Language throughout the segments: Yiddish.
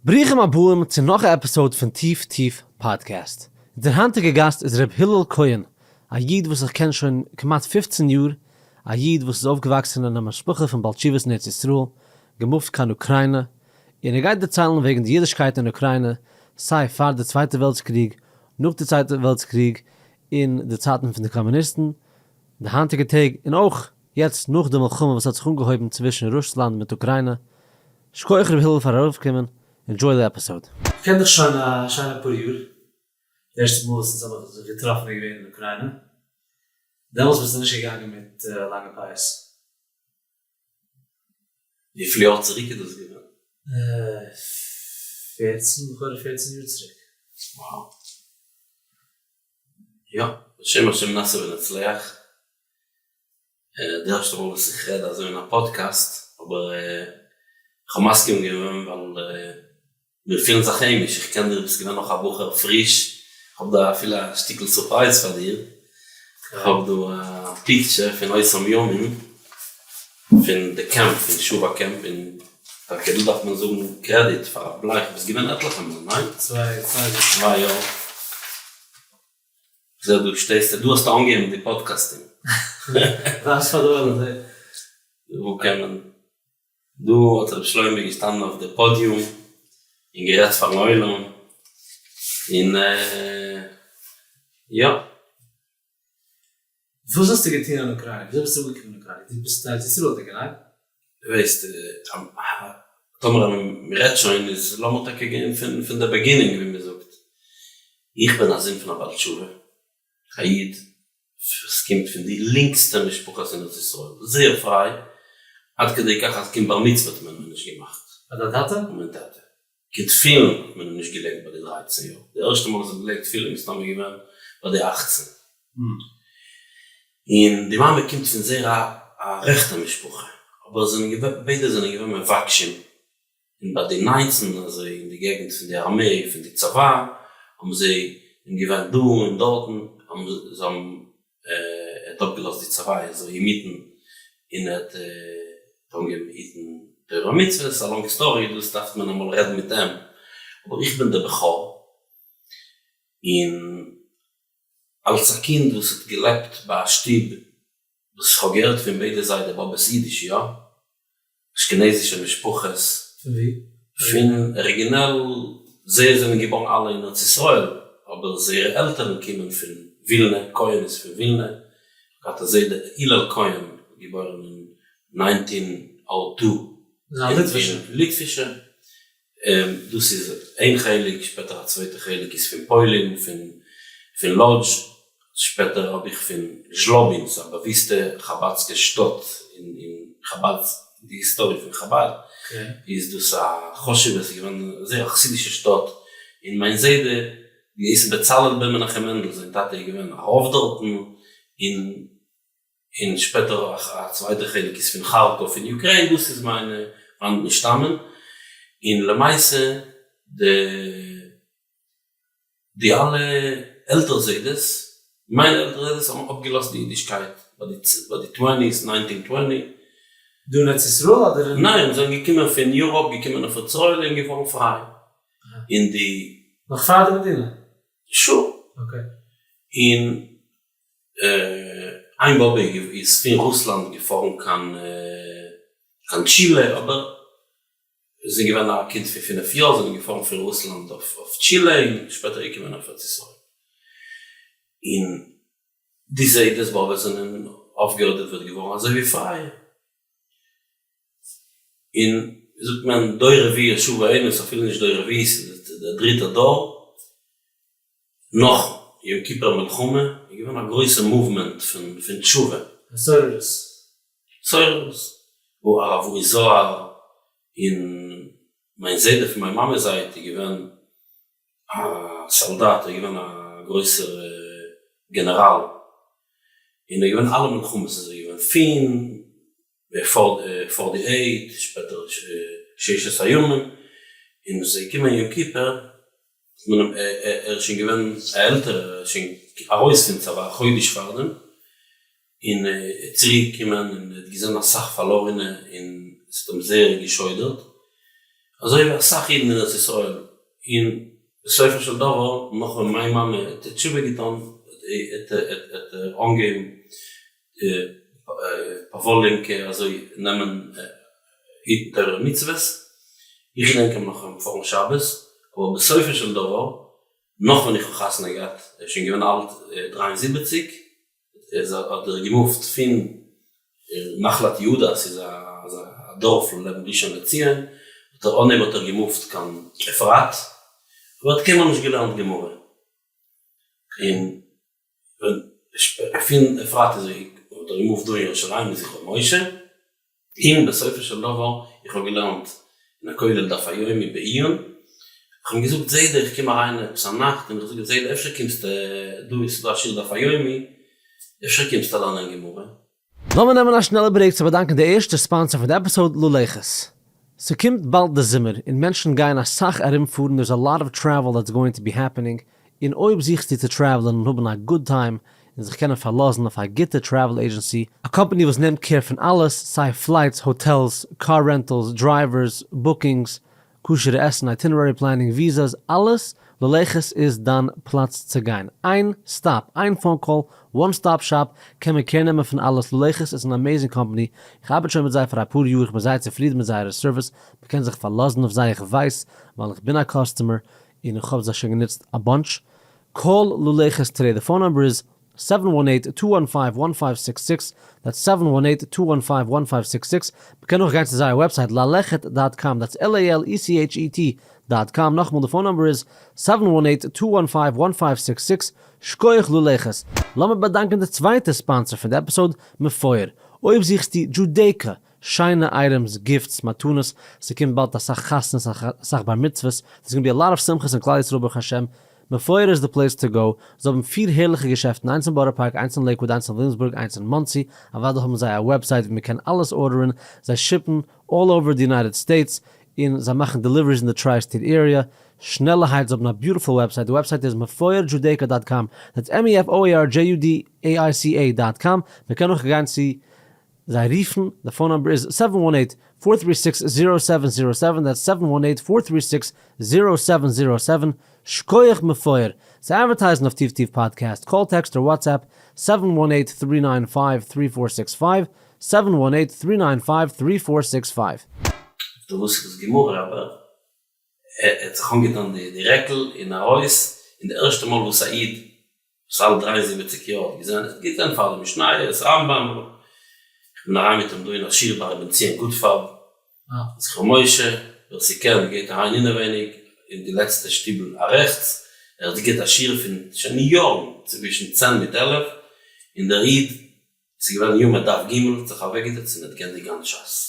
ברוכים הבאים צו נאך א episode פון טיף טיף פאדקעסט. אונזער היינטיגע גאסט איז ר' הלל כהן, א איד וואס איך קען שוין כמעט 15 יאר, א איד וואס איז אויפגעוואקסען אין א משפחה פון בעל תשובות אין ארץ ישראל, געמופט קיין אוקריינע, און ער גייט דערציילן וועגן די אידישקייט אין אוקריינע, סיי פאר די צווייטע וועלטס קריג, נאך די צווייטע וועלטס קריג, אין די צייטן פון די קאמוניסטן, די היינטיגע טעג, און אויך יעצט נאך די מלחמה וואס האט זיך אנגעהויבן צווישן רוסלאנד מיט אוקריינע. שכוח ר' הלל פאר ארויפקומען, enjoy די episode. כ'קען דיך שוין א שיינע פאר יאר, די ערשטע מאל וואס אונז האבן זיך געטראפן איז געווען אין אוקריינע, דעמאלטס ביסטו נישט געגאנגען מיט לאנגע פאות. וויפיל יאר צוריק איז דאס געווען? פערצן, לכאורה 14 יאר צוריק. Wow. יא, בשם השם נעשה ונצליח. די ערשטע מאל וואס איך רעד אזוי אין א פאדקעסט, אבער איך האב מסכים געווען ווייל מיר פילן זיך היימיש, איך קען דיר, ביסט געווען נאך א בחור פריש, איך האב דא אפילו א שטיקל surprise פאר דיר, איך האב דא א picture פון אותם ימים פון די קעמפ, פון שובה קעמפ, און טאקע דא דארף מען זאגן credit פאר הרב בלייך, ביסט געווען עטליכע מאל, ניין? צוויי, צוויי זאכן. 2 יאר. זעה דא שטייסטו, דא האסטו אנגעהויבן די podcasting. ווייז פאר די עולם זעה. וואו קען מען? דא האט רבי שלמה געשטאנען אויף די podium און גערעדט פארן עולם, און יא. וואס האסטו געטון אין אוקריינע? וויאזוי ביסטו אנגעקומען אין אוקריינע? דו ביסט ארץ ישראל'דיגער, ניין? דו ווייסט, טאמער מ'רעדט שוין איז לאמיר טאקע גיין פון די beginning ווי מ'זאגט. איך בין א זון פון א בעל תשובה, א איד וואס קומט פון די לינקסטע משפחות אין ארץ ישראל, זייער פריי, עד כדי כך אז קיין בר מצוה האט מען מיר נישט געמאכט. ביי דיין טאטע? ביי מיין טאטע. קיין תפילין האט מען אים נישט געלייגט ביי די 13 יאר, די ערשטע מאל וואס ער האט געלייגט תפילין איז מסתמא געווען ביי די 18. און די מאמע קומט פון זייער א רעכטע משפחה, אבער זענען געווען, ביידע זענען געווען מבקשים, און ביי די 19 אזוי אין די געגנט פון די ארמעי פון די צבא האבן זיי און געווען דא און דארטן, האבן זיי האבן ער האט אפגעלאזט די צבא אזוי אינמיטן און ער האט אנגעהויבן היטן תורה ומצוות, א long story דאס דארף מען אמאל רעדן מיט אים, אבער איך בין דער בכור, און אלס א קינד וואס האט געלעבט ביי א שטוב וואס איך האב געהערט פון ביידע זיידע באבעס אידיש יא, אשכנזישע משפחות. פון ווי? פון אריגינעל זיי זענען געבארן אלע אין ארץ ישראל, אבער זייערע עלטערן קומען פון ווילנע, כהן איז פון ווילנע, געהאט א זיידע הלל כהן געבוירן אין 1902. איז א ליטווישע? ליטווישע, דאס איז איין חלק, שפעטער א צווייטע חלק איז פון פוילין, פון לאדזש, שפעטער האב איך פון זשלאבין, ס'איז א באוויסטע חבד'סקע שטאט אין חבד, די היסטאריע פון חבד, איז דאס א חשוב'ע, ס'איז געווען זייער א חסידישע שטאט, און מיין זיידע געהייסן בצלאל בן מנחם מענדל, זיין טאטע איז געווען א רב דארטן, און און שפעטער א צווייטע חלק איז פון כארקאוו אין אוקריין, דאס איז מיינע וואנעט מיר שטאמען, און למעשה די די אלע עלטער זיידעס, מיינע עלטער זיידעס האבן אפגעלאזט די אידישקייט ביי די ביי די twenties, nineteen twenty. דא אין ארץ ישראל אדער אין. ניין, זיי זענען געקומען פון יוראפ, געקומען אויף ארץ ישראל און געווארן פריי, און די. נאך פאר די מדינה? Sure. Okay. און איין באבע איז פון רוסלאנד געפארן קיין קיין טשילע, אבער זי איז געווען א קינד פון 5 יאר, זענען געפארן פון רוסלאנד אויף טשילע און שפעטער געקומען אויף ארץ ישראל. און די זיידעס באבעס זענען אויפגעהאדעוועט געווארן אזוי ווי פרייע. און ווי זאגט מען, דור רביעי ישובו הנה, ס'איז אפילו נישט דור רביעי, ס'איז דער דריטער דור. נאך יום כיפור מלחמה איז געווען א גרויסע movement פון תשובה. התעוררות. התעוררות. וואו הרב אורי זוהר און מיין זיידע פון מיין מאמע'ס זייט איז געווען א סאלדאט, ער איז געווען א גרויסער גענעראל, און ער איז געווען אלע מלחמות איז ער געווען פון forty-eight, שפעטער ששת הימים, און עס איז געקומען יום כיפור, ער איז שוין געווען א עלטערער, ער איז שוין ארויס פון צבא א חודש פארדעם, און ער איז צוריק געקומען און ער האט געזען אסאך פארלארענע און עס האט אים זייער געשוידערט. אזוי ווי אסאך אידן אין ארץ ישראל, און בסופו של דבר נאך ווען מיין מאמע האט תשובה געטון האט ער אנגעהויבן פאוואלינקע אזוי נעמען היטן תורה ומצוות, איך געדענק אים נאך פארן שבת, אבער בסופו של דבר נאך ווען איך האב חתונה געהאט, ער איז שוין געווען אלט 73, איז האט ער גע move ט פון נחלת יהודה, ס'איז א דארף לעבן ראשון לציון, האט ער אנהייב האט ער גע move ט קיין אפרת, אבער האט קיינמאל נישט געלערנט גמרא, און פון אפרת איז ער האט ער גע move ט דא אין ירושלים אין זכרון משה. און בסופו של דבר, איך האב געלערנט אין א כולל דף היומי בעיון, איך האב אים געזאגט זיידע איך קום אריין עפעס א נאכט און איך זאג אים זיידע אפשר קומסטו דא איז דא א שיעור דף היומי אפשר קומסטו לערנען גמרא. לאמיר נעמען א שנעלע break צו באדאנקען די ערשטע sponsor פון די episode ללכת. ס'קומט באלד די זומער און מענטשן גייען אסאך ארומפארן there's a lot of travel that's going to be happening און אויב זוכסטו צו travel ען און האבן א good time און זיך קענען פארלאזן אויף א גוטע travel agency, א קאמפאני וואס נעמט care פון אלעס, סיי flights, hotels, car rentals, drivers, bookings, כשר'ע עסן, itinerary planning, visas, אלעס, ללכת איז דיין פלאץ צו גיין. איין stop, איין phone call, one stop shop, קען מען care נעמען פון אלעס, ללכת איז אן amazing company, איך ארבעט שוין מיט זיי פאר אפאר יאר, איך בין זייער צופרידן מיט זייערע service, מען קען זיך פארלאזן אויף זיי, איך ווייס ווייל איך בין א customer, און איך האב זיי שוין גענוצט א bunch. Call ללכת today, די phone number איז seven one eight two one five one five six six, that's seven one eight two one five one five six six, מ'קען אויך גיין צו זייער website ללכת dot com, that's L A L E C H E T dot com, נאכאמאל די phone number איז seven one eight two one five one five six six, שקויעך ללכת. לאמיר באדאנקען די צווייטע sponsor פון די episode, מפואר. אויב זוכסטו Judaica, שיינע items, gifts, מתנות, ס'קומט באלד אסאך חתונות, אסאך בר מצוות, there's gonna be a lot of שמחות אין כלל ישראל ברוך השם, מפואר איז די place to go, זיי האבן פיר הערליכע געשעפטן, איינס אין בארא פארק, איינס אין לעיקוואד, איינס אין וויליאמסבורג, איינס אין מאנסי, אוודאי האבן זיי א website ווי מ'קען אלעס order ען, זיי ship ן all over די United States, און זיי מאכן deliveries אין די tri-state area, שנעלערהייט, זיי האבן א beautiful website, די website איז מפואר Judaica dot com, that's M E F O A R J U D A I C A dot com, מ'קען אויך גיין צו זיי רופן, די phone number איז seven one eight four three six zero seven zero seven, that's seven one eight four three six zero seven zero seven, שקויעך מפואר, צו advertise ן אויף טיף טיף podcast, call text אר WhatsApp, seven one eight three nine five three four six five, seven one eight three nine five three four six five. דו וואס איז גמרא אבער ער האט זיך אנגעטאן די רעקל און ארויס, און די ערשטע מאל וואס א איד וואס אלט 73 יאר האט געזען, ער האט געזען פאר די משניות, רמב ם, איך בין אריין מיט אים דא אין א שיעור ביי ר' בן ציון גוטפארב, זכרון משה, ווער ס'קען גייט אריין אינעווייניג אין די לעצטע שטיבל א רעכטס, ער האט געגעבט א שיעור פון שוין יארן צווישן צען מיט עלף, און דער איד, ס'איז געווען יומא דף ג, האט זיך אוועקגעזעצט און האט געענדיגט גאנץ שס.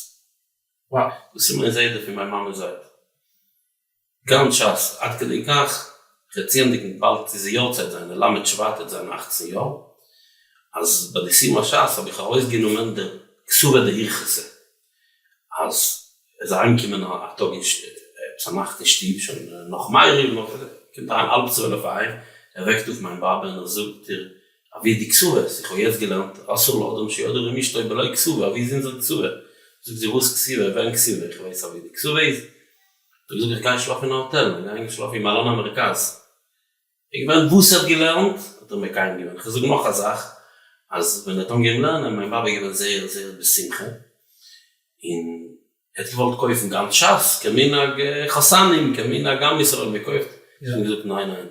וואו! דאס איז מיין זיידע פון מיין מאמע'ס זייט. גאנץ שס, עד כדי כך, כ'וועל צוענדיגן באלד איז די יארצייט זיינע, ל' שבט וועט זיין אכצן יאר, אז ביי די סיום השס האב איך ארויסגענומען דער כתובה דהירחסה, אז ער איז אריינגעקומען א טאג אין עפעס א נאכט אין שטוב, שוין נאך מעריב, נאך קומט אריין האלב צוועלף אהיים, ער וועקט אויף מיין באבע און ער זאגט איר, אוואו די כתובות? איך האב יעצט געלערנט אסור לאדם שידור עם אשתו בלא כתובה, אוואו איז אונזער כתובה? זאגט זי וואס כתובה? ווען כתובה? איך ווייס אוואו די כתובה איז. האט ער געזאגט איך גיי שלאפן אין א האטעל, איך גיי שלאפן אין מלון המרכז. איך מיין וואס ער האט געלערנט האט ער מקיים געווען. איך זאג נאך א זאך, אז ווען ער האט אנגעהויבן לערנען, מיין באבע איז געווען זייער זייער בשמחה, און ער האט געוואלט קויפן גאנץ שס, כמנהג חתנים, כמנהג עם ישראל, מען קויפט, האט ער געזאגט ניין ניין,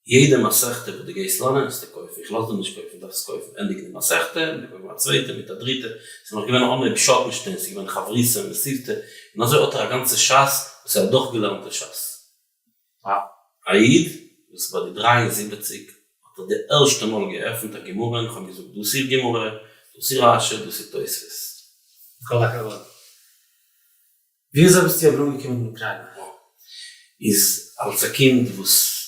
יעדע מסכתא וואס דו גייסט לערנען וועסטו קויפן, איך לאז דיר נישט קויפן, דארפסט קויפן, ענדיג די מסכתא, און קויפן א צווייטע מיט א דריטע, ס'איז נאך געווען אנהויב שאטנשטיין, ס'איז געווען חברותא מתיבתא, און אזוי האט ער א גאנצע שס וואס איז א דורכגעלערנטע שס. א איד וואס ביי די 73 האט ער די ערשטע מאל געעפנט א גמרא און כ'האב געזאגט דאס איז גמרא, דאס איז רשי, דאס איז תוספות. כל הכבוד. ווי אזוי ביסטו אבער אנגעקומען אין אוקריינע? איז אלס א קינד וואס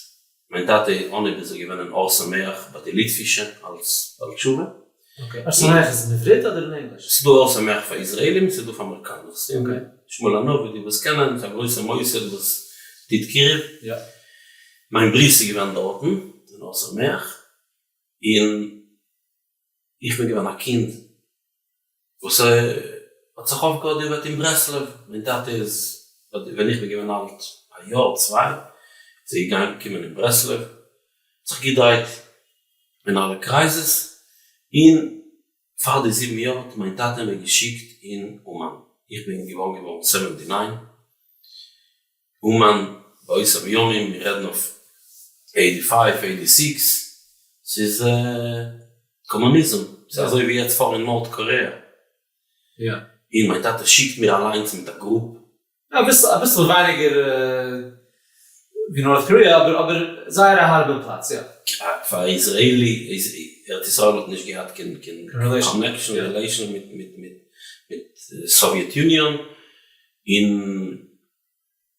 מיין טאטע אנהויב איז ער געווען אין אור שמח ביי די ליטווישע אלס בעל תשובה. Okay, אור שמח איז אין עברית אדער אין ענגליש? ס'איז דא אור שמח פאר ישראלים, ס'איז דא פאר אמעריקאנער. שמואל הנביא די וואס קענען, ס'איז א גרויסע מוסד וואס טוט קירוב. מיין ברית איז געווען דארטן אין אור שמח, און איך בין געווען א קינד וואס האט זיך אויפגעהאדעוועט אין ברסלב, מיין טאטע איז ווען איך בין געווען אלט א יאר צוויי, איז ער געגאנגען געקומען אין ברסלב, האט זיך געדרייט אין אלע קרייזעס, און פאר די זיבן יאר האט מיין טאטע מיר געשיקט אין אומאן, איך בין געווארן געווארן 79, אומאן באותם ימים, מיר רעדן אויף 85 86, ס'איז קאמוניזם, ס'איז אזוי ווי יעצט פארן אין North Korea, און מיין טאטע שיקט מיר אליינס מיט א group. אביסל ווייניגער ווי North Korea אבער אבער זייער א הארבע פלאץ יא. פאר Israeli איז ארץ ישראל האט נישט געהאט קיין קיין connection relation מיט מיט מיט מיט Soviet Union און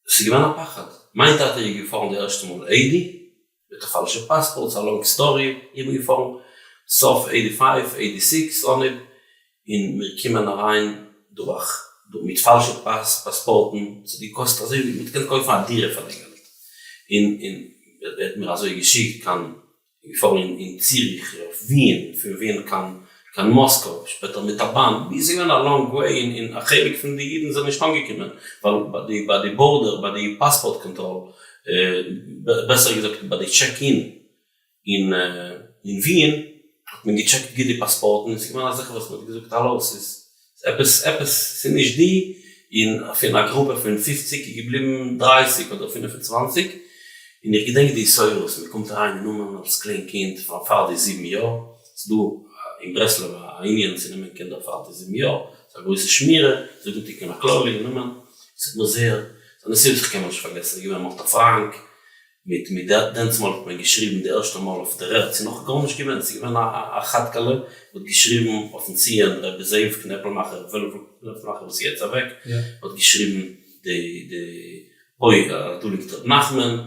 ס'איז געווען א פחד. מיין טאטע איז געפארן די ערשטע מאל 80 מיט א פאלשע פאספארט, ס'איז א long story, איך בין געפארן סוף 85 86 אנהויב, און מיר קומען אריין דורך מיט פאלשע פאספארטן, ס'האט געקאסט אזוי ווי מ'האט געקענט קויפן א דירה פאר די געלט, און און ער האט מיר אזוי געשיקט קיין געפארן אין ציריך, אויף וויען, פון וויען קיין קיין מאסקא, שפעטער מיט א באן, ווי עס איז געווען א long way, און און א חלק פון די אידן זענען נישט אנגעקומען, ווייל ביי די ביי די border, ביי די passport control, בעסער געזאגט ביי די check in אין אין וויען, האט מען געטשעקט גוט די פאספארטן, און ס'איז געווען אזעלכע וואס מ'האט געזאגט האלא, ס'איז עפעס עפעס ס'איז נישט די, און פון א גרופע פון 50 איז געבליבן 30 אדער 25, און איך געדענק די התעוררות, מען קומט אריין אין אומאן אלס קליין קינד פאר פאר די זיבן יאר, ס'איז דא אין ברסלב א ענין צו נעמען קינדער פאר די זיבן יאר, ס'איז א גרויסע שמירה, זאגן תיקון הכללי אין אומאן, ס'האט מיר זייער, ס'איז א נסיעה וואס איך קען מיר נישט פארגעסן, ס'איז געווען מאטא פראנק, מיט מיט דענסמאל האט מען געשריבן די ערשטע מאל אויף דער ערד, ס'איז נאך גארנישט געווען, ס'איז געווען א כאטקעלע, מ'האט געשריבן אויפן ציון רבי זאב קנעפלמאכער, רבי וועלוול קנעפלמאכער וואס איז יעצט אוועק, האט געשריבן די די אוי דא ליגט רבי נחמן,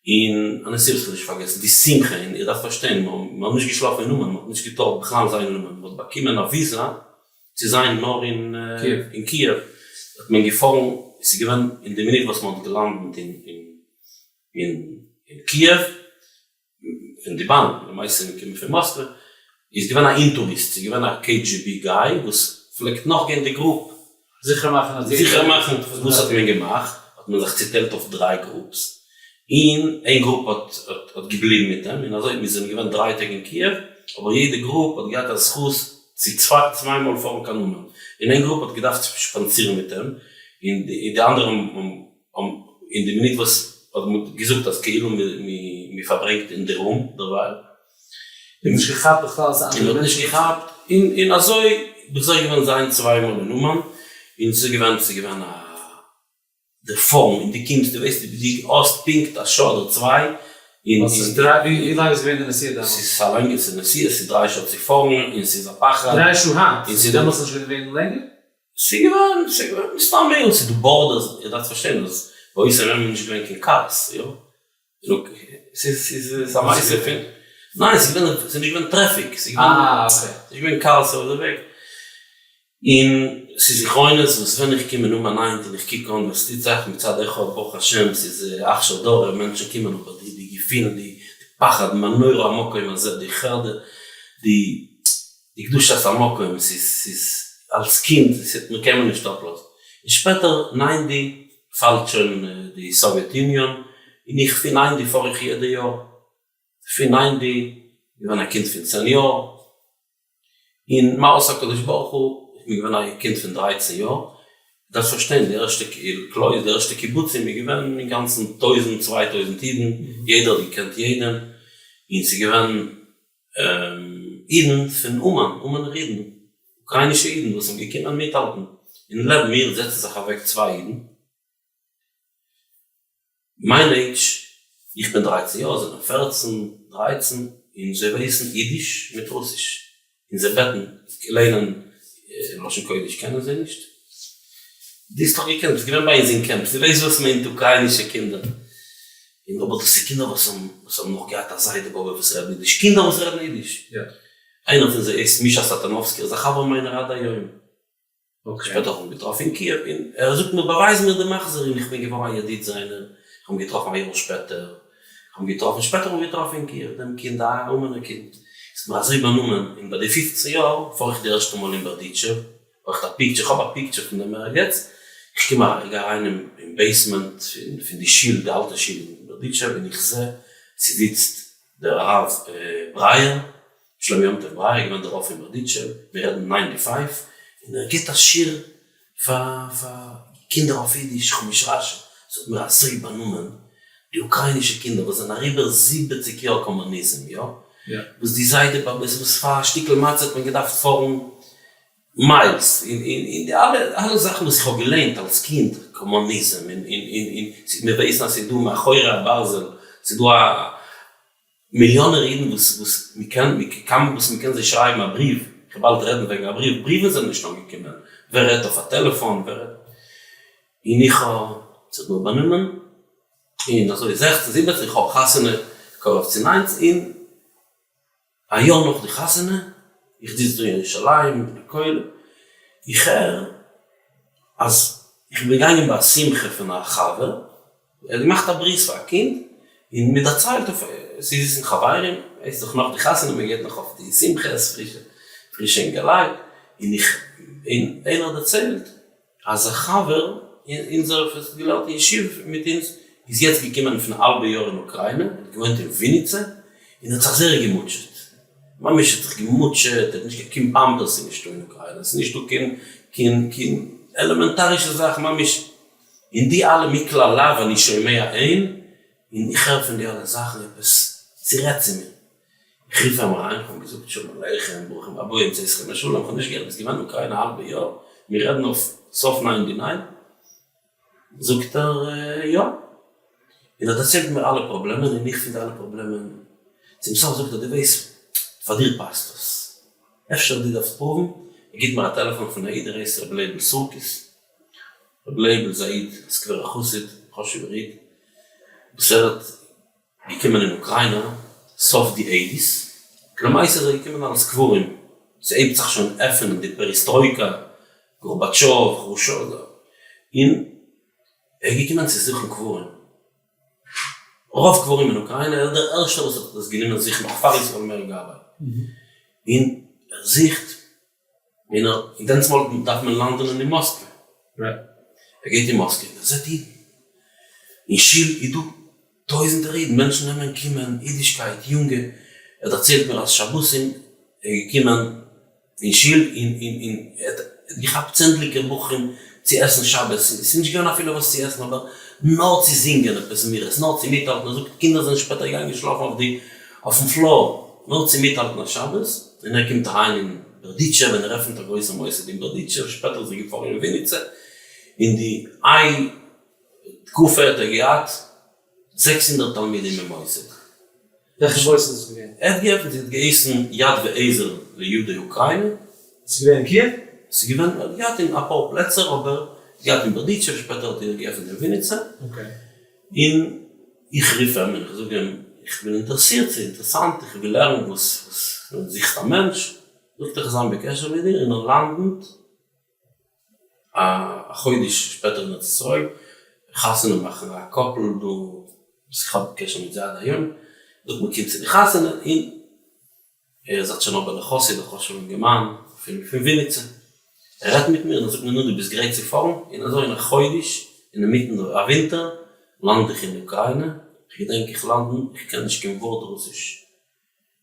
און א נסיעה וואס כ'וועל נישט פארגעסן, די שמחה, און איר דארפט פארשטיין, מ'האט נישט געשלאפן אין אומאן, מ'האט נישט געטארט בכלל זיין אין אומאן, מ'האט באקומען א וויזא צו זיין נאר אין קיעוו, האט מען געפארן, עס איז געווען אין די מינוט וואס מען האט געלאנדענט אין קיעוו, פון די באן, למעשה איז מען געקומען פון מאסקווע, איז געווען א אינטוריסט, ס'איז געווען א KGB guy וואס פלעגט נאכגיין די group, זיכער מאכן אז זיכער מאכן, וואס האט מען געמאכט, האט מען זיך צוטיילט אויף דריי groups, און איין group האט האט געבליבן מיט אים, און אזוי מיר זענען געווען דריי טעג אין קיעוו, אבער יעדע group האט געהאט א זכות צו צוויי מאל פארן קיין אומאן, און איין group האט געדארפט שפאנצירן מיט אים, און די אנדערע האבן אין די מינוט וואס האט מען געזאגט אז כאילו מען פארברענגט אין די room דערווייל. און נישט געכאפט בכלל אז אנדערע מענטשן. נישט געכאפט, און אזוי בין איך געווען זיין צוויי מאל אין אומאן, און ס'איז געווען ס'איז געווען א די פארן און דו קומסט דו ווייסט דו האסט פונקט א שעה אדער צוויי און וואס איז דריי ווי לאנג איז געווען די נסיעה דעמאלטס? ס'איז א לאנגע נסיעה ס'איז דריי שעה צו פארן און ס'איז א פחד. דריי שעה היינט? ס'איז דעמאלטס נישט געווען לענגער? ס'איז געווען ס'איז געווען מסתם מער און ס'איז דא borders איר דארפט פארשטיין אז ביי אונז אין אומאן איז נישט געווען קיין cars יא? look ס'איז ס'איז א מעשה פון ניין ס'איז געווען ס'איז נישט געווען טרעפיק ס'איז געווען ס'איז נישט געווען cars אויף די וועג. און ס'איז זכרונות וואס ווען איך קום אין אומאן היינט און איך קוק אן וואס טוט זיך, מצד אחד ברוך השם ס'איז אכשר דרא מענטשן קומען אבער די די געפילן די פחד מה נורא המקום הזה די חרדה די די קדושת המקום ס'איז ס'איז אלס קינד ס'האט מיר קיינמאל נישט אפלאזט און שפעטער ninety פאלט שוין די Soviet Union און איך פון ninety פאר איך יעדע יאר פון ninety געווען א קינד פון צען יאר און מה עשה הקדוש ברוך הוא, איך בין געווען א קינד פון דרייצן יאר, דארפסט פארשטיין די ערשטע קלויז, די ערשטע קיבוצים איז געווען אינגאנצן טויזנט צוויי טויזנט אידן, יעדער האט געקענט יעדעם, און ס'איז געווען אידן פון אומאן, אומאנער אידן, אוקריינישע אידן וואס האבן געקומען מיטהאלטן, און לעבן מיר זעצן זיך אוועק צוויי אידן, מיין עידזש, איך בין דרייצן יאר, זיי זענען פערצן, דרייצן, און זיי ווייסן אידיש מיט רוסיש, און זיי בעטן לערנען לשון קודש קענען זיי נישט. דו האסט דאך געקענט, ביסט געווען ביי אונז אין קעמפ, דו ווייסט וואס מיינט אוקריינישע קינדער. און אבער דאס איז קינדער וואס האבן וואס האבן נאך געהאט א זיידע באבע וואס רעדן אידיש, קינדער וואס רעדן אידיש. איינער פון זיי הייסט מישא סאטאנאווסקי, ער איז א חבר מיינער עד היום. שפעטער האב איך אים געטראפן אין קיעוו און ער זאגט מיר באווייז מיר די מחזור און איך בין געווארן א ידיד זיינער, איך האב אים געטראפן א יאר שפעטער, איך האב אים געטראפן שפעטער האב איך געטראפן אין קיעוו דעם קינד א אומאנער קינד, עס האט מיר אזוי באנומען און ביי די פופצן יאר פאר איך די ערשטע מאל אין בארדיטשוב, אויך א picture, איך האב א picture פון דעם ערגעץ, איך קום אריין, איך גיי אריין אין basement פון די שול, די אלטע שול אין בארדיטשוב, און איך זע ס'זיצט דער הרב ברייער, שלמה יום טוב ברייער, געווען דער רב פון בארדיטשוב, מיר רעדן ninety five, און ער גיבט א שיעור פאר פאר קינדער אויף אידיש, חומש רשי, ס'האט מיר אזוי באנומען, די אוקריינישע קינדער וואס זענען אריבער 70 יאר קאמוניזם, יא? וואס די זיידע באבעס וואס פאר א שטיקל מצה האט מען געדארפט פארן miles, און און די אלע אלע זאכן וואס איך האב געלערנט אלס קינד, קאמוניזם, און און און מיר ווייסן אז ס'איז דא מאחורי הברזל, ס'איז דא א מיליאנער אידן וואס וואס מ'קען מ'קען וואס מ'קען זיי שרייבן א בריוו, איך וועל באלד רעדן וועגן א בריוו, בריוון זענען נישט אנגעקומען, ווער רעדט אויף א טעלעפאן, ווער רעדט, און איך האב זיך דא באנומען, און אזוי 16 17 איך האב חתונה קרוב צו 19, און א יאר נאך די חתונה, איך זיץ דא אין ירושלים אין די כולל, איך הער אז איך בין געגאנגען ביי א שמחה פון א חבר, ער האט געמאכט א ברית פאר א קינד, און מען דערציילט אויף, ס'איז זיצן חברים, עס איז דאך נאך די חתונה, מען גייט נאך אויף די שמחות, פרישע פרישע אינגעלייט, און איך, און איינער דערציילט אז א חבר אונזער וואס האט געלערנט אין ישיבה מיט אונז איז יעצט געקומען פון א האלבע יאר אין אוקריינע, ער האט געוואוינט אין וויניצע, און האט זיך זייער געמוטשעט, ממש האט זיך געמוטשעט, ער האט נישט קיין פאמפערס איז נישטא אין אוקריינע, עס איז נישטא קיין קיין קיין עלעמענטארישע זאכן ממש, און די אלע מכלל לאו אני שומע אין, און איך הער פון די אלע זאכן עפעס צורעדט צו מיר, איך רוף אים אריין, איך האב אים געזאגט שלום עליכם, ברוכים הבאים, צאתכם לשלום, איך האב נישט געהערט ביסט געווען אין אוקריינע א האלבע יאר, מיר רעדן אויף סוף ninety nine, זאגט ער יא, און ער דערציילט מיר אלע פראבלעמען, און איך פון די אלע פראבלעמען, צום סוף זאגט ער דו ווייסט פאר דיר פאסט עס, אפשר דו דארפסט פרואוון, ער גיבט מיר א טעלעפאן פון א איד ער הייסט ר' לייבל סורקיס, ר' לייבל איז א איד א סקווערע חסיד, חשובער איד, וואס ער האט געקומען אין אוקריינא סוף די eighties, למעשה איז ער געקומען אלס קברים, ס'הייבט זיך שוין עפענען די פעריסטרויקא, גורבאטשאוו, כרושטשאוו, און ער איז געקומען צו זוכן קברים, רוב קברים אין אוקריינא, ער איז דער ערשטער וואס האט עס גענומען זוכן נאך פאר ישראל מאיר גבאי, און ער זוכט און ער, און דענסמאל דארף מען לאנדענען אין מאסקווע. ער גייט אין מאסקווע און ער זעט אידן. אין שול איז דא טויזענטער אידן, מענטשן נעמען קומען, אידישקייט, יונגע. ער דערציילט מיר אז שבתים ער איז געקומען אין שול און און און ער האט געכאפט צענדליגער בחורים צו עסן שבת, ס'איז נישט געווען אפילו וואס צו עסן אבער נאר צו זינגען עפעס זמירות, נאר צו מיטהאלטן, ער זאגט קינדער זענען שפעטער געגאנגען שלאפן אויף די אויפן floor נאר צו מיטהאלטן א שבת, און ער קומט אריין אין בערדיטשעוו און ער עפענט א גרויסע מוסד אין בערדיטשעוו, שפעטער איז ער געפארן אין וויניצע, אין די איי תקופה האט ער געהאט 600 תלמידים אין מוסד. וועלכע מוסד איז עס געווען? ער האט געעפנט, עס האט געהייסן יד ועזר ליהודי אוקריינע. עס איז געווען אין קיעוו? עס איז געווען, ער האט געהאט אין אפאר פלעצער, אבער ער האט געהאט אין בערדיטשעוו, שפעטער האט ער געעפנט אין וויניצע. און איך רוף אים און איך זאג אים, איך בין אינטערעסירט, ס'איז אינטערעסאנט, איך וויל הערן וואס וואס זוכסט א מענטש, זאגט ער איך זיין בקשר מיט דיר, און ער לאנדנט א חודש שפעטער אין ארץ ישראל, חתונה מאכן א couple דא, וואס איך האב קשר מיט זיי עד היום, זאגט מען קומט צו די חתונה, און ער איז א טשערנאבעלער חסיד, א חשוב'ער אינגערמאן פון וויניצע. ער רעדט מיט מיר און ער זאגט מיר, נו, דו ביסט גרייט צו פארן? און אזוי אין א חודש, אינמיטן א ווינטער, לאנד איך אין אוקריינע. איך געדענק איך לאנדן, איך קען נישט קיין ווארט רוסיש.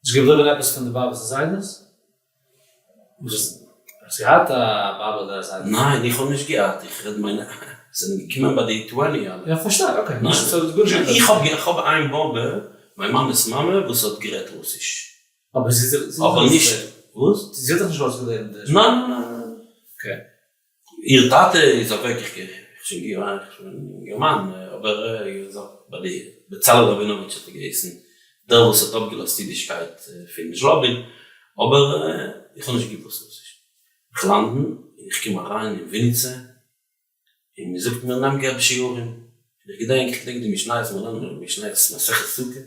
נישט געבליבען עפעס פון די באבעס און זיידעס? האסט געהאט א באבע אדער א זיידע? ניין, איך האב נישט געהאט, איך רעד מיינע זענען געקומען ביי די twenty אלע. יא פארשטיי, okay. ניין, איך האב איך האב איין באבע, מיין מאמע'ס מאמע, וואס האט גערעדט רוסיש. אבער זי האט זיך אבער נישט, וואס? זי האט זיך נישט אויסגעלערנט די שפראך? ניין ניין ניין. okay. איר טאטע איז אוועק, איך שוין אינגערמאן, אבער ער איז ביי די בצלאל ראבינאוויטש האט ער געהייסן, דער וואס האט אפגעלאזט אידישקייט פון זשלאבין, אבער איך האב נישט געוואוסט רוסיש. איך לאנדן און איך קום אריין אין וויניצע, און מען זאגט מיר נעם געב שיעורים, און איך געדענק, איך געדענק די משניות, מיר לערנען משניות מסכת סוכה,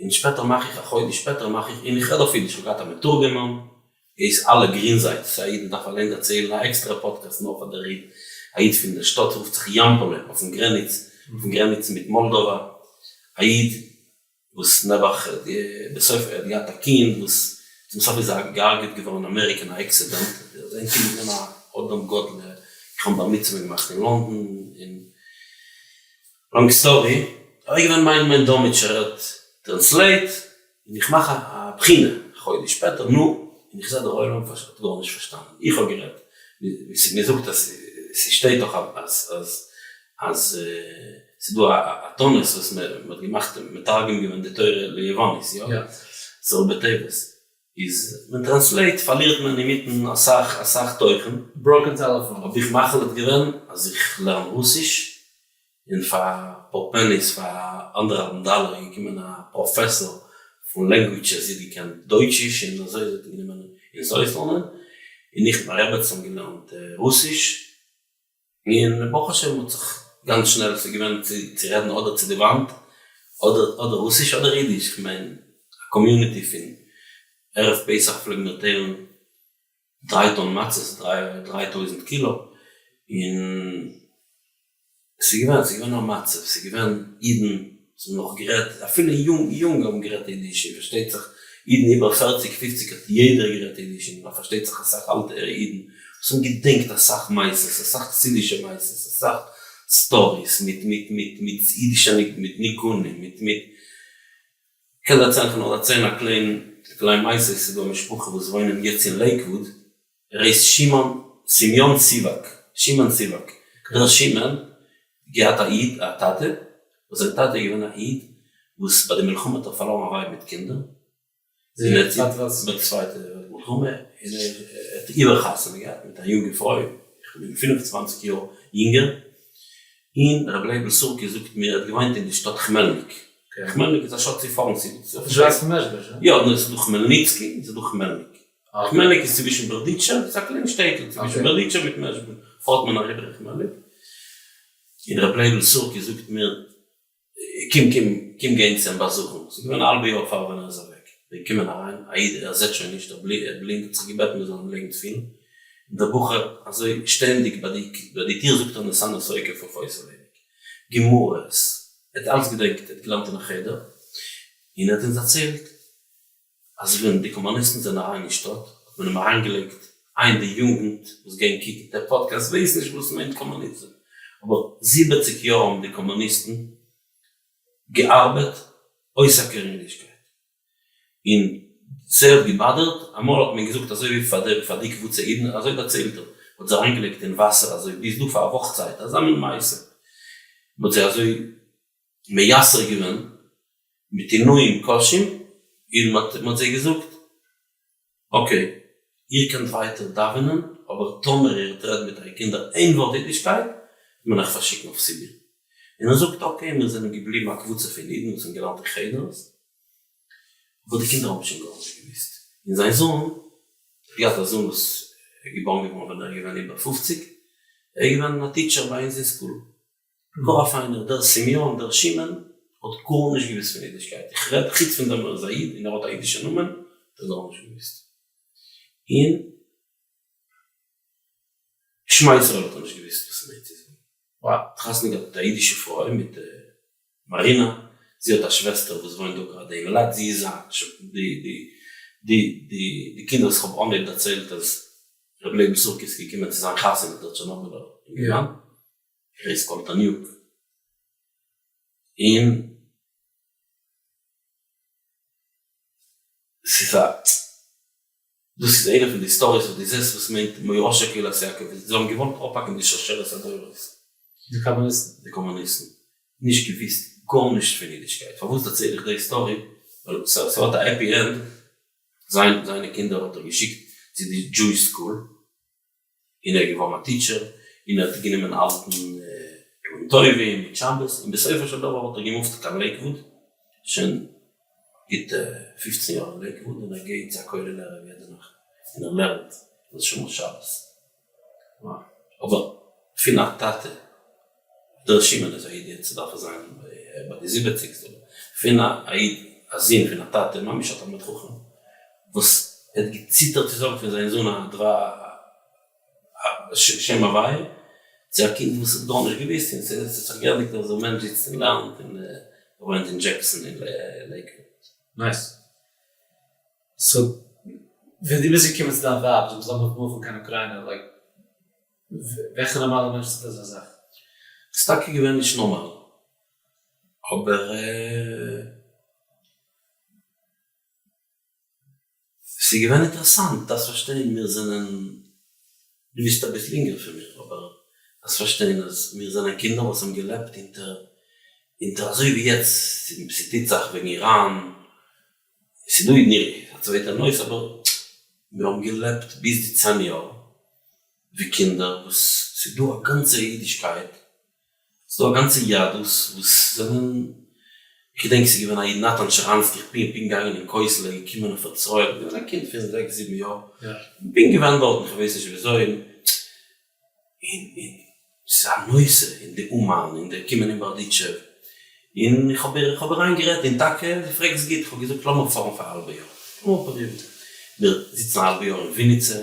און שפעטער מאך איך א חודש שפעטער מאך איך, און איך רעד אויף אידיש, איך האב געהאט א מתורגמן, געס אלע גרינזייט, ס'איז א איד מ'דארף אליין דערציילן א עקסטערע פאדקעסט נאר פאר דער איד, א איד פון דער שטאט רופט זיך יאמפאלע אויפן גרעניץ, אויפן גרעניץ מיט מאלדאווא, א איד וואס נעבעך בסוף ער האט געהאט א קינד וואס צום סוף איז ער געהארגעט געווארן אין אמעריקע אין א accident, זיין קינד איז געווען א אדם גדול. איך האב בר מצוה געמאכט אין לאנדאן, און long story, ער איז געווען מיין מיין דאלמעטשער, ער האט translate, און איך מאך א בחינה א חודש שפעטער, נו, און איך זעה דער עולם האט גארנישט פארשטאנען, איך האב גערעדט, מען זאגט אז ס'שטייט דאך אז אז אז ס'איז דא א תענית וואס מען האט געמאכט מתרגם געווען די תורה ליוונית, יא? עשרה בטבת, איז מען translate פארלירט מען אינמיטן אסאך אסאך תוכן. Broken telephone. האב איך מחליט געווען אז איך לערן רוסיש, און פאר פאר pennies פאר אנדערהאלבן דאלער איז געקומען א פראפעסאר פון languages זי האט געקענט דויטשיש און אזוי זי האט גענומען אונז אויסלערנען, און איך מיט מיין רעבעצן האבן געלערנט רוסיש, און ברוך השם האט זיך גאנץ שנעל ס'איז געווען צו רעדן אדער צו די וואנט אדער אדער רוסיש אדער אידיש, כ'מיין א community פון ערב פסח פלעגן מיר טיילן דריי טאן מצות, 3000 קילא, און ס'איז געווען, ס'איז געווען א מצב, ס'איז געווען אידן וואס האבן נאך גערעדט, אפילו יונג, יונג האבן גערעדט אידיש, און פארשטייט זיך אידן איבער פערציג פופציג האט יעדער גערעדט אידיש, און פארשטייט זיך אסאך אלטע אידן וואס האבן געדענקט אסאך מעשות, אסאך חסידישע מעשות, אסאך stories מיט מיט מיט מיט אידישע מיט ניגונים, מיט מיט, כ'קען דערציילן, כ'קען נאר דערציילן א קליין א קליין מעשה, ס'איז דא א משפחה וואס וואוינען יעצט אין לעיקוואוד, ער הייסט שמעון, סמיון סיוואק, שמעון סיוואק, דער שמעון געהאט א איד א טאטע, וואס זיין טאטע איז געווען א איד וואס ביי די מלחמה האט ער פארלארן א ווייב מיט קינדער, און ער האט ביי די צווייטע וועלט מלחמה, און ער האט איבער חתונה געהאט מיט א יונגע פרוי, איך מיין 25 יאר יונגער, און ר' לייבל סורקיס זאגט מיר ער האט געוואוינט אין די שטאט כמעלניק, כמעלניק איז א שטאט צו פארן צו, נישט ווייט פון מעזשביזש, הא? יא, נאר עס איז דא כמעלניצקי און עס איז דא כמעלניק. כמעלניק איז צווישן בערדיטשעוו, ס'איז א קליין שטעטל צווישן בערדיטשעוו מיט מעזשביזש, פארט מען אריבער אין כמעלניק, און ר' לייבל סורקיס זאגט מיר, קום קום קום גיין צו אים באזוכן, ס'איז געווען א האלבע יאר פאר ווען ער איז אוועק, מיר קומען אריין, א איד ער זעט שוין נישט, ער בלינד, האט זיך געבעטן מיר זאלן אים לייגן תפילין, און דער בחור אזוי שטענדיג ביי די טיר זאגט ער ונתנה תוקף אויף אויסעווייניג גמרות, ער האט אלץ געדענקט, ער האט געלערנט אין א חדר, און ער האט אונז דערציילט אז ווען די קאמאניסטן זענען אריין אין שטאט האט מען אים אריינגעלייגט איין די יונגנט וואס גייען קוקן די פאדקעסט ווייסן נישט וואס מיינט קאמאניזם אבער 70 יאר האבן די קאמאניסטן געארבעט אויסאקערן אידישקייט און ס'האט געבאדערט אמאל האט מען געזאגט אזוי ווי פאר די פאר די קבוצה אידן אזוי דערציילט ער מ'האט זיי אריינגעלייגט אין וואסער אזוי ביז דא פאר א וואך צייט אזא מין מעשה מ'האט זיי אזוי מייסר געווען מיט עינויים קשים, און מען האט זיי געזאגט, okay, איר קענט ווייטער דאווענען, אבער טאמער איר וועט רעדן מיט אייער קינדער איין ווארט אידישקייט, וועט מען אייך פארשיקן אויף סיביר. און ער זאגט, okay, מיר זענען געבליבן א קבוצה פון אידן וואס האבן געלערנט אין חדר'ס, אבער די קינדער האבן שוין גארנישט געוואוסט. און זיין זון, ער האט געהאט א זון וואס איז געבארן געווארן ווען ער איז געווען איבער פופציג, ער איז געווען א teacher ביי אונז אין school, גאר א פיינער, דער סמיון, דער שמעון, האט גארנישט געוואוסט פון אידישקייט, איך רעד חוץ פון דעם ער איז א איד און ער האט א אידישע נאמען, האט ער גארנישט געוואוסט. און שמע ישראל האט ער נישט געוואוסט וואס ס'מיינט צו זאגן. ער האט חתונה געהאט מיט א אידישע פרוי מיט מארינא, זי האט א שוועסטער וואס וואוינט דא גראדע אין אלעד, זי איז א די די די די די קינדער וואס איך האב אנהייב דערציילט אז ר' לייבל סורקיס איז געקומען צו זיין חתונה דער טשערנאבילער אינגערמאן. ער איז קאלטאניוק און ס'איז א דאס איז איינע פון די stories וואס דו זעסט וואס מיינט מורשה קהילת יעקב זיי האבן געוואלט אפהאקן די שרשרת הדורות. די קאמוניסטן. די קאמוניסטן. נישט געוויסט גארנישט פון אידישקייט. פארוואס דערצייל איך די story? ווייל ס'האט א happy end. זיין זיינע קינדער האט ער געשיקט צו די Jewish school. און ער איז געווארן א teacher, און ער האט גענומען האלטן ימים טובים מיט שבת, און בסופו של דבר האט ער געמופט קיין לעיקוואוד, שוין גוטע 15 יאר אין לעיקוואוד, און ער גייט צו א כולל ערב יעדע נאכט, און ער לערנט און שומר שבת. אבער פון א טאטע, דער שמעון איז א איד יעצט דארף ער זיין ביי די זיבעציג, פון א איד, א זון פון א טאטע, ממש א תלמיד חכם, וואס ער האט געציטערט צו זאגן פון זיין זון א דבר שם הוויה, צו א קינד וואס האט גארנישט געוואוסט, און ס'האט זיך געענדיגט אז דער מענטש זיצט און לערנט און ער וואוינט אין דזשעקסאן אין לעיקוואוד. Nice. So ווען דו ביסט געקומען צו דיין ווייב, זי זאל מופן קיין אוקריינע, like. וועלכע נארמאלע מענטש טוט אזא זאך? ס'איז טאקע געווען נישט נארמאל, אבער ס'איז געווען אינטערעסאנט, דארפסט פארשטיין מיר זענען, דו ביסט אביסל אינגער פון מיר, אבער דארפסט פארשטיין אז מיר זענען קינדער וואס האבן געלעבט אונטער, אונטער אזוי ווי יעצט ס'טוט זיך וועגן איראן, ס'איז דא אין איר א צווייטע נושא אבער מיר האבן געלעבט ביז די צען יאר ווי קינדער וואס ס'איז דא א גאנצע אידישקייט, ס'איז דא א גאנצע יהדות וואס זענען, איך געדענק ס'איז געווען א איד נתן שרנסקי איך בין פונקט געגאנגען אין כותל ער איז געקומען אויף ארץ ישראל, איך בין געווען א קינד פון זעקס זיבן יאר, איך בין געווען דארטן איך ווייס נישט וויאזוי, און און ס'איז א נושא אין די אומאן און די קומען אין בארדיטשוב, און איך האב איר איך האב אריין גערעדט און טאקע דו פרעגסט גוט איך האב געזאגט לאמיר פארן פאר א האלבע יאר, לאמיר פרובירן, מיר זיצן א האלבע יאר אין וויניצע,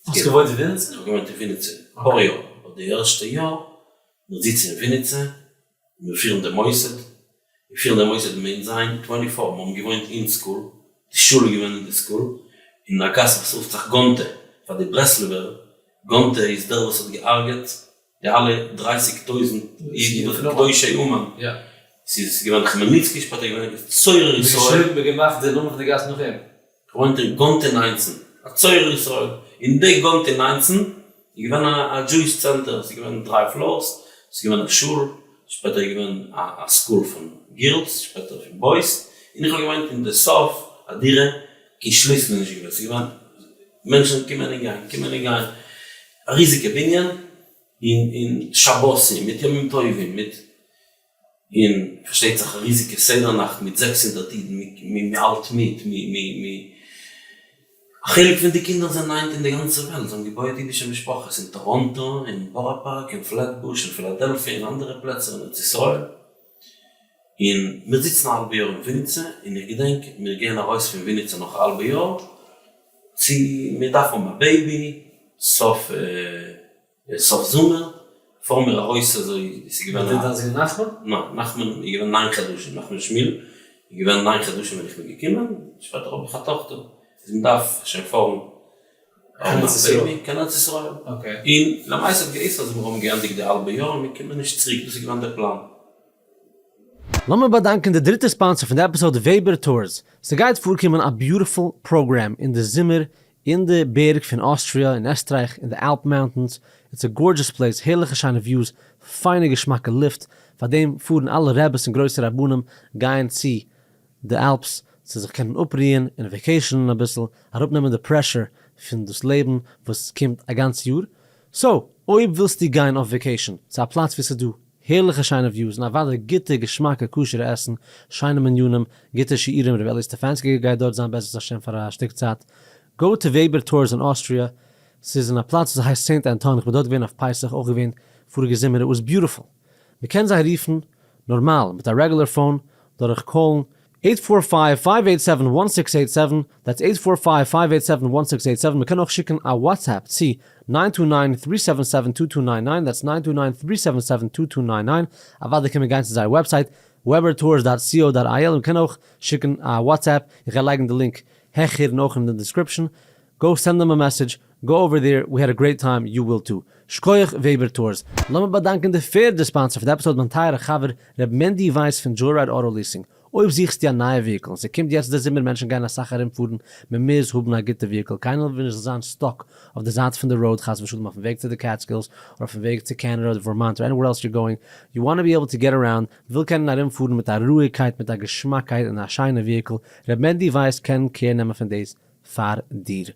האסט געוואוינט אין וויניצע? איך האב געוואוינט אין וויניצע אפאר יאר, אבער די ערשטע יאר מיר זיצן אין וויניצע, מיר פירן די מוסד, און פירן די מוסד מיינט זיין twenty four, מיר האבן געוואוינט אין school, די שול איז געווען אין די school, אין א גאס וואס רופט זיך גאנטע, פאר די ברסלב'ער, גאנטע איז דער וואס האט געהארגעט די אלע דרייסיג טויזנט אידן וואס קדושי אומאן, ס'איז געווען כמעלניצקי שפעטער איז געווען צורר ישראל. מ'האט געמאכט די נאמען פון די גאס נאך אים. געוואוינט אין גאנטע 19, א צורר ישראל, אין די גאנטע 19 איז געווען א Jewish center, ס'איז געווען דריי floors, ס'איז געווען א שול, שפעטער איז געווען א school פון girls, שפעטער פון boys, און איך האב געוואוינט אין די סוף א דירה, קיין שליסל איז נישט געווען, ס'איז געווען מענטשן קומען און גיין, קומען און גיין, א ריזיגע בנין, און און שבתים מיט ימים טובים מיט און פארשטייט זיך א ריזיגע סדר נאכט מיט 600 אידן מ'האלט מיט מ מ מ א חלק פון די קינדער זענען היינט אין די גאנצע וועלט, זיי האבן געבויעט אידישע משפחות אין טאראנטא, אין בארא פארק, אין פלעטבוש, אין פילאדעלפיע, אין אנדערע פלעצער אין ארץ ישראל, און מיר זיצן א האלבע יאר אין וויניצע, און איך געדענק מיר גייען ארויס פון וויניצע נאך א האלבע יאר, צו מיר דארפן האבן א baby, סוף סוף זומער פארן מיר ארויס אזוי ס'איז געווען א. מיט דיין זון נחמן? ניין, נחמן איז געווען ניין חדשים, נחמן שמואל איז געווען ניין חדשים ווען איך בין געקומען, שפעטער האב איך א טאכטער, איז מען דארף שוין פארן קיין ארץ ישראל. קיין ארץ ישראל, און למעשה האט געהייסן אז מיר האבן געענדיגט די האלבע יאר און מיר קומען נישט צוריק, דאס איז געווען דער פלאן. לאמיר באדאנקען די דריטע sponsor פון די episode Weber Tours, ס'גייט פארקומען א beautiful program אין די זומער אין די בערג פון אוסטריא און עסטרייך אין די Alp mountains, it's a gorgeous place, הערליכע שיינע views, פיינע געשמאקע לופט, פאר דעם פארן אלע רעבעס און גרויסע רבנים גייען צו די Alps צו זיך קענען אפרוען און vacation ען אביסל, אראפנעמען די pressure פון דאס לעבן וואס קומט א גאנץ יאר, so אויב ווילסטו גיין אויף vacation צו א פלאץ וואו ס'איז דא הערליכע שיינע views און אוודאי גוטע געשמאקע כשר'ע עסן, שיינע מנינים, גוטע שיעורים, ר' אלי סטעפאנסקי גייט דארט זיין בעזרת השם פאר א שטיק צייט, go to Weber Tours אין אוסטריא, ס'איז אין א פלאץ וואס הייסט סעינט אנטאן, איך בין דארט געווען אויף פסח, אויך געווען פאריגע זומער, it was beautiful, מ'קען זיי רופן נארמאל מיט א regular phone דורך call ן eight four five five eight seven one six eight seven, that's eight four five five eight seven one six eight seven, מ'קען אויך שיקן א WhatsApp צו nine two nine three seven seven two two nine nine, that's nine two nine three seven seven two two nine nine, אוודאי קען מען גיין צו זייער website webertours dot co dot il און מ'קען אויך שיקן א WhatsApp, איך גיי לייגן די link העכער און אויך אין די description, go send them a message, go over there, we had a great time, you will too. שקויעך Weber Tours. לאמיר באדאנקען די פערדע sponsor פון די episode מיין טייערע חבר ר' מענדי ווייס פון Joyride Auto Leasing. אויב זוכסטו א נייע vehicle און ס'קומט יעצט די זומער מענטשן גייען אסאך ארום פארן מען מוז האבן א גוטע vehicle קיינער וויל נישט זיין stuck אויף די זייט פון די road חס ושלום אויפן וועג צו די Catskills אדער אויפן וועג צו קענעדע אדער ווערמאנט אר anywhere else you're going you wanna be able to get around מ'וויל קענען ארום פארן מיט א רואיגקייט מיט א געשמאקייט און א שיינע vehicle ר' מענדי ווייס קען care נעמען פון דאס פאר דיר.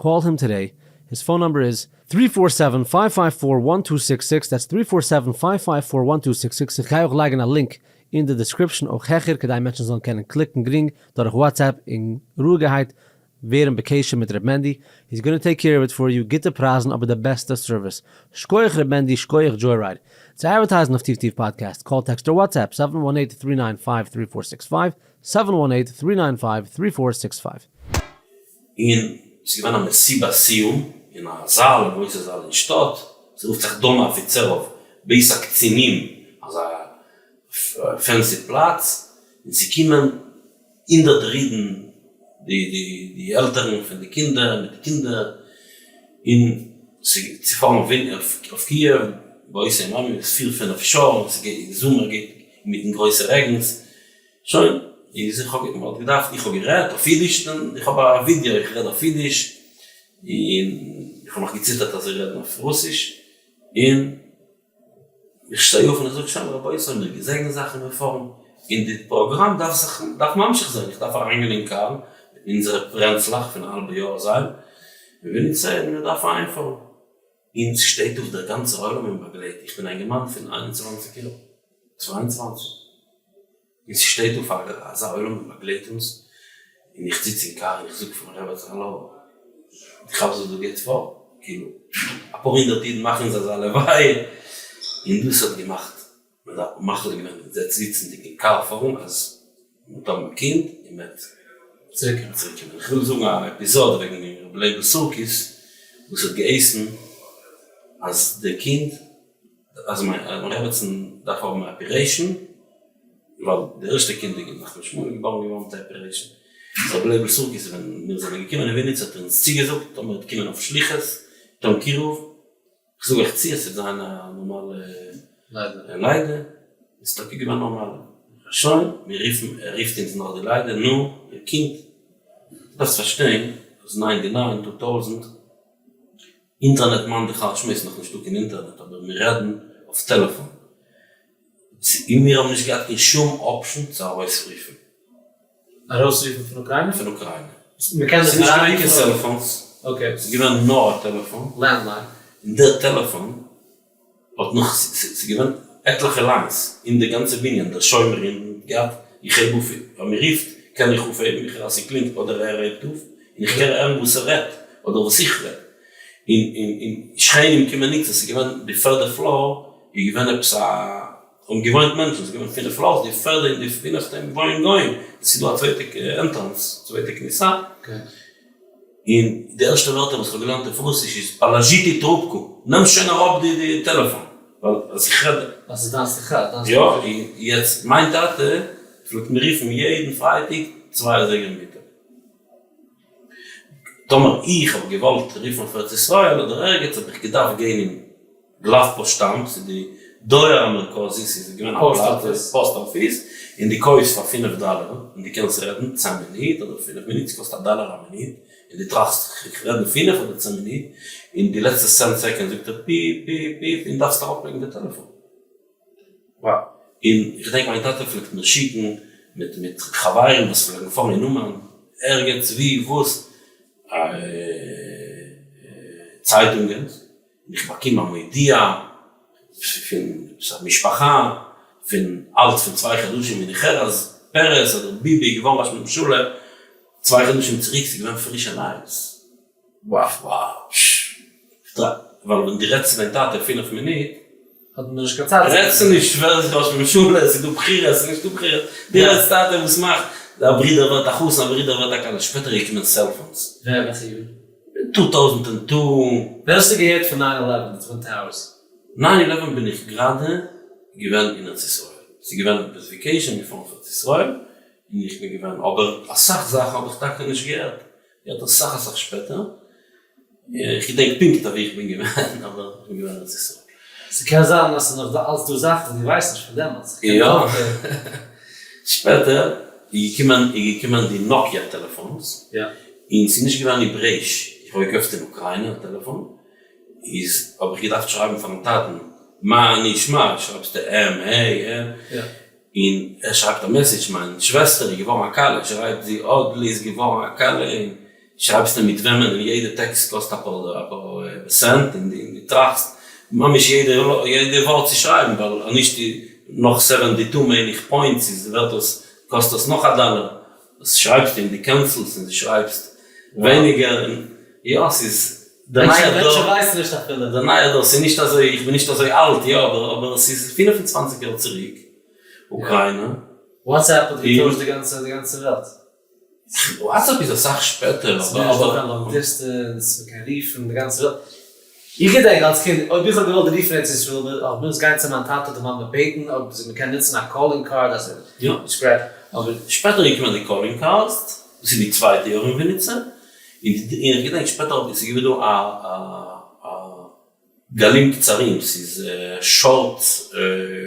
call him today, his phone number is three four seven five five four one two six six, that's three four seven five five four one two six six, איך גיי אויך לייגן א link אין די description אויך העכער כדי מענטשן זאלן קענען קליקן גרינג דורך WhatsApp און רואיגערהייט ווערן בקשר מיט ר' מענדי, he's gonna take care of it for you, גוטע פרייזן אבער די בעסטע סערוויס. שקויעך ר' מענדי, שקויעך Joyride. צו advertise ן אויף טיף טיף פאדקעסט, call text אדער WhatsApp seven one eight three nine five three four six five, seven one eight three nine five three four six five. און ס'איז געווען א מסיבת סיום אין א זאל, א גרויסע זאל אין שטאט, ס'רופט זיך דומא אפיצערוב, בית הקצינים, אזא fancy פלאץ, און ס'קומען הונדערטער אידן, די די די עלטערן פון די קינדער מיט די קינדער, און. צו פארן אויף קיעוו באותו יום איז פיר פינעף שעה, ס'גייט זומער גייט מיטן גרויסע רעגנס, שוין, איז איך האב מ'האט געדארפט, איך האב גערעדט אויף אידיש, איך האב א ווידעא איך רעד אויף אידיש, און איך האב נאך געציטערט אזוי רעדן אויף רוסיש, און איך שטיי אויף און איך זאג שוין רבותי מיר געזעגענען זיך און מיר פארן, און די פראגראם דארף זיך דארף ממשיך זיין, איך דארף אריינגיין אין קאר מיט אונזערע פרענצלעך פון א האלבע יאר זיין אין וויניצע און מיר דארפן אהיימפארן, און ס'שטייט אויף דער גאנצער עולם און באגלייט, איך בין א אינגערמאן פון 21 יאר, 22. און ס'שטייט אויף אזא עולם און באגלייט אונז, און איך זיץ אין קאר און איך זאג פארן רבי האלא, דו כאפסט וואס דא גייט פאר? כאילו, אפאר הונדערט אידן מאכן אונז אזא לוויה, און דאס האט געמאכט, מען דארף מחליט געווען זיצנדיג אין קאר פארן אז מען וועט האבן א קינד און מען וועט צוריקקומען. איך וויל זאגן א עפיזאד וועגן רבי לייבל סורקיס וואס האט געהייסן אז די קינד אז מיין רעבעצן דארף האבן א operation, ווייל די ערשטע קינד איז נחמן שמואל געבארן געווארן מיט א operation, איז רבי לייבל סורקיס ווען מיר זענען געקומען אין וויניצע האט ער אונז צוגעזאגט טאמער מ'וועט קומען אויף שליחות טון קירוב, איך זאג אייך צו עס וועט זיין א נארמאלע לידה, איז טאקע געווען נארמאל, שוין, מיר רופן, ער רופט אונז נאך די לידה, נו, איר קינד, דו דארפסט פארשטיין אז 99, 2000, אינטערנעט מאן דכר שמיה ס'איז נאך נישטא קיין אינטערנעט אבער מיר רעדן אויף טעלעפאן און מיר האבן נישט געהאט קיין שום option צו ארויסרופן. ארויסרופן פון אוקריינע? פון אוקריינע. ס'איז נישט געווען קיין cellphones. Okay. ס'איז געווען נאר א טעלעפאן. Landline. און דער טעלעפאן האט נאך, ס'איז געווען עטליכע lines אין די גאנצע בנין, דער שומר אין געהאט, איך הייב אויף, ווען מען רופט קען איך אויפהייבן, איך הער אז ס'קלינגט אדער ער הייבט אויף, און איך קען הערן וואס ער רעדט, אדער וואס איך רעד, און און און שכנים קומען נוצן, ס'איז געווען די פערדע floor איז געווען עפעס א, האבן געוואוינט מענטשן, ס'איז געווען פינף floors, די פערדע און די פינפטע וואוינען גוים, ס'איז דא א צווייטע entrance, צווייטע כניסה. און די ערשטע ווערטער וואס כ'האב געלערנט אויף רוסיש איז положите трубку, נעם שוין אראפ די טעלעפאן, ווייל אז איך רעד. אז ס'איז דיין שיחה, דיין יא, און יעצט מיין טאטע פלעגט מיר רופן יעדן פרייטאג צוויי אזייגער מיטאג. טאמער איך האב געוואלט רופן אויף ארץ ישראל אדער ערגעץ האב איך געדארפט גיין אין גלאוופאשטאמט, ס'איז די דואר המרכזי, ס'איז געווען א פלאץ, post office, און דו קויפסט פאר פינף דאלער, און דו קענסט רעדן צען מינוט אדער פינף מינוט, ס'קאסט א דאלער א מינוט, און דו טראכסט איך רעד נאר פינף אדער צען מינוט, און די לעצטע צען second זאגט ער פיפ פיפ פיפ און דארפסט אראפלייגן די טעלעפאן. און איך געדענק מיין טאטע פלעגט מיר שיקן מיט מיט חברים וואס פלעגן פארן אין אומאן, ערגעץ ווי וואס, צייטונגען, און איך באקום א מודיע פון עפעס א משפחה פון אלט פון צוויי חדשים און איך הער אז פערעס אדער ביבי איז געווארן ראש ממשלה צוויי חדשים צוריק, ס'איז געווען פרישע נייעס. וואו! ווייל ווען דו רעדסט צו דיין טאטע פינף מינוט האט מען נישט קיין צייט צו רעדסטו נישט ווער איז ראש ממשלה, עס איז דא בחירות, עס איז נישטא בחירות, דו רעדסט טאטע וואס מאכט, א ברודער ווערט א חתן, א ברודער ווערט א כלה, שפעטער איז געקומען cellphones. ווער? וועלכע יאר? 2002. ווען האסטו געהערט פון nine eleven, די Twin Towers? Nine eleven בין איך גראדע געווען אין ארץ ישראל, ס'איז געווען עפעס vacation געפארן אויף ארץ ישראל, און איך בין געווען, אבער אסאך זאכן האב איך טאקע נישט געהערט, געהערט אסאך אסאך שפעטער, איך געדענק פונקט אוואו איך בין געווען, אבער איך בין געווען אין ארץ ישראל. ס'קען זיין אז ס'איז נאך דא אלץ דא זאכן וואס דו ווייסט נישט פון דעמאלטס. יא. שפעטער איז געקומען איז געקומען די נאקיא טעלעפאנס, און ס'איז נישט געווען העברעיש, איך האב געקויפט אין אוקריינע א טעלעפאן, איז האב איך געדארפט שרייבן פארן טאטן מה נשמע, שרייבסטו M A M, און ער שרייבט א message מיין שוועסטער איז געווארן א כלה, שרייבט זי אדלי איז געווארן א כלה, און שרייבסט אים מיט וועמען, און יעדע טעקסט קאסט אפאר סענט, און דו טראכסט ממש יעדע ווארט צו שרייבן, ווייל אז נישט נאך seventy two מיין איך points איז ווערט דאס קאסט דאס נאך א דאלער, דאס שרייבסטו און דו cancel סט און דו שרייבסט ווייניגער, און יא ס'איז דער נייער דור, מענטשן ווייסן נישט אפילו. דער נייער דור, ס'איז נישט אזוי, איך בין נישט אזוי אלט, יא, אבער אבער ס'איז 25 יאר צוריק, אוקריינע. WhatsApp האט געטוישט די גאנצע די גאנצע וועלט. WhatsApp איז אסאך שפעטער, אבער. ס'איז נישט דא קיין long distance, מ'קען רופן די גאנצע וועלט. איך געדענק אלס קינד, אויב איך האב געוואלט רופן ארץ ישראל, האב איך געמוזט גיין צו מיין טאטע אדער מאמע בעטן אויב מ'קען נוצן א calling card, אז יא. אבער שפעטער איז געקומען די calling cards, דאס איז די צווייטע יאר אין וויניצע, און איך געדענק שפעטער האב איך, ס'איז געווען דא א א. גלים קצרים, ס'איז short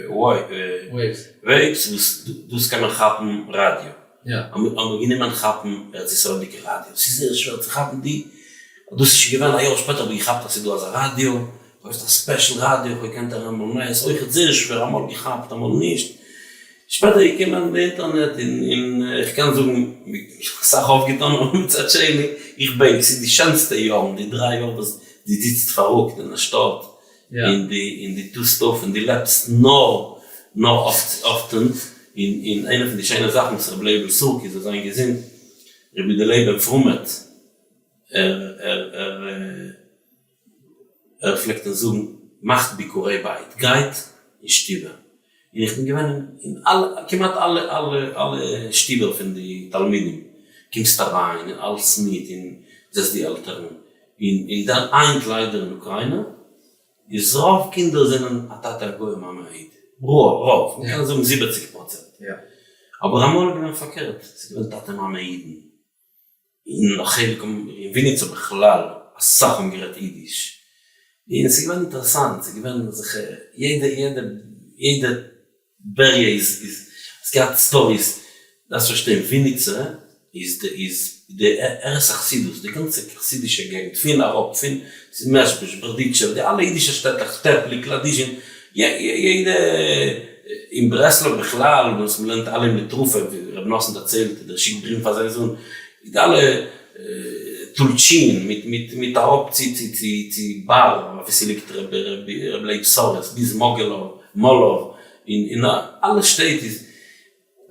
waves וואס דאס קען מען כאפן ראדיא, האבן מיר גענומען כאפן ארץ ישראל'דיגע ראדיא, ס'איז זייער שווער צו כאפן די, דאס איז שוין געווען א יאר שפעטער האב איך געכאפט אז ס'איז דא אזא ראדיא, קויפט א special ראדיא, איך האב געקענט הערן אמאל נייעס, אויכעט זייער שווער, אמאל געכאפט אמאל נישט, שפעטער איז געקומען די אינטערנעט און איך קען זאגן אסאך אויפגעטון אבער מצד שני איך בענק ס'איז די שענסטע יארן די דריי יאר וואס די זיצט פאררוקט אין א שטאט און די און די טוסט אויף און די לעבסט נאר נאר אויפטון און און איינע פון די שיינע זאכן וואס רבי לייבל סורקי זאל זיין געזונט רבי יודא לייב בן פרומעט ער ער ער ער פלעגט אונז זאגן, מאכט ביקורי בית, גייט אין שטיבער, און איך בין געווען אין אלע, כמעט אלע אלע אלע שטיבער פון די תלמידים, קומסט אריין און אלס מיט און זעסט די עלטערן, און און דאן היינט ליידער אין אוקריינא איז רוב קינדער זענען א טאטע א גוי א מאמע א איד, רוב, רוב, מ'קען זאגן 70%, אבער אמאל איז געווען פארקערט, ס'איז געווען טאטע מאמע אידן. און א חלק האבן אין וויניצע בכלל אסאך האבן גערעדט אידיש, און ס'איז געווען אינטערעסאנט, ס'איז געווען אזעלכע יעדע יעדע יעדע בריה איז איז האט געהאט stories, דארפסט פארשטיין וויניצע איז די איז די ערש החסידות, די גאנצע חסידישע געגנט פון אראפ פון מעזשביזש בארדיטשוב די אלע אידישע שטעטלעך טעפליק לאדיזשין יעדע אין ברסלב בכלל וואס מ'לערנט אלע מיט תרופה ווי ר' נתן דערציילט דער שיקט בריוון פאר זיין זון די אלע טולטשין מיט מיט מיט אראפ צו צו צו צו באר וואו ס'ליגט ר' לייב שרה'ס ביז מאגילאוו מאלאוו און אין אלע שטעט איז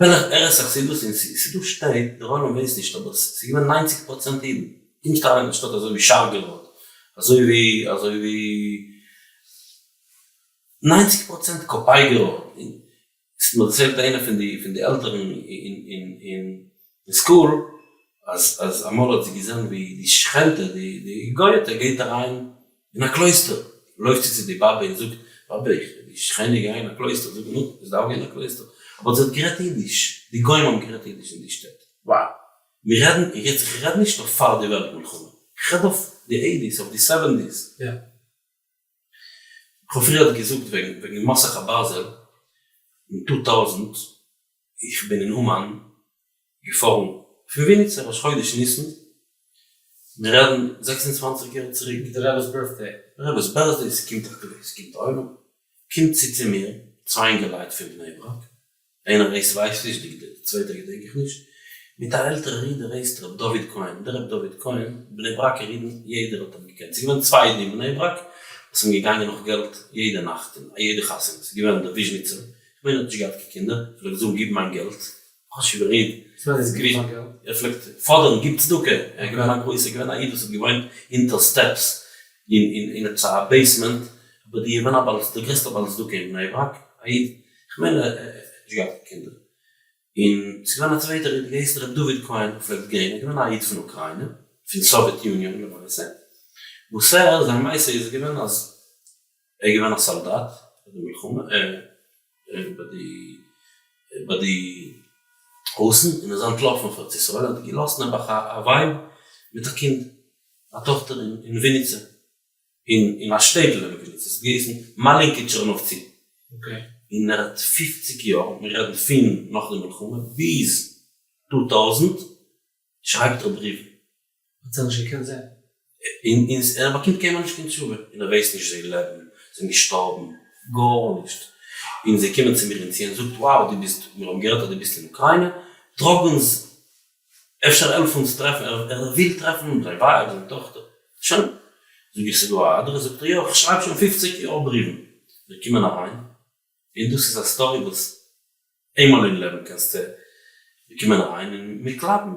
וועלכע ערש החסידות און ס'איז דא שטעט דער עולם ווייסט נישט אבער ס'איז געווען 90% אידן קומסט אריין אין א שטאט אזוי ווי שארגעראד אזוי ווי אזוי ווי 90% קאפייגעראד און ס'האט מיר דערציילט איינער פון די פון די עלטערן אין school אז אז אמאל האט זי געזען ווי די שכנ'טע די די גוי'טע גייט אריין אין א קלויסטער, לויפט זי צו די באבע און זאגט, באבע איך די שכנה גייען אין א קלויסטער, זאגט נו, עס דארף גיין אין א קלויסטער, אבער זי האט גערעדט אידיש, די גוים האבן גערעדט אידיש אין די שטעט, וואו מיר רעדן יעצט, איך רעד נישט אויף פאר די וועלט מלחמה, איך רעד אויף די eighties, אויף די seventies. כ'האב פריער געזאגט וועגן וועגן מסך הברזל אין 2000, איך בין אין אומאן געפארן פון וויניצע ראש חודש ניסן, מיר רעדן 26 יאר צוריק. די רבי'ס birthday. די רבי'ס birthday, ס'קומט א ס'קומט א עולם, קומט צו צו מיר צוויי אינגעלייט פון בני ברק, איינער הייסט ווייס נישט, די צווייטע געדענק איך נישט, מיט א עלטערער איד ער הייסט ר' דוד כהן, דער ר' דוד כהן, בני ברק'ער אידן, יעדער האט אים געקענט, ס'איז געווען צוויי אידן אין בני ברק וואס זענען געגאנגען נאך געלט יעדע נאכט אין א יעדע חתונה, ס'איז געווען דער וויזשניצער, כ'מיין ער האט נישט געהאט קיין קינדער, ער פלעגט זאגן גיב מיין געלט, חשוב'ער איד, וואס מיינט דאס גיב מיין געלט? ער פלעגט פאדערן גיב צדקה, ער איז געווען א גרויסער, געווען א איד וואס האט געוואוינט אונטער steps אין אין עפעס א basement, אבער די געווען א בעל דער גרעסטער בעל צדקה אין בני ברק, א איד, כ'מיין ער האט נישט געהאט קיין קינדער, און ס'איז געווען א צווייטער איד געהייסן ר' דוד כהן פלעגט גיין, ער איז געווען א איד פון אוקריינע, פון Soviet Union למעשה, וואס ער, זיין מעשה איז געווען אז ער איז געווען א סאלדאט ביי די מלחמה, ביי די ביי די רוסן, און איז אנטלאפן אויף ארץ ישראל, האט געלאזט נעבעך א ווייב מיט א קינד, א טאכטער אין וויניצע, אין אין א שטעטל אין וויניצע, ס'האט געהייסן מאלינקי טשערנאווצי, און ער האט 50 יאר, מיר רעדן פון נאך די מלחמה, ביז 2000, שרייבט ער בריוון. האט זיי נישט געקענט זען. און און ער באקומט קיינמאל נישט קיין תשובה, און ער ווייסט נישט זיי לעבן, זענען געשטארבן, גארנישט. און זיי קומען צו מיר אין ציון, זאגט wow דו ביסט, מיר האבן געהערט אז דו ביסט אין אוקריינע, טראג אונז, אפשר העלף אונז טרעפן, ער וויל טרעפן זיין ווייב, זיין טאכטער, שוין. זאג איך ס'איז דא א אדרעס, זאגט ער יא, איך שרייב שוין 50 יאר בריוון. מיר קומען אריין, און דאס איז א story וואס איינמאל אין לעבן קענסטו, מיר קומען אריין און מיר קלאפן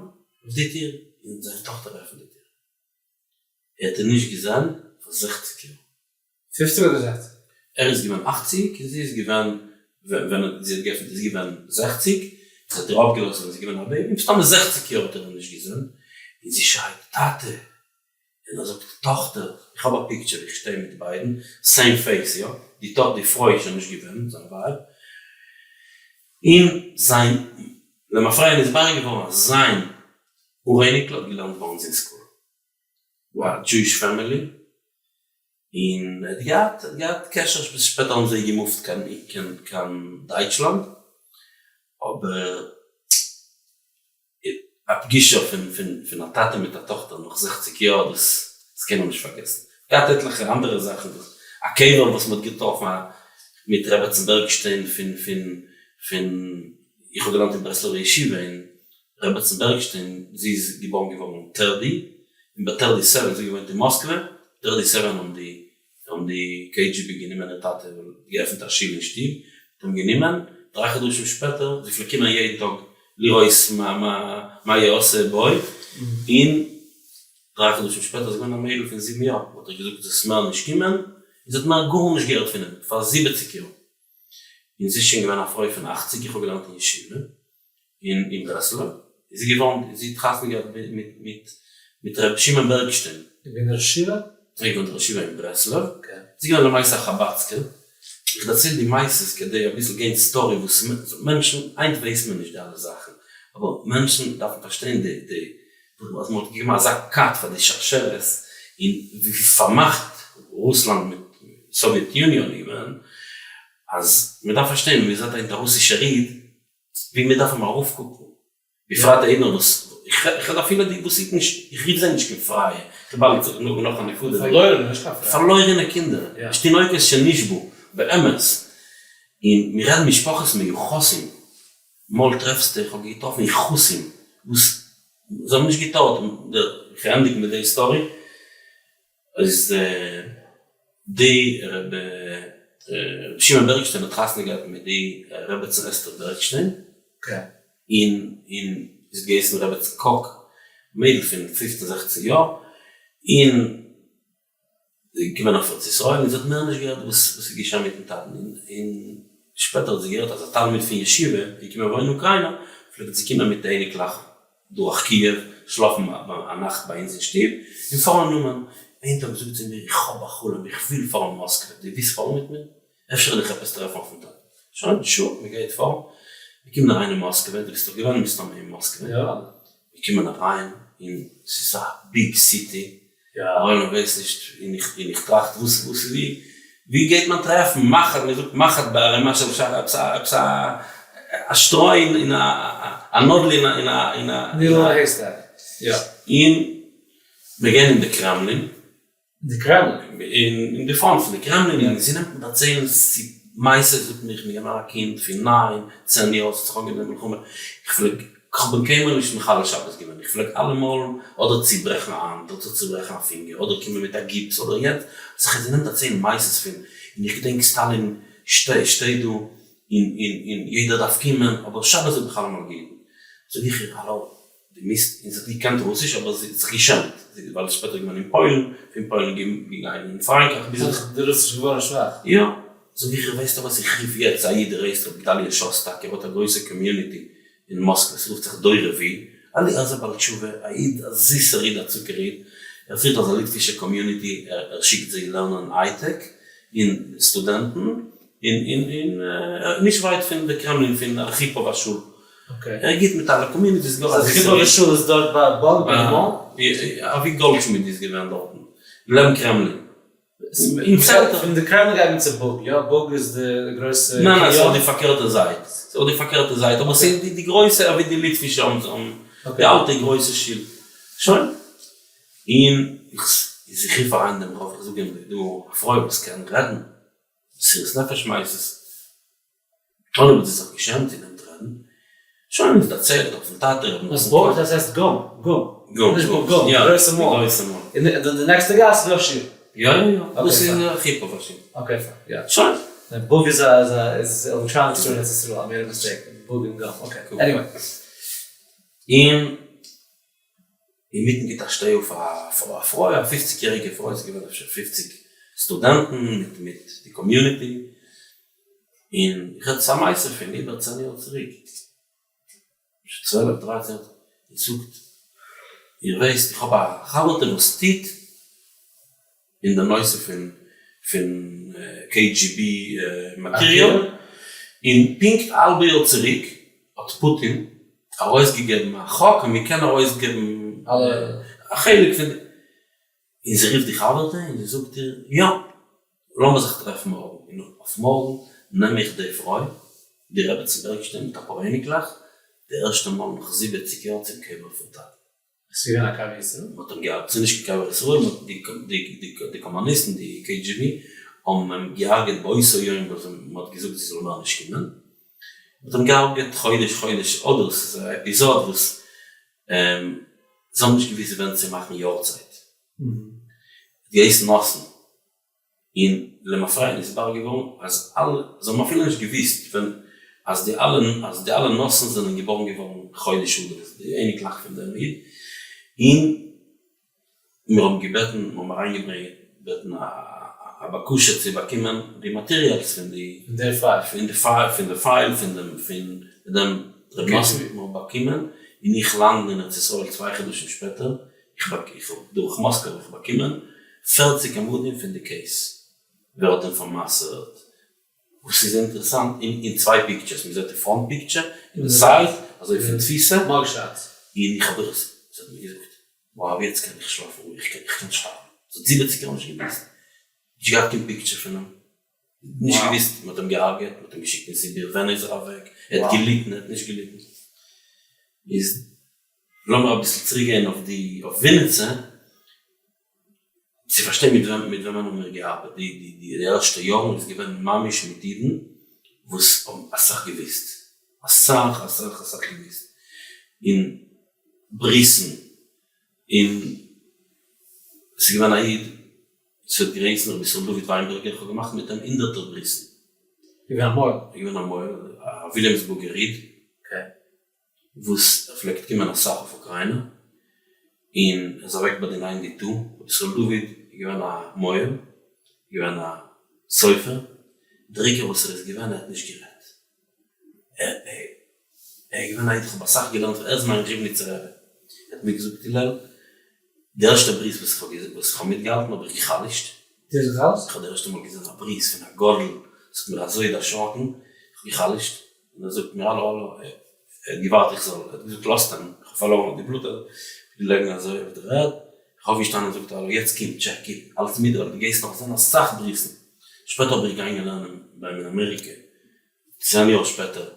אויף די טיר, און זיין טאכטער עפנט די טיר. ער האט איר נישט געזען פאר 60 יאר. 50 אדער 60? ער איז געווען 80 און זי איז געווען, ווען זי האט געעפנט איז געווען 60, זי האט איר אפגעלאזט ווען זי איז געווען א baby, מסתמא 60 יאר האט ער איר נישט געזען, און זי שרייט טאטע! און ער זאגט טאכטער, איך האב א picture ווי איך שטיי מיט ביידן, same face יא, די טאכטער די פרוי איז שוין נישט געווען זיין ווייב, און זיין למפרע נתברר געווארן אז זיין אור אייניקל האט געלערנט ביי אונז אין school, wow, Jewish family. און ער האט געהאט געהאט קשר ביז שפעטער האבן זיי גע move ט קיין קיין דייטשלאנד, אבער א פגישה פון פון פון א טאטע מיט א טאכטער נאך 60 יאר דאס דאס קען מען נישט פארגעסן. געהאט עטליכע אנדערע זאכן וואס א קבר וואס מען האט געטראפן א מיט רעבעצן בערגשטיין פון פון פון איך האב געלערנט אין ברסלב'ער ישיבה און רעבעצן בערגשטיין זי איז געבארן געווארן thirty און ביי 37 זי האט געוואוינט אין מאסקווע 37 האבן די האבן די KGB גענומען איר טאטע און געעפנט א שול אין שטוב, האט אים גענומען, דריי חדשים שפעטער, זי פלעגט קומען יעדן טאג לראות מה יעשה בו, און דריי חדשים שפעטער איז געווען א מיידל פון זיבן יאר, האט ער געזאגט זאלסט מער נישט קומען, און זי האט מער גארנישט געהערט פון אים פאר 70 יאר, און זי איז שוין געווען א פרוי פון 80, איך האב געלערנט אין ישיבה אין אין ברסלב, איז זי געווארן, זי האט חתונה געהאט מיט מיט מיט ר' שמעון בערגשטיין. געווען ראש ישיבה? זי איז געווען ראש ישיבה אין ברסלב, זי איז געווען למעשה א חבדסקער, איך דערצייל די מעשות כדי אביסל גיין story וואס מענטשן, היינט ווייסט מען נישט די אלע זאכן, אבער מענטשן דארפן פארשטיין די די אז מען האט געגעבן אזא cut פאר די שרשרת, און ווי פארמאכט רוסלאנד מיט סאוויעט יוניאן איז געווען, אז מען דארף פארשטיין ווען מען זעט היינט א רוסישער איד, ווי מען דארף אים ארויפקוקן, בפרט איינער וואס, איך רעד אפילו די וואס היטן נישט, איך רוף זיי נישט קיין פרייע, איך באלד זאגן נאך א נקודה, פארלוירענע, נישט קיין פרייע. פארלוירענע קינדער, תינוקות שנשבו, באמת, און מיר רעדן משפחות מיוחסים, מאל טרעפסטו, איך האב געטראפן יחוסים וואס זיי האבן נישט געטארט, איך ענדיג מיט די story, איז די רבי שמעון בערגשטיין האט חתונה געהאט מיט די רעבעצן אסתר בערגשטיין, און און זי האט געהייסן רעבעצן קאק, מיידל פון פופצן זעכצן יאר, און זי איז געקומען אויף ארץ ישראל און זי האט מער נישט געהערט וואס איז געשען מיטן טאטן, און שפעטער האט זי געהערט אז א תלמיד פון ישיבה איז געקומען וואוינען אין אוקריינא, פלעגט זי קומען מיט די אייניקלעך דורך קיעוו, שלאפן א נאכט ביי אונז אין שטוב, און פארן אומאן. איין טאג זאגט זי מיר, איך האב א חלום, איך וויל פארן מאסקווע, דו ווילסט פארן מיט מיר? אפשר וועל איך עפעס טרעפן אויפן טאטן. שוין, sure, מען גייט פארן. מיר קומען אריין אין מאסקווע, דו ביסט דאך געווען מסתמא אין מאסקווע. מיר קומען אריין, און ס'איז א big city, דער עולם ווייסט נישט, און איך און איך טראכט וואס וואס ווי ווי גייט מען טרעפן מחט, מען זאגט מחט בערימה של שחר, עפעס א עפעס א א שטרוי אין א א נאדל אין א אין א אין א needle in a haystack, יא. און מיר גייען אין די קרעמלין. אין די קרעמלין? אין די front פון די קרעמלין, און זי נעמט מיר דערציילן מעשה, זאגט מיר איך בין געווען א קינד פון ניין צען יאר, ס'האט זיך אנגעהויבן די מלחמה, איך פלעג כ'בין קיינמאל נישט מחלל שבת געווען, איך פלעג אלעמאל אדער צוברעכן א האנט, אדער צוברעכן א פינגער, אדער קומען מיט א גיפס, אדער יענץ, זיך עס נעמט דערציילן מעשות פון, און איך געדענק סטאלין שטייט דא, און און און יעדער דארף קומען, אבער שבת האב איך אלעמאל געהיטן. זאג איך איר, האלא, דו מוזט, און זי האט געקענט רוסיש אבער זי האט זיך געשעמט, ווייל שפעטער איז געווען אין פוילן, פון פוילן געגאנגען אין פראנקרייך, ביז זי האט. די רוסיש געווארן שוואך. יא. זאג איך איר, ווייסטו וואס, איך רוף יעצט א איד ער הייסט ר' גדליה שאסטאק, ער האט א גרויסע community אין מאסקווע, ס'רופט זיך דור רביעי, ער איז א בעל תשובה, א איד, א זיסער איד, א צוקער איד, ער פירט אזא ליטווישע community, ער שיקט זיי לערנען הייטעק און סטודענטן, און און און נישט ווייט פון די קרעמלין פון ארכיפאווא שול, ער גיבט מיט אלע communities גאר א זיסער איד. ארכיפאווא שול איז דארט ביי באג ביי די מאל? אבי גאלדשמיד איז געווען דארטן, לעבן קרעמלין. אין צענטער. פון די קרעמלין גייט מען צו בוג, יא? בוג איז די גרויסע ניין ניין ס'איז אויף די פארקערטע זייט, ס'איז אויף די פארקערטע זייט, אבער ס'איז די גרויסע אווי די ליטווישע האבן די אלטע גרויסע שול. שוין. און איך זיך רוף אריין דעם רב איך זאג אים דא א פרוי וואס קען רעדן מסירות נפש מעשות. אנהויב האט זי זיך געשעמט זי נעמט רעדן, שוין אונז דערציילט אויפן טאטע ר' נתן קאהן. דאס הייסט גום, גום, גום, נישט גום, גום, יא, גרויסע מאל, גרויסע מאל. און די נעקסטע גאס איז דא א שול. יא יא יא, דאס איז ארכיפאווא שול. okay fine, יא. שוין. בוג איז א איז א איז electronic store אין ארץ ישראל, I made a mistake, בוג און גום, okay, anyway. און אינמיטן גיט א שטיי אויף א פרוי, א פופציג יעריגע פרוי, ס'איז געווען אפשר פופציג סטודענטן מיט מיט די community, און איך רעד ס'איז א מעשה פון איבער צען יאר צוריק, אפשר 12 דרייצן יאר, און זאגט, איר ווייסט איך האב א חבר'טע וואס טוט אין די נושא פון פון KGB material, און פונקט א האלבע יאר צוריק האט פוטין ארויסגעגעבן א חוק אז מען קען ארויסגעבן א חלק פון די. און זי רופט די חבר'טע און זי זאגט איר, יא, לאמיר זיך טרעפן מארגן, און אויף מארגן נעם איך די פרוי, די רעבעצן בערגשטיין מיט אפאר אייניקלעך, די ערשטע מאל נאך 70 יאר צום קבר פון טאטן. עס איז געווען א קבר ישראל? מען האט אים געהארגט, ס'איז נישט קיין קבר ישראל, די קאמוניסטן, די KGB, האבן אים געהארגעט באותו יום וואס מען האט געזאגט זי זאל מער נישט קומען, מען האט אים געהארגעט חודש חודש אדר, ס'איז א עפיזאד וואס זיי האבן נישט געוואוסט ווען צו מאכן יארצייט, האט געהייסן נתן, און למפרע נתברר געווארן אז אלע, זיי האבן אפילו נישט געוואוסט ווען אז די אלע אז די אלע נתן'ס זענען געבארן געווארן חודש אדר, די אייניקלעך פון דעם איד, און מיר האבן געבעטן, מיר האבן אריינגעבעטן א בקשה צו באקומען די materials פון די פון די פייל פון די פייל פון דעם פון דעם ר' נתן, מיר האבן באקומען, און איך לאנד אין ארץ ישראל צוויי חדשים שפעטער, איך האב דורך מאסקע האב איך באקומען 40 עמודים פון די case, ווער האט אים פאר'מסר'ט, וואס איז אינטערעסאנט, אין צוויי pictures, מען זעט די front picture און די side, אזוי פון תפיסה, און איך האב דאס, זי האט מיר געזאגט, wow יעצט קען איך שלאפן רואיג, איך קען שטארבן, זי האט 70 יאר נישט געוואוסט, נישט געהאט קיין picture פון אים, נישט געוואוסט, מען האט אים געהארגעט, מען האט אים געשיקט אין סיביר, ווען איז ער אוועק, ער האט געליטן, ער האט נישט געליטן, איז לאמיר אביסל צוריק גיין אויף די אויף וויניצע, צו פארשטיין מיט וועם מיט וועמען האבן מיר געארבעט, די די די ערשטע יארן איז געווען ממש מיט אידן וואס האבן אסאך געוויסט, אסאך אסאך אסאך געוויסט, און ברית'ן, און ס'איז געווען א איד ס'האט געהייסן רבי ישראל דוד וויינבערגער, איך האב געמאכט מיט אים הונדערטער ברית'ן. געווען א מוהל? געווען א מוהל, א וויליאמסבורגער איד. וואס ער פלעגט קומען אסאך אויף אוקריינא, און ער איז אוועק ביי די 92, רבי ישראל דוד איז געווען א מוהל, געווען א סופר, דער עיקר וואס ער איז געווען ער האט נישט גערעדט, ער איז געווען א איד, איך האב אסאך געלערנט פון ער איז מיין ריבניצער רבי, ער האט מיר געזאגט הלל, די ערשטע ברית וואס איך האב מיטגעהאלטן האב איך גע'חלש'ט. דו האסט גע'חלש'ט? איך האב די ערשטע מאל געזען א ברית פון א גדול, עס האט מיר אזוי דערשראקן, איך האב גע'חלש'ט, און ער זאגט מיר האלא האלא, ער האט געווארט איך זאל, ער האט געזאגט לאזט אים, איך האב פארלוירן די בלוט, ער איז געלעגן אזוי אויף דער ערד, איך האב אויפגעשטאנען זאגט ער האלא יעצט קום טשעק קום, אלץ מיט דיר, דו גייסט נאך זען אסאך ברית'ן, שפעטער האב איך געגאנגען לערנען ביי אים אין אמעריקע, 10 יאר שפעטער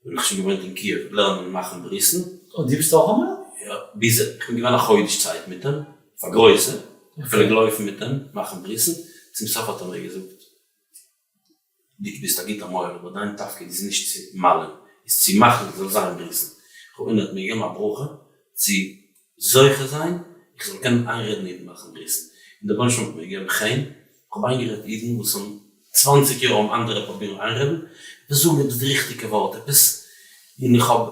בין איך שוין געוואוינט אין קיעוו לערנען מאכן ברית'ן. און דו ביסט אויך א מוהל? יא, ביז איך בין געווען א חודש צייט מיט אים, פאר גרויסע, איך פלעג לויפן מיט אים מאכן ברית'ן, צום סוף האט ער מיר געזאגט, דו ביסט א גוטער מוהל אבער דיין תפקיד איז נישט צו מל'ען, איז צו מאכן זאל זיין ברית'ן. און ער האט מיר געגעבן א ברכה צו זוכה זיין איך זאל קענען איינרעדן אידן מאכן ברית'ן, און דער רבונו של עולם האט מיר געגעבן חן, איך האב איינגערעדט אידן וואס האבן 20 יאר האבן אנדערע פרובירן איינרעדן, עפעס זאגן עפעס די ריכטיגע ווארט, עפעס, און איך האב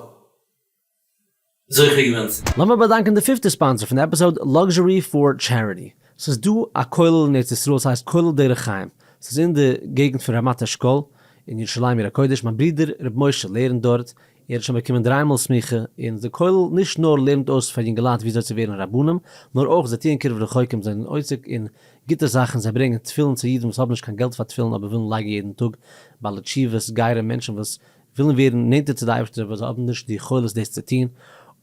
זוכה געווען צו. לאמיר באדאנקען די פיפטע sponsor פון די episode, Luxury for Charity. ס'איז דא א כולל אין ארץ ישראל ס'הייסט כולל דרך חיים, ס'איז אין די געגנט פון רמת אשכול אין ירושלים עיר הקודש, מיין ברודער ר' משה לערנט דארט, ער האט שוין באקומען דריי מאל סמיכה, און די כולל נישט נאר לערנט אויס פאר יונגעלייט וויאזוי צו ווערן רבנים, נאר אויך זיי טוען קירוב רחוקים, זיי זענען עוסק אין גוטע זאכן, זיי ברענגען תפילין צו אידן וואס האבן נישט קיין געלט פאר תפילין אבער ווילן לייגן יעדן טאג, בעלי תשובות, גרים, מענטשן וואס ווילן ווערן נענטער צו די אייבערשטער אבער זיי האבן נישט די יכולת דאס צו טון,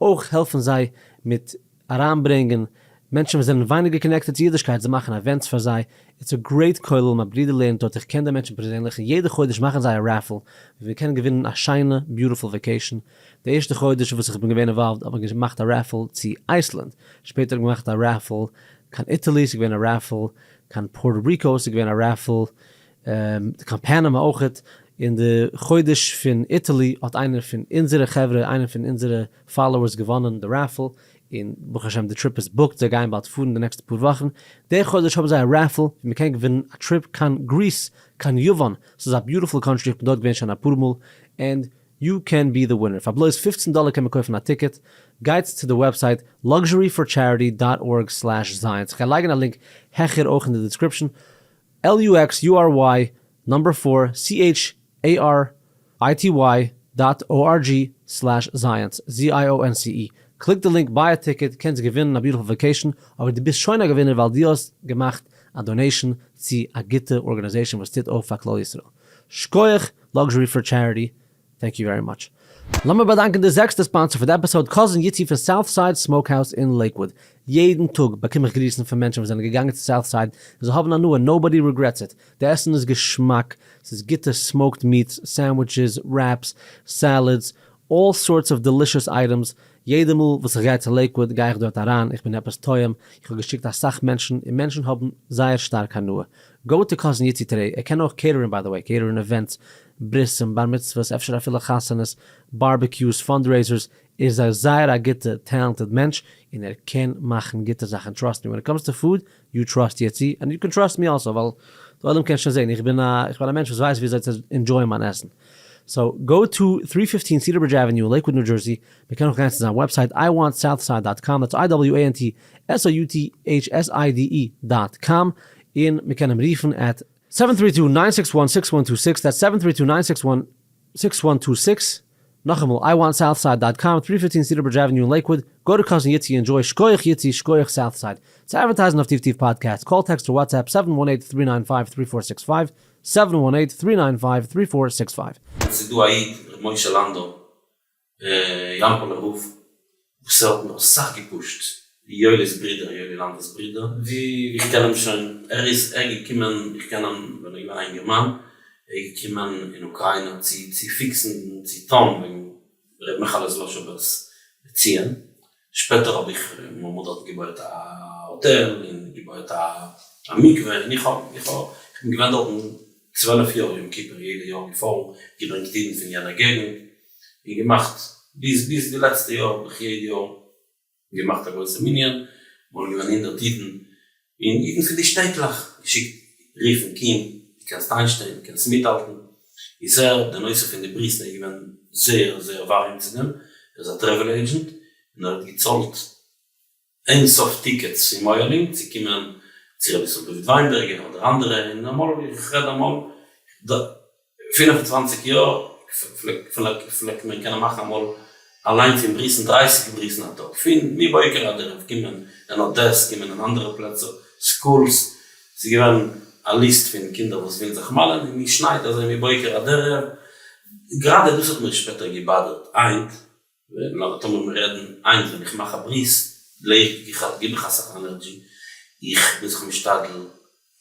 אויך העלפן זיי מיט אריינברענגען מענטשן וואס זענען ווייניגער connected צו אידישקייט, זיי מאכן events פאר זיי, it's a great כולל, מיין ברודער לערנט דארט, איך קען די מענטשן פערזענליך, און יעדע חודש מאכן זיי א raffle ווי מען קען געווינען א שיינע beautiful vacation, די ערשטע חודש וואס איך בין געווען involved האט מען געמאכט א raffle צו אייסלענד, שפעטער האט מען געמאכט א raffle קיין איטעלי, ס'איז געווען א raffle קיין פארטא ריקא, ס'איז געווען א raffle קיין פאנאמא אויכעט, אין די חודש פון איטעלי האט איינער פון אונזערע חברה, איינער פון אונזערע followers געוואנען די raffle, און ברוך השם די trip איז booked, זיי גייען באלד פארן די נעקסטע פאר וואכן, די חודש האבן זיי א raffle ווי מען קען געווינען א trip קיין גריס, קיין יוון, ס'איז א beautiful country, איך בין דארט געווען שוין אפאר מאל, and you can be the winner, פאר בלויז 15 דאלער קען מען קויפן א ticket, גייטס צו די website luxuryforcharity dot org slash zionce, כ'גיי לייגן א link העכער אויך אין די description, LUXURY number four CHARITY dot ORG slash zionce, ZIONCE, click די link buy א ticket, קענסט געווינען א beautiful vacation, אבער דו ביסט שוין א געווינער ווייל דו האסט געמאכט א donation צו א גוטע organization וואס טוט אויף פאר כלל ישראל. שקויעך Luxury for Charity, thank you very much. לאמיר באדאנקען די זעקסטע sponsor פאר די episode, cousin יצי פון Southside Smokehouse אין לעיקוואוד. יעדן טאג באקום איך גריסן פון מענטשן וואס זענען געגאנגען צו Southside און זיי האבן הנאה, nobody regrets it. די עסן איז געשמאק, ס'איז גוטע smoked meats, sandwiches, wraps, salads, all sorts of delicious items, יעדע מאל וואס איך גיי צו לעיקוואוד גיי איך דארט אריין, איך בין עפעס טועם, איך האב געשיקט אסאך מענטשן און מענטשן האבן זייער שטארק הנאה. go to cousin יצי today, ער קען אויך cater ען by the way, cater ען events, ברית'ן, בר מצוות, אפשר אפילו חתונות, barbecues, fundraisers, ער איז א זייער א גוטע talented מענטש און ער קען מאכן גוטע זאכן, trust me, when it comes to food, you trust יצי, and you can trust me also, ווייל די עולם קען שוין זען, איך בין א איך בין א מענטש וואס ווייסט וויאזוי צו enjoy ען מיין עסן. so go to 315 Cedar Bridge Avenue אין לעיקוואד ניו דזשערסי, מען קען אויך גיין צו זיין website I want Southside dot com, that's I W A N T S O U T H S I D E dot com, און מען קען אים רופן at 732-961-6126, that's 732-961-6126, נאכאמאל, I want Southside dot com, 315 Cedar Bridge Avenue אין לעיקוואוד, go to cousin יצי enjoy, שקויעך יצי, שקויעך Southside. צו advertise ן אויף טיף טיף פאדקעסט, call text אדער WhatsApp 718-395-3465, 718-395-3465. ס'איז דא א איד ר' משה לאנדא יאמפאלער רב וואס ער האט מיר אסאך געפושט, יואלי'ס ברודער, יואלי לאנדא'ס ברודער, איך קען אים שוין, ער איז ער געקומען, איך קען אים ווען ער איז געווען א אינגערמאן, ער איז געקומען אין אוקריינא צו צו fix ן צו טון וועגן ר' מיכאל'ע זלאטשובער'ס ציון, שפעטער האב איך מיר דארט געבויעט א האטעל און געבויעט א מקווה און איך האב איך האב איך בין געווען דארטן 12 יאר יום כיפור יעדע יאר געפארן געברענגט אידן פון יענע געגנט און געמאכט ביז ביז די לעצטע יאר האב איך יעדע יאר געמאכט א גרויסע מנין, אמאל געווען 100 אידן און אידן פון די שטעטלעך געשיקט רופן קום דו קענסט איינשטיין דו קענסט מיטהאלטן, איז ער דער נושא פון די ברית'ן איז געווען זייער זייער ווארים צו דעם, ער איז א travel agent און ער האט געצאלט אין סוף tickets פון מוהלים צו קומען צו רבי ישראל דוד וויינבערגער אדער אנדערע, און אמאל איך רעד אמאל 25 יאר פלעגט מען קענען מאכן אמאל אליין פון ברית'ן 30 ברית'ן א טאג, פון מבוקר עד ערב קומען אין אדעס, קומען אין אנדערע פלעצער, schools, ס'איז געווען א list פון קינדער וואס ווילן זיך מל'ען און מען שניידט אזוי מבוקר עד ערב, גראדע דאס האט מיר שפעטער געבאדערט, היינט טאמער מיר רעדן היינט ווען איך מאך א ברית לייג איך גיב איך אסאך energy, איך בין זיך משתדל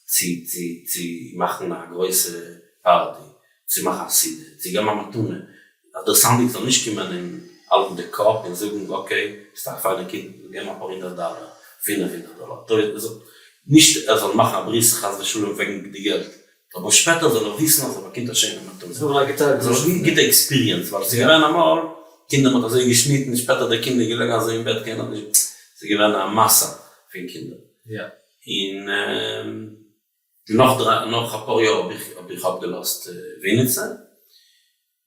צו צו צו מאכן א גרויסע party, צו מאכן א סעודה, צו געבן א מתנה, אז דער סנדק זאל נישט קומען און האלטן די קאפ און זאגן okay ביסט א פיינער קינד געב אפאר הונדערט דאלער, 500 דאלער, נישט ער זאל מאכן א ברית חס ושלום וועגן די געלט, אבער שפעטער זאל ער וויסן אז ער באקומט א שיינע מתנה. זאל האבן א גוטע זאל האבן גוטע experience, ווייל ס'איז געווען אמאל קינדער מ'האט אזוי געשניטן, שפעטער די קינדער געלעגן אזוי אין בעט קיינער האט נישט, ס'איז געווען א מאסע פון קינדער. און נאך דריי נאך אפאר יאר האב איך האב איך אפגעלאזט וויניצע,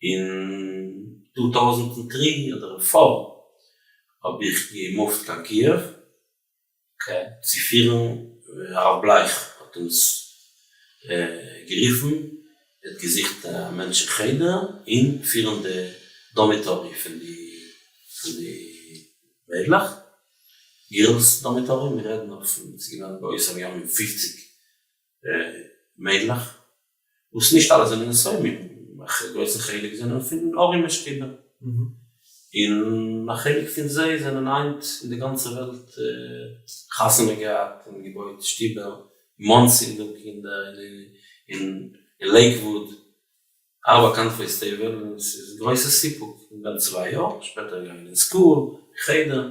אין 2003 אדער four האב איך געמופט קיין קיעוו צו פירן, הרב בלייך האט אונז גערופן, ער האט געזוכט א מענטש אין חדר און פירן די dormitory פון די פון די מיידלעך, girls dormitory, מיר רעדן נאך פון, ס'איז געווען באותם ימים 50 מיידלעך, וואס נישט אלע זענען יתומים, א גרויסע חלק זענען פון ארימע שטובער, און א חלק פון זיי זענען היינט אין די גאנצע וועלט חתונה געהאט און געבויט שטובער, אין מאנסי איז דא קינדער, אין לעיקוואוד, ארבע כנפות תבל, און ס'איז גרויסע סיפוק, און בן 2 יאר שפעטער געגאנגען אין school, חדר.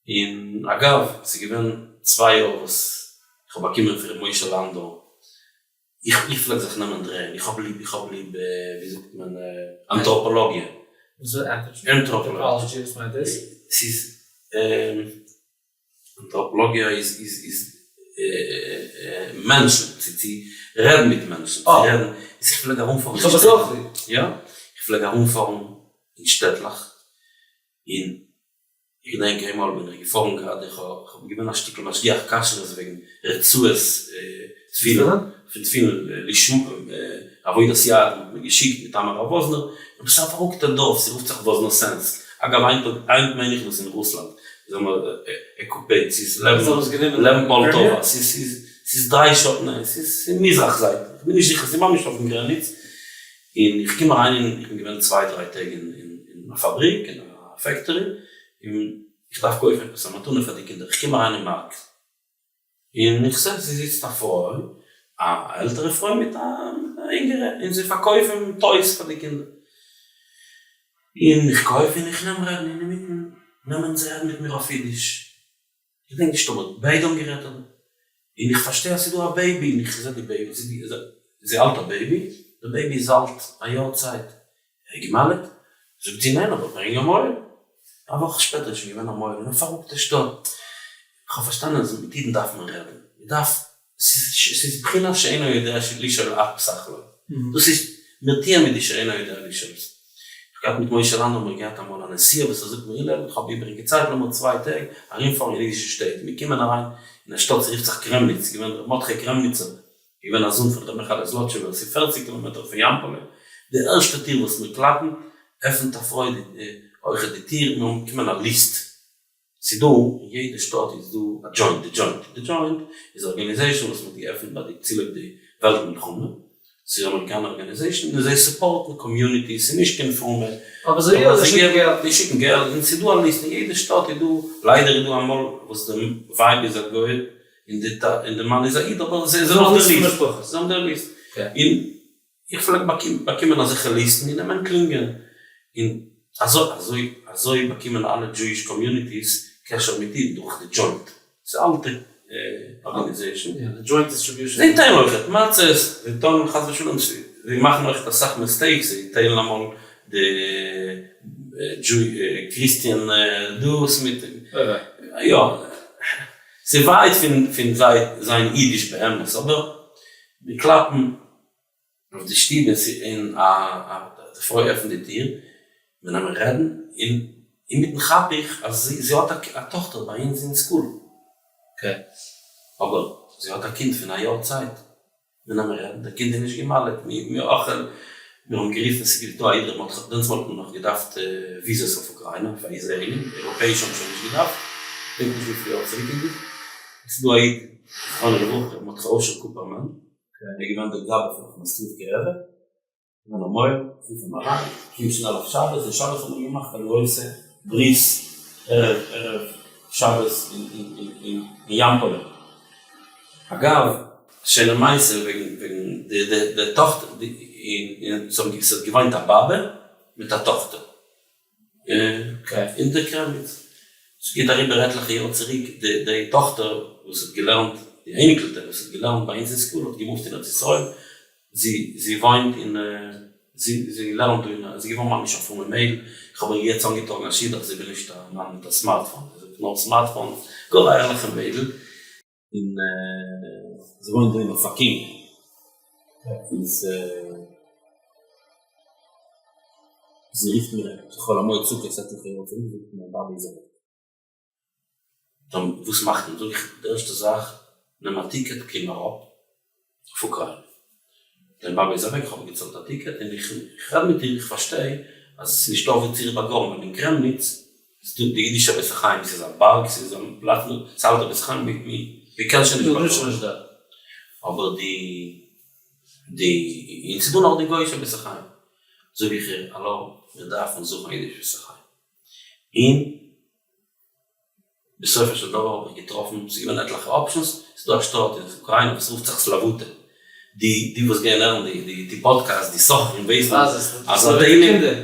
און אגב, ס'איז געווען 2 יאר וואס איך האב באקומען פון ר' משה לאנדא, איך איך פלעג זיך נעמען דרעהן, איך האב ליב, איך האב ליב, ווי זאגט מען, אנטראפאלאגיע. וואס איז anthropology? וואס מיינט דאס? ס'איז, אנטראפאלאגיע איז איז איז מענטשן, צו צו רעדן מיט מענטשן, צו רעדן, איז איך פלעג ארומפארן איך האב עס אויך ליב. יא, איך פלעג ארומפארן אין שטעטלעך, און איך געדענק איינמאל בין איך געפארן גראדע, איך האב געווען א שטיקל משגיח כשרות וועגן רצועות תפילין, פון תפילין לשמה, עבודת יד, מ'האט מיר געשיקט מטעם הרב וואזנער, עפעס א פאררוקטע דארף, ס'רופט זיך וואזנאסענסק, אגב היינט מיין איך דאס אין רוסלאנד, זיי האבן occupied, ס'איז לעבן מאלדאווא, ס'איז 3 שעה, ניין ס'איז מזרח זייט, כ'בין נישט זיכער, ס'איז ממש אויפן גרעניץ. און איך קום אריין אין, איך בין געווען צוויי דריי טעג אין אין א פאבריק, אין א factory, און איך דארף קויפן עפעס א מתנה פאר די קינדער, איך קום אריין אין מארק, און איך זע ס'זיצט א פרוי, א עלטערע פרוי מיט א אינגערע, און זיי פארקויפן toys פאר די קינדער, און איך קויף און איך נעם רעדן, און אינמיטן נעמען זיי רעדן מיט מיר אויף אידיש, איך געדענק נישט אבער ביידע האבן גערעדט אדער, און איך פארשטיי אז ס'איז דא א baby, און איך זע די baby, זי האלט א baby, די baby איז אלט א יאר צייט, ער איז גע'מל'ט? זאגט זי ניין אבער ברענג א מוהל. א וואך שפעטער איז שוין געווען א מוהל אין א פאררוקטע שטאט. איך האב פארשטאנען אז מיט אידן דארף מען רעדן, מען דארף, ס'איז בחינת שאינו יודע לשאול את פתח לו, דאס איז, מיר טוען מיט די שאינו יודע לשאול. איך האב געהאט מיט משה לאנדא האבן מיר געהאט אמאל א נסיעה וואס ער זאגט מיר הלל איך האב איבעריגע צייט לאמיר צוויי טעג ארומפארן אין אידישע שטעט, מיר קומען אריין אין א שטאט ס'רופט זיך קרעמניץ, ס'איז געווען ר' מרדכי קרעמניצער געווען א זון פון ר' מיכאלע זלאטשובער, ס'איז פערציג קילאמעטער פון יאמפאלע, די ערשטע טיר וואס מיר קלאפן, עפנט א פרוי די אויכעט די טיר, מיר האבן באקומען א list, ס'איז דא אין יעדע שטאט איז דא א Joint, די Joint, די Joint איז א organization וואס מ'האט געעפנט ביי די צוליב די וועלט מלחמה, ס'איז אמעריקאנער organization און זיי support ן communities, ס'איז נישט קיין פרומע, אבער זיי יא, זיי שיקן געלט. זיי שיקן געלט, און ס'איז דא א list, אין יעדע שטאט איז דא, ליידער איז דא אמאל וואס די ווייב איז א גוי, און די און די מאן איז א איד אבער זיי זענען אויף די list, זיי האבן די list, און איך פלעג באקומען אזעלכע ליסטן און נעמען קלינגען, און אזוי אזוי אזוי באקומען אלע Jewish communities קשר מיט אידן דורך די Joint, ס'איז אלטע organization, זיי טיילן אויכעט מצות, זיי טוען חס ושלום, זיי מאכן אויכעט אסאך mistakes, זיי טיילן אמאל די Christian דאס מיט, יא. ס'איז ווייט פון זיין אידיש באמת, אבער מיר קלאפן אויף די שטוב און די פרוי עפנט די טיר, מיר נעמען רעדן, און אינמיטן כאפ איך אז זי האט א טאכטער ביי אונז אין school, אבער זי האט א קינד פון א יאר צייט. מיר נעמען רעדן, דער קינד איז נישט גע'מל'עט, מיר אויך, מיר האבן גערופן, ס'איז דא א איד ר' מרדכי, דענסמאל האט מען נאך געדארפט וויזעס אויף אוקריינא פאר איזרעילים, אירופעישע האבן שוין נישט געדארפט, כ'דענק נישט וויפיל יאר צוריק איז דאס, ס'איז דא א איד זכרונו לברכה ר' מרדכי אשר קופערמאן, ער איז געווען דער גבאי פון ראחמסטריווקער רבי, געווען א מוהל, רוף אים אריין, קום שנעל אויף שבת, און שבת האט מען געמאכט א גרויסע ברית ערב ערב שבת אין יאמפאלע. אגב, א שיינע מעשה וועגן וועגן די די די טאכטער, און ס'האט געוואוינט א באבע מיט א טאכטער אין די קרעמניץ, ס'גייט אריבער עטליכע יאר צוריק, די די טאכטער וואס האט געלערנט, די אייניקלטע וואס האט געלערנט ביי אונז אין school האט געמופט אין ארץ ישראל, זי זי וואוינט אין זי זי לערנט דא אין זי איז געווארן ממש א פרומע מיידל, איך האב איר יעצט אנגעטראגן א שידוך זי וויל נישט א מאן מיט א smartphone, זי זאגט נאר smartphone, גאר א ערליכע מיידל, און זי וואוינט דא אין אופקים, איז זי רופט מיר חול המועד סוכות עטליכע יאר צוריק זאגט מיין באבע איז אוועק. דאן וואס מאכט מען? זאג איך, די ערשטע זאך, נעם א ticket קום אראפ אויף אוקריינע. דיין באבע איז אוועק, איך האב געצאלט א ticket, און איך רעד מיט איר, איך פארשטיי אז עס איז נישטא וואו צו איר באגראבן, ווייל אין קרעמניץ איז דא די אידישע בית החיים, ס'איז א בארג, ס'איז א פלאץ, ס'איז אלטע בית החיים, מ'קען שוין נישט באגראבן. אבער די די, און ס'איז דא נאך די גוי'אישע בית החיים. זאג איך איר, האלא, מיר דארפן זוכן א אידיש בית החיים. און בסופו של דבר האב איך געטראפן, ס'איז געווען עטליכע options, ס'איז דא א שטאט אין אוקריינע וואס רופט זיך סלאוואטע, די די וואס גייען הערן די די די פאדקעסט, די סוחרים ווייסן אז א תהילים, אה,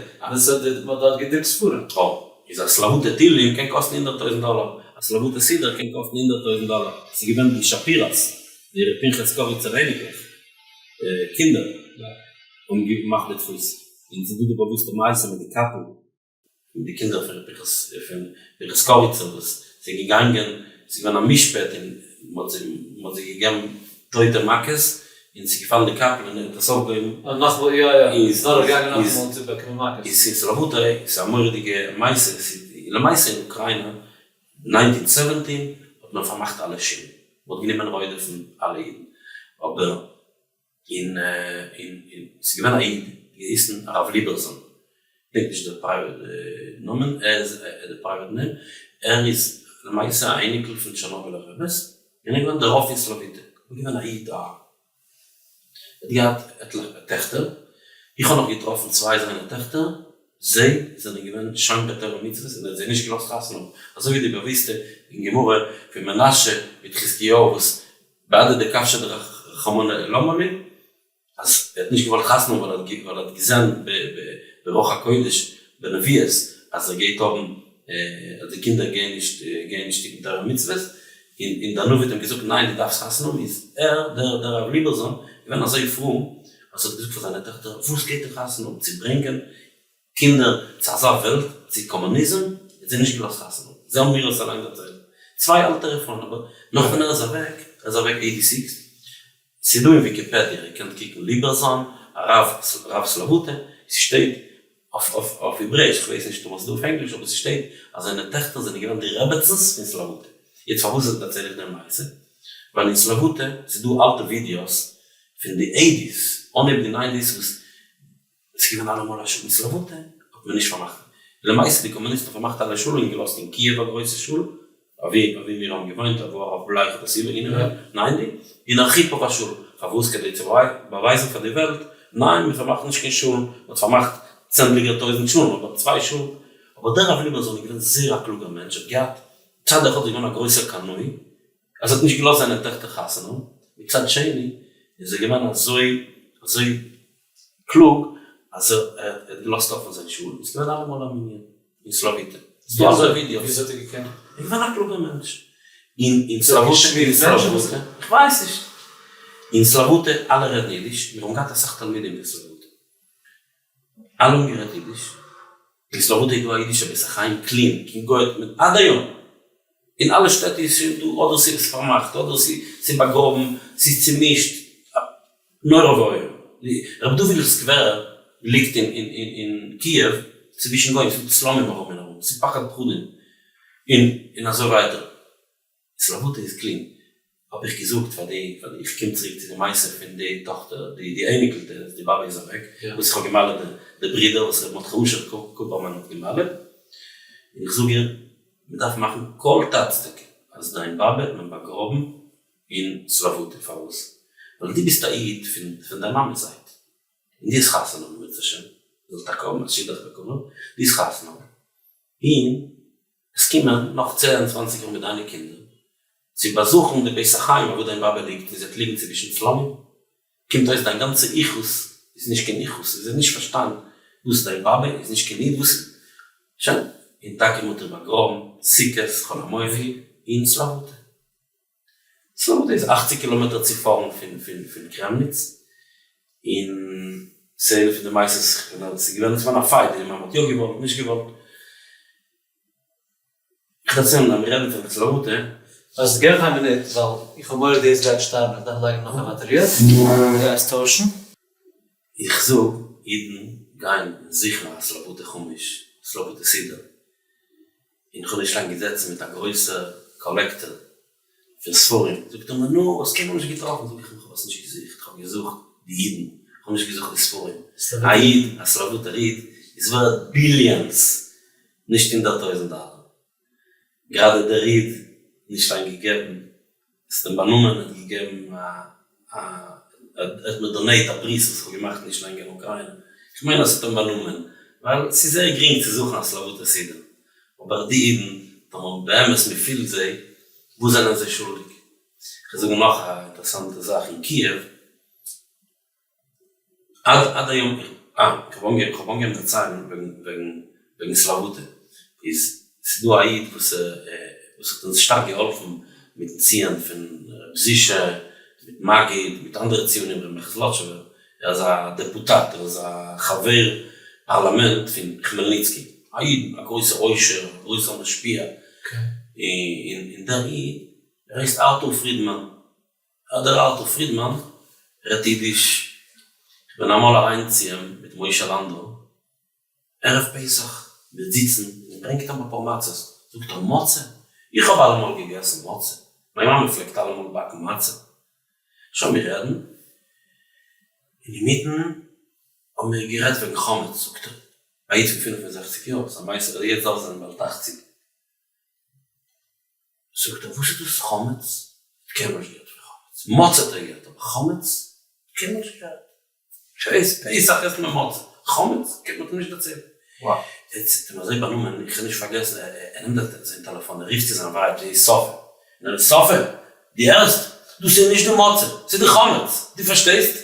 איז א סלאוואטע תהילים קען קאסטן 100,000 דאלער, א סלאוואטע סידור קען קאסטן 100,000 דאלער, ס'איז געווען די שפירא'ס, די ר' פנחס קאריצער אייניקלעך, קינדער, האבן געמאכט די דפוס, און ס'איז דא די באוואוסטע מעשה מיט די קאפל. פון די קינדער פון ר' פנחס פון פנחס קאריצער וואס זענען געגאנגען, ס'איז געווען א משפט און מ'האט זיי מ'האט זיי געגעבן טויטע מכות און ס'איז געפאלן די קאפל און ער האט עס אויפגעהויבן. אה נאכאמאל יא יא איז דורך געגאנגען נאכאמאל צו באקומען מכות. איז אין סלאוואטע ס'איז א מורא'דיגע מעשה, ס'איז למעשה אין אוקריינא nineteen seventeen האט מען פארמאכט אלע שולן, מ'האט גענומען רודף'ן אלע אידן, אבער און און און ס'איז געווען א איד געהייסן הרב ליבערזאן, כ'דענק נישט די private נאמען, ער איז די private name, ער איז למעשה א אייניקל פון טשערנאבילער רבי'ס, און ער איז געווען דער רב פון סלאוויטע, און געווען א איד א, ער האט געהאט עטליכע טעכטער, איך האב נאך געטראפן צוויי זיינע טעכטער, זיי זענען געווען שומרי תורה ומצוות און ער האט זיי נישט געלאזט חתונה האבן, אזוי ווי די באוויסטע אין גמרא פון מנשה מיט חזקיהו וואס בהדי דכבשי דרחמנא למה לי, אז ער האט נישט געוואלט חתונה האבן ווייל ער האט געזען ברוח הקודש בנביאות אז ער גייט האבן אז די קינדער גייען נישט גייען נישט היטן תורה ומצוות, און דער נביא האט אים געזאגט ניין דו דארפסט חתונה האבן, איז ער דער דער רב ליבערזאן געווען אזוי פרום אז ער האט געזאגט פאר זיינע טעכטער וואס גייט איר חתונה האבן צו ברענגען קינדער צו אזא וועלט, צו קאמוניזם, האט זיי נישט געלאזט חתונה האבן, זיי האבן מיר עס אליין דערציילט, צוויי עלטערע פרויען, אבער נאך ווען ער איז אוועק, ער איז אוועק eighty six, ס'איז דא אין וויקיפעדיע, איר קענט קוקן ליבערזאן, הרב רב סלאוואטע, ס'שטייט אויף אויף אויף העברעיש, כ'ווייס נישט אויב עס איז דא אויף ענגליש, אבער ס'שטייט אז זיינע טעכטער זענען געווען די רעבעצנס פון סלאוואטע. יעצט פארוואס דערצייל איך די מעשה? ווייל אין סלאוואטע ס'איז דא אלטע ווידיאוס פון די eighties, אנהייב די nineties וואס ס'איז געווען אלעמאל א שול אין סלאוואטע האט מען נישט פארמאכט, למעשה די קאמוניסטן האבן פארמאכט אלע שולן און געלאזט אין קיעוו א גרויסע שול, אווי אווי מיר האבן געוואוינט אוואו הרב בלייך האט עס איבערגענומען, ninety, אין ארכיפוב א שול, פארוואס כדי צו באווייזן פאר די וועלט, ניין מען פארמאכט נישט קיין שולן, מען האט פארמאכט צענדליגער טויזנט שולן אבער צוויי שולן, אבער דער רב ליבערזאן איז געווען זייער א קלוגער מענטש, האט געהאט מצד אחד איז געווען א גרויסער קנאי, אז ער האט נישט געלאזט זיינע טעכטער חתונה האבן, מצד שני איז ער געווען אזוי אזוי קלוג אז ער האט געלאזט אפען זיין שול, איז געווען אלעמאל א מנין אין סלאוויטע, ס'איז דא אזוי ווידיאוס. וויאזוי האט ער געקענט? ער איז געווען א קלוגער מענטש. אין אין סלאוויטע, איך ווייס נישט. אין סלאוויטע אלע רעדן אידיש, מיר האבן געהאט אסאך תלמידים אין סלאוויטע. אלע האבן גערעדט אידיש. אין סלאוויטע איז דא א אידישע בית החיים clean, קיין גוי האט מען עד היום. אין אלע שטעט איז שוין דא אדער ס'איז פארמאכט אדער ס'איז באגראבן, ס'איז צומישט. נורא ואיום. רבי דוד'ל סקווערער ליגט אין קיעוו צווישן גוים, ס'איז דא צלמים ארום און ארום, ס'איז פחד פחדים, און אזוי ווייטער. סלאוואטע איז clean. האב איך געזאגט פאר די, איך קום צוריק צו די מעשה פון די טאכטער, די אייניקלטע וואס די באבע איז אוועק, וואס איך האב גע'מל'עט די ברודער וואס ר' מרדכי אשר קופערמאן האט גע'מל'עט, און איך זאג איר, מ'דארף מאכן כל טצדקי אז דיין באבע האט מען באגראבן אין סלאוואטע, פארוואס? ווייל דו ביסט א איד פון דיין מאמע'ס זייט, און דו האסט חתונה האבן אם ירצה השם, זאלסט טאקע האבן א שידוך בקרוב, דו האסט חתונה האבן, און עס קומען נאך צען צוואנציג יאר מיט דיינע קינדער צו באזוכן די בית החיים אוואו דיין באבע ליגט און זי וועט ליגן צווישן צלמים, קומט אויס דיין גאנצע יחוס איז נישט קיין יחוס, זי האט נישט פארשטאנען וואס דיין באבע איז נישט קיין איד וואס שוין, און טאקע מען האט איר באגראבן סוכות חול המועד אין סלאוואטע. סלאוואטע איז אכציג קילאמעטער צו פארן פון קרעמניץ, און ס'איז איינע פון די מעשות, ס'איז געווען א fight, די מאמע האט יא געוואלט, נישט געוואלט. איך דערצייל אז מיר רעדן פון סלאוואטע. אז געב מיך א מינוט ווייל איך האב מורא דאס גייט שטארבן איך דארף לייגן נאך א באטעריע, גיי עס טוישן. איך זאג, אידן גייען און זוכן א סלאוואטע חומש, סלאוואטע סידור, און כ'האב נישט לאנג געזעצן מיט א גרויסע collector פון ספרים, זאגט ער מיר נו, האסט קיינמאל נישט געטראפן, זאג איך אים כ'האב עס נישט געזוכט, כ'האב געזוכט די אידן, כ'האב נישט געזוכט די ספרים, א איד, א סלאוואטער איד, איז ווערד billions, נישט 100,000 דאלער. גראדע דער איד נישט לאנג געגעבן, עס האט אים באנומען, ער האט געגעבן א א ער האט מיר donate א ברית וואס איך האב געמאכט נישט לאנג אין אוקריינע, איך מיין אז עס האט אים באנומען, ווייל עס איז זייער גרינג צו זוכן א סלאוואטע סידור, אבער די אידן, טאמער באמת מען פילט זיי, וואס זענען זיי שולדיג? כ'וועל זאגן נאך א אינטערעסאנטע זאך, אין קיעוו עד עד היום איך אה איך האב אנגעהויבן איך האב אנגעהויבן דערציילן וועגן וועגן וועגן סלאוואטע איז ס'איז דא א איד וואס וואס האט אונז שטארק געהאלפן מיטן ציון פון ר' זישע מיט מגיד מיט אנדערע ציונים ר' מיכל זלאטשובער ער איז א דעפוטאט ער איז א חבר פארלאמענט פון כמעלניצקי א איד א גרויסער עושר א גרויסער משפיע און און דער איד ער הייסט ארטור פרידמאן. דער ארטור פרידמאן רעדט אידיש, כ'בין אמאל אריין צו אים מיט משה לאנדא ערב פסח, מיר זיצן און ברענגט אים אפאר מצות, זאגט ער מצה? איך האב אלעמאל געגעסן מצה, מיין מאמע פלעגט אלעמאל באקן מצה. שוין מיר רעדן, און אינמיטן האבן מיר גערעדט וועגן חמץ, זאגט ער, א איד פון 65 יאר, ס'איז א מעשה, יעצט דארף זיין באלד אכציג. זאגט ער וואס איז דאס חמץ? האט קיינמאל נישט געהערט פון חמץ, מצה האט ער געהערט אבער חמץ? קיינמאל נישט געהערט. כ'ווייס, פסח עסט מען מצה, חמץ קען מען נישט דערציילן. ער האט אים אזוי באנומען, איך וועל נישט פארגעסן, ער נעמט זיין טעלעפאן, ער רופט צו זיין ווייב, זי איז סאפע, און ער זאגט, סאפע, דו הערסט? דאס איז נישט די מצה, ס'איז די חמץ, דו פארשטייסט?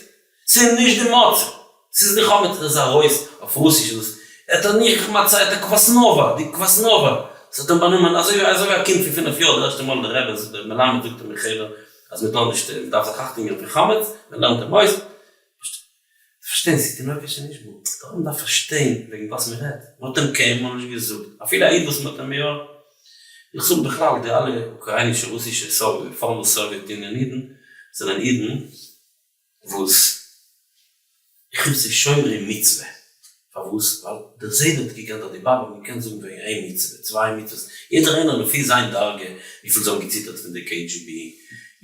ס'איז נישט די מצה, ס'איז די חמץ, ער איז ארויס, אויף רוסיש איז דאס, это ניך מצה, это квасного, די квасного, ס'האט אים באנומען, אזוי ווי אזוי ווי א קינד פון פינף יאר, די ערשטע מאל די רבי, דער מלמד זאגט אים אין חדר, אז מ'טאר נישט, מ'דארף זיך אכטונג געבן פון חמץ, מ'לערנט אים אויס, פארשטיין ס'איז תינוקות שנשבו, דער עולם דארף פארשטיין וועגן וואס מען רעדט, מען האט אים קיינמאל נישט געזאגט, אפילו א איד וואס מען האט אים יא, איך זאג בכלל די אלע אוקריינישע רוסישע former Soviet Union אידן זענען אידן וואס איך רוף זיי שומרי מצוה, פארוואס? ווייל דער זיידע האט געקענט אדער די באבע האט געקענט זאגן וועגן איין מצוה, צוויי מצוות, יעדער איינער לפי זיין דרגה וויפיל זיי האבן געציטערט פון די KGB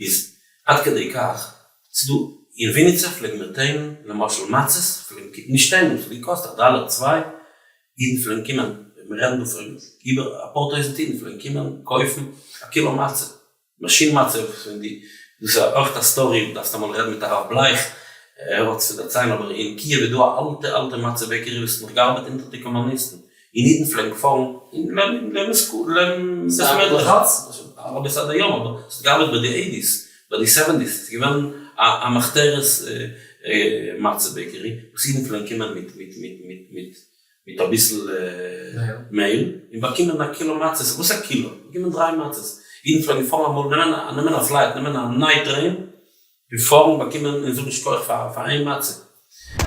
איז עד כדי כך ס'דא אין וויניצע פלעגן מיר טיילן למשל מצות, פלעגן נישט טיילן, ס'האט געקאסט א דאלער צוויי, אידן פלעגן קומען, מיר רעדן דא פון איבער אפאר טויזנט אידן פלעגן קומען קויפן א קילא מצה, מאשין מצה פון די, דאס איז אויך א story, דארפסט אמאל רעדן מיט הרב בלייך, ער האט צו דערציילן, אבער אין קיעוו איז דא א אלטע אלטע מצה bakery וואס האט נאך געארבעט אונטער די קאמוניסטן, און אידן פלעגן פארן אין לעבן לעבן school לעבן בית מדרש, אבער עד היום, אבער ס'האט געארבעט ביי די eighties, ביי די seventies, ס'איז געווען א מחתרת מצה bakery וואס אידן פלעגן קומען מיט מיט מיט מיט מיט מיט אביסל מעהל און באקומען א קילא מצות, וואס א קילא? באקומען דריי מצות, אידן פלעגן פארן אמאל נעמען נעמען א flight נעמען א night train און פארן באקומען און זאגן שכוח פאר פאר איין מצה.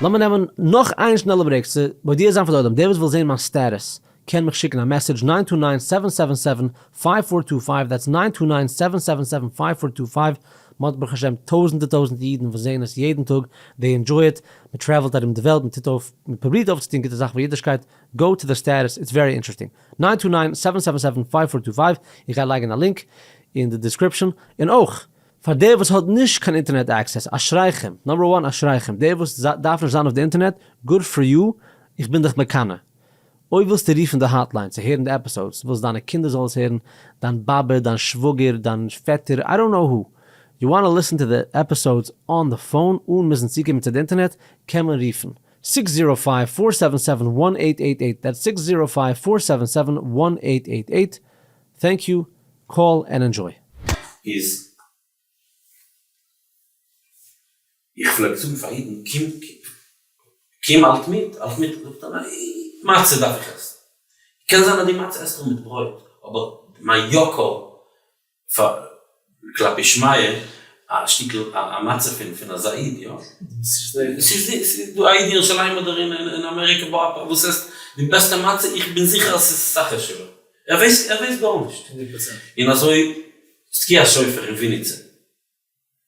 לאמיר נעמען נאך איין שנעלע break צו מודיע זיין פאר די עולם, דער וואס וויל זען מיין status קען מיך שיקן א message nine two nine seven seven seven five four two five that's nine two nine seven seven seven five four two five, מען האט ברוך השם טויזענטער טויזענטער אידן וואס זעען עס יעדן טאג, they enjoy it, מען travel ט ארום די וועלט, מען טוט אויף, מען פרובירט אויפצוטון גוטע זאכן פאר אידישקייט, go to the status, it's very interesting. nine two nine seven seven seven five four two five, איך גיי לייגן א link אין די description, און אויך פאר דער וואס האט נישט קיין אינטערנעט access, אשריכם, number one אשריכם, דער וואס דארף נישט זיין אויף די אינטערנעט, good for you, איך בין דיך מקנא. אויב ווילסטו רופן די hotline צו הערן די episodes, ווילסט דיינע קינדער זאלן עס הערן, דיין באבע, דיין שוואגער, דיין פעטער, I don't know who, you wanna listen to the episodes on the phone אן מוזן צוקומען צו די אינטערנעט, קען מען רופן, six zero five four seven seven one eight eight eight, that's six zero five four seven seven one eight eight eight, thank you, call and enjoy. איז איך פלעג זאגן פאר אידן קום קום האלט מיט האלט מיט זאגט ער ניין מצה דארף איך עסן קען זיין אז די מצה עסט ער מיט ברויט אבער מיין יקר פאר כלפי שמיא א שטיקל א מצה פון פון אזא איד יא ס'איז דא א איד אין ירושלים אדער אין אמעריקע וואס עסט די בעסטע מצה איך בין זיכער אז ס'איז אסאך חשוב'ער ער ווייסט ער ווייסט גארנישט און אזוי תקיעת שופר אין וויניצע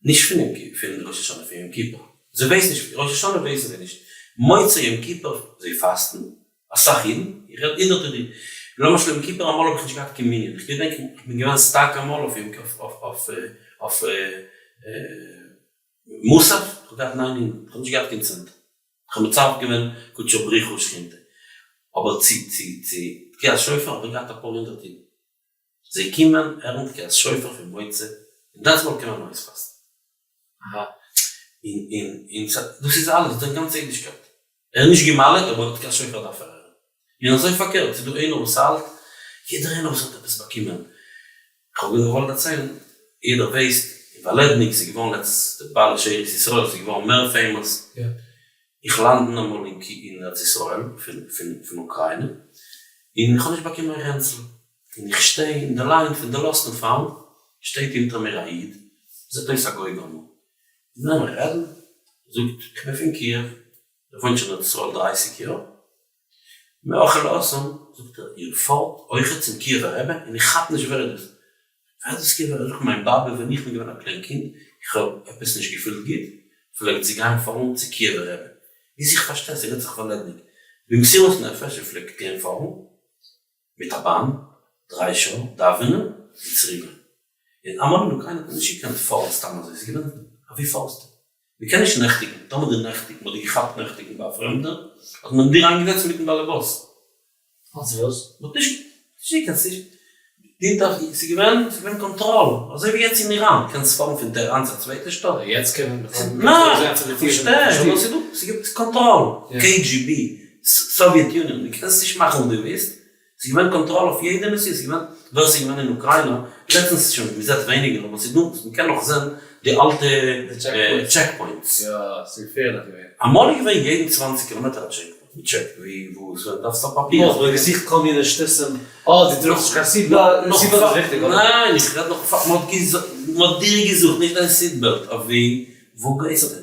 נישט פון יום כיפור, פון ראש השנה, פון יום כיפור, זיי ווייסן נישט, ראש השנה ווייסן זיי נישט, מוצאי יום כיפור זיי פאסטן, אסאך אידן, איך רעד הונדערטער אידן, למשל יום כיפור אמאל האב איך נישט געהאט קיין מנין, איך געדענק איך בין געווען stuck אמאל אויף יום אויף אויף מוסף, איך האב געהאט ניין אידן, איך האב נישט געהאט קיין צענט, איך האב מצרף געווען קודשא בריך הוא ושכינתיה, אבער צו צו צו תקיעת שופר האב איך געהאט אפאר הונדערט אידן. זיי קומען הערן תקיעת שופר פון מוצאי, און דאנסמאל קען מען אויספאסטן. אהא. און און און דאס איז אלעס, זיין גאנצע אידישקייט. ער איז נישט גע'מל'עט אבער תקיעת שופר דארף ער הערן. און אזוי פארקערט, ס'איז דא איינער וואס האלט, יעדער איינער וואס האט עפעס באקומען. כ'האב געוואלט דערציילן, יעדער ווייסט, אין וואלעדניק ס'איז געווארן לעצט די בעל שארית ישראל, ס'איז געווארן מער famous. איך land אמאל אין ארץ ישראל פון אוקריינע, און איך האב נישט באקומען מיין רענצל, און איך שטיי אין די line פון די lost and found, שטייט אונטער מיר א איד, זעט אויס א גוי גמור, און לאמיר רעדן, זאגט, איך בין פון קיעוו, איך וואוין שוין אין ארץ ישראל דרייסיג יאר, מאכל לעשם, זאגט ער, איר פארט אויכעט צום קיעווער רבי, און איך כאפ נישט ווער איז דאס, ווער איז דאס קיעווער רבי, זאגט מיין באבע ווען איך בין געווען א קליין קינד, איך האב עפעס נישט געפילט גוט, פלעגט זי גיין פארן צו קיעווער רבי, ביז איך פארשטיי ס'רעדט זיך וואלעדניק, במסירות נפש זי פלעגט גיין פארן, מיט א באן, דריי שעה, דאווענען און צוריק גיין. און אמאל אין אוקריינע האט מען נישט געקענט פארן סתם אזוי, ס'איז געווען א ווי פארסטו? מ'קען נישט נעכטיגן, טאמער דו נעכטיגט, מ'האט דיר געכאפט נעכטיגן ביי א פרעמדער, האט מען דיר איינגעזעצט מיטן באלעבאס. אלס וואס? מ'האט נישט נישט געקענט, ס'איז. די דארף, ס'איז געווען, ס'איז געווען קאנטראל, אזוי ווי יעצט אין איראן, קענסט פארן פון טעהראן צו א צווייטע שטאט. יעצט קען מען בכלל ניין, פארשטיי, אבער ס'איז דא, ס'איז קאנטראל, KGB, סאוויעט יוניאן, דו קענסט נישט מאכן וואס דו ווילסט, ס'איז געווען קאנטראל אויף יעדע נסיעה, ס'איז געווען, ווער ס'איז געווען אין אוקריינא, לעצטנס איז שוין, מ'זעט ווייניגער, אבער ס'איז דא, מ'קען נאך זען די אלטע checkpoints. יא, ס'איז געפערליך געווען. אמאל איז געווען יעדן 20 קילאמעטער א checkpoint, מ'טשעקט ווי, וואו, ס'ווען דארפסט א פאפיר. נאך מ'האט געזוכט כל מיני שטותים, אה דו טראגסט נישט קיין seat belt, seat belt איז וויכטיג אבער. ניין, איך רעד נאך פאר, מ'האט דיר געזוכט, נישט דיין seat belt, אויף ווי, וואו גייסטו?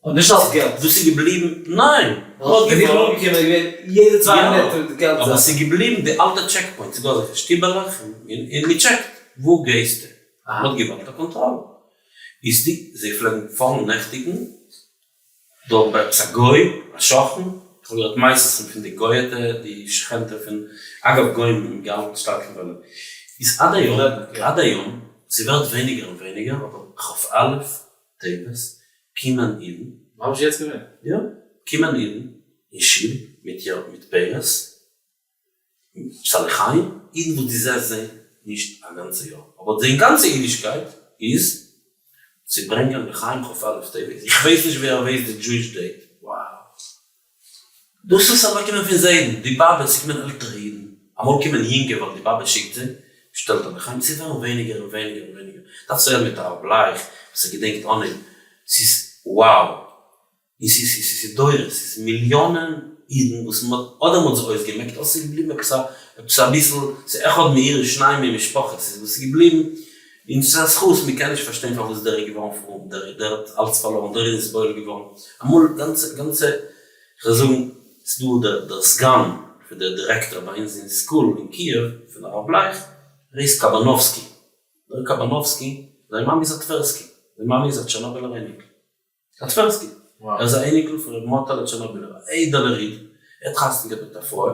און נישט אלס געלט. דאס איז געבליבן, ניין! ווען איך בין אנגעקומען איז געווען יעדע צוויי מינוט די געלט זאך. אבער ס'איז געבליבן די אלטע checkpoint, ס'איז דא אזעלכע שטיבעלעך און מ'טשעקט, וואו גייסטו? מ'האט געוואלט א קאנטראל. איז די, זיי פלעגן פארן נעכטיגן דארט ביי עפעס א גוי, א שכן, איך האב געהערט מעשות פון די גוי'עטע, די שכנ'טע פון, אגב גוים האבן געהאלטן שטארק פון וועלן, איז עד היום, עד היום, ס'ווערט ווייניגער און ווייניגער, אבער כ"א טבת קומען אידן. ממש יעצט געווען? יא, קומען אידן אין שול מיט יא מיט פירות, מיט לחיים, אידן וואס דו זעסט זיי נישט א גאנצע יאר, אבער זיין גאנצע אידישקייט איז צו ברענגען לחיים כ"א טבת, איך ווייס נישט ווי ער ווייסט די Jewish date. Wow. דאס וואס ער באקומען פון זיידן, די באבע, ס'קומען עלטערע אידן, אמאל קומען יונגע ווייל די באבע שיקט זיי, שטעלט ער לחיים, ס'ווערן ווייניגער און ווייניגער און ווייניגער, דארפסט רעדן מיט הרב בלייך וואס ער געדענקט אנהייב, ס'איז wow, און ס'איז ס'איז דורות, ס'איז מיליאנען אידן וואס מ'האט אדער מ'האט זיי אויסגעמעקט אדער ס'איז געבליבן עפעס א עפעס אביסל, ס'איז אחד מעיר ושניים ממשפחה, ס'איז וואס איז געבליבן, און ס'איז א זכות, מ'קען נישט פארשטיין פארוואס דער איז געווארן פרום, דער דער האט אלץ פארלארן, דער איז נתבולל געווארן, אמאל גאנצע גאנצע, כ'וועל זאגן, ס'איז דא דער דער סגן פון דער דירעקטאר ביי אונז אין school אין קיעוו, פון הרב בלייך, ער הייסט קאבאנאווסקי, דער קאבאנאווסקי, זיין מאמע איז א טווערסקי, זיין מאמע איז א טשערנאבילער אייניקל, א טווערסקי, ער איז א אייניקל פון ר' מאטעלע טשערנאבילער, א איידעלער איד, ער האט חתונה געהאט מיט א פרוי,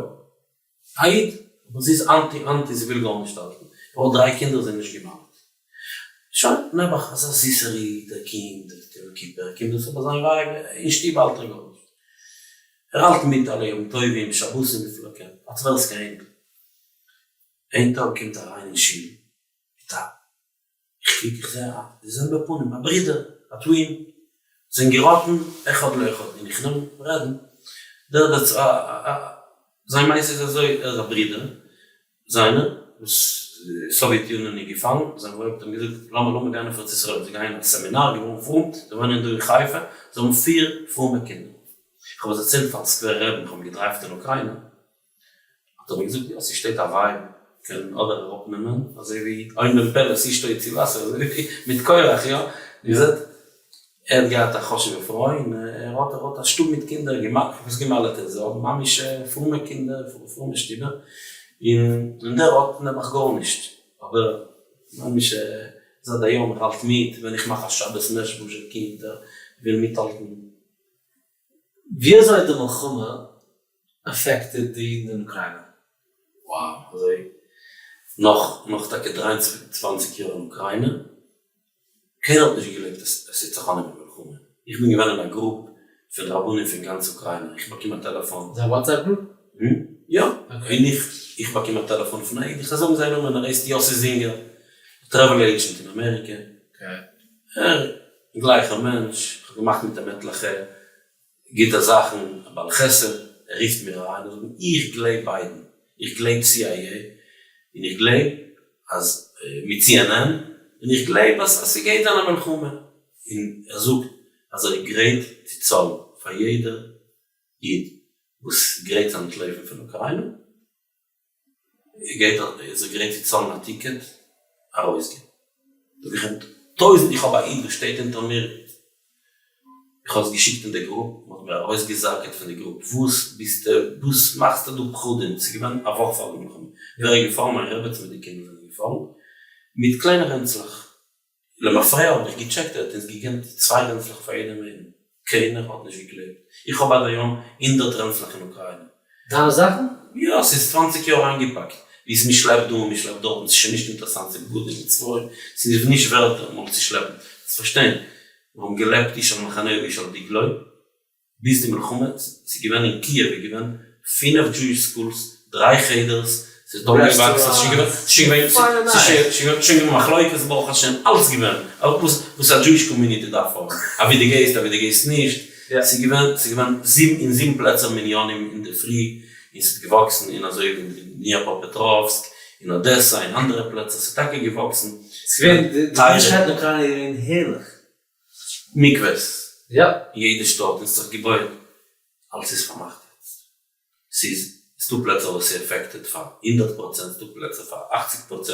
א איד, אבער זי איז אנטי אנטי זי וויל גארנישט האלטן, ער האט דריי קינדער זיי נישט געמל'ט. שוין, נעבעך, אזא זיסער איד, ער קומט, ער טוט יום כיפור, ער קומט דאס אבער זיין ווייב, אין שטוב האלט ער גארנישט. ער האלט מיט אלע יום טובים, שבתים וויפיל ער קען, א טווערסקע אינגל. איין טאג קומט ער אריין אין שול מיט א איך קוק איך זעה א די זעלבע פנים, א ברודער, א twin, זענען געראטן אחד לאחד, און איך נעם רעדן, דער דער א א זיין מעשה איז אזוי, ער איז א ברודער זיינער, וואס סאוויעט יוניאן איז געפאלן, זיין ווייב האט אים געזאגט לאמיר לאמיר גיין אויף ארץ ישראל, זיי גייען א סעמינאר, געווארן פרום, זיי וואוינען דא אין חיפה, זיי האבן פיר פרומע קינדער, איך האב עס דערציילט פארן סקווער רעבין, איך האב אים געדרייווט אין אוקריינא, האט ער מיר געזאגט יא ס'שטייט א ווייב קען אדער אראפ נעמען אזוי ווי אוין בן פלת אשתו הצילתו אזוי ווי מיט קורח יא געזעט ער האט געהאט א חשובע פרוי און ער האט ער האט א שטוב מיט קינדער געמאכט וואס געמאלעטע זיי האבן ממש פרומע קינדער פרומע שטובער און און דער האט נעבעך גארנישט אבער ממש זייט היום ער האלט מיט ווען איך מאך א שבת מעזשבוזשער קינד ער וויל מיטהאלטן. ווי אזוי האט די מלחמה affected די אידן אין אוקריינא? Wow אזוי נאך נאך טאקע 23 יאר אין אוקריינע, קיינער האט נישט געגלייבט אז עס טוט זיך אן אין מלחמה, איך בין געווען אין א group פון רבנים פון גאנץ אוקריינע, איך באקום א טעלעפאן. איז א WhatsApp group? יא, און איך איך באקום א טעלעפאן פון א איד, איך וועל זאגן זיין נאמען, ער הייסט יוסי זינגער, travel agent אין אמעריקע, ער גלייכער מענטש, איך האב געמאכט מיט אים עטליכע גוטע זאכן, א בעל חסד, ער רופט מיר אריין און זאגט מיר, איך גלייב ביידן, איך גלייב CIA, און איך גלייב אז מיט CNN, און איך גלייב אז ס'גייט זיין א מלחמה, און ער זאגט אז ער איז גרייט צו צאלן פאר יעדער איד וואס איז גרייט צו אנטלויפן פון אוקריינא, גייט ער איז ער גרייט צו צאלן א ticket ארויסגיין. זאג איך אים, טויזנט איך האב א איד וואס שטייט אונטער מיר, איך האב עס געשיקט אין די group, מען האט מיר ארויסגעזאקעט פון די group, וואס ביסטו, וואס מאכסטו דא פחדים, ס'איז געווען א וואך פאר די מלחמה, ווער איז געפארן, מיין רעבעצן מיט די קינדער זענען געפארן, מיט קליינע רענצלעך, למפרע האב איך געטשעקט ער האט אונז געגעבן צוויי רענצלעך פאר יעדעם איינעם, קיינער האט נישט געגלייבט, איך האב עד היום 100 רענצלעך אין אוקריינע. דיינע זאכן? יא, ס'איז 20 יאר איינגעפאקט, ווי עס מ'שלעפט דא און מ'שלעפט דארט און ס'איז שוין נישט אינטערעסאנט צו בגדים מיט ספרים, ס'איז נישט ווערט אמאל צו שלעפן, צו פארשטיין, מיר האבן געלעבט איש על מחנהו ואיש על דגלו, ביז די מלחמה, ס'איז געווען אין קיעוו איז געווען פינף Jewish schools, דריי חדר'ס, ס'איז דארט געוואקסן, ס'איז שוין געווען, ס'איז שוין געווען, ס'איז שוין געווען מחלוקת ברוך השם, אלץ געווען, וואס וואס א Jewish community דארף האבן, אבי דו גייסט אבי דו גייסט נישט, ס'איז געווען, ס'איז געווען זיבן אין זיבן פלעצער מניינים אינדערפרי, און ס'האט געוואקסן אין אזוי ווי אין דניעפראפעטראווסק, אין אדעסא, אין אנדערע פלעצער, ס'איז טאקע געוואקסן. ס'איז געווען, די אידישקייט אין אוקריינע איז געווען הערליך. מקוואות, אין יעדע שטאט, און ס'האט זיך געבויעט, אלץ איז פארמאכט יעצט. ס'איז ס'דא פלעצער וואס ס'איז affected פאר 100%, ס'דא פלעצער פאר 80%,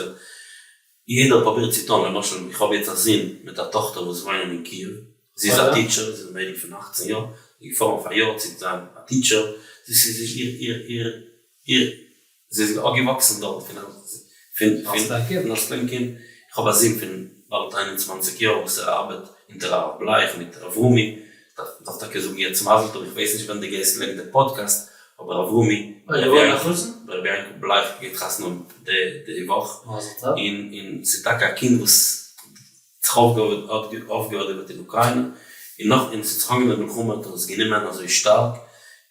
יעדער פרובירט צו טון, למשל איך האב יעצט א זון מיט א טאכטער וואס וואוינען אין קיעוו, זי איז א teacher, זי איז א מיידל פון 18 יאר, זי איז געפארן אויף א יאר צו זיין א teacher, זי איז איר איר איר איר זי איז אויפגעוואקסן דארט פון פון אלס קליין קינד, איך האב א זון פון באלד 21 יאר וואס ער ארבעט אונטער הרב בלייך מיט אברומי, דארף טאקע זאגן יעצט מזל טוב, איך ווייס נישט ווען דו גייסט לייגן די פאדקעסט, אבער אברומי, רבי יענקל בלייך גייט חתונה האבן די וואך, און און ס'איז טאקע א קינד וואס האט זיך אויפגעהאדעוועט אין אוקריינע, און נאך און ס'האט זיך אנגעהויבן די מלחמה האט ער עס גענומען אזוי שטארק,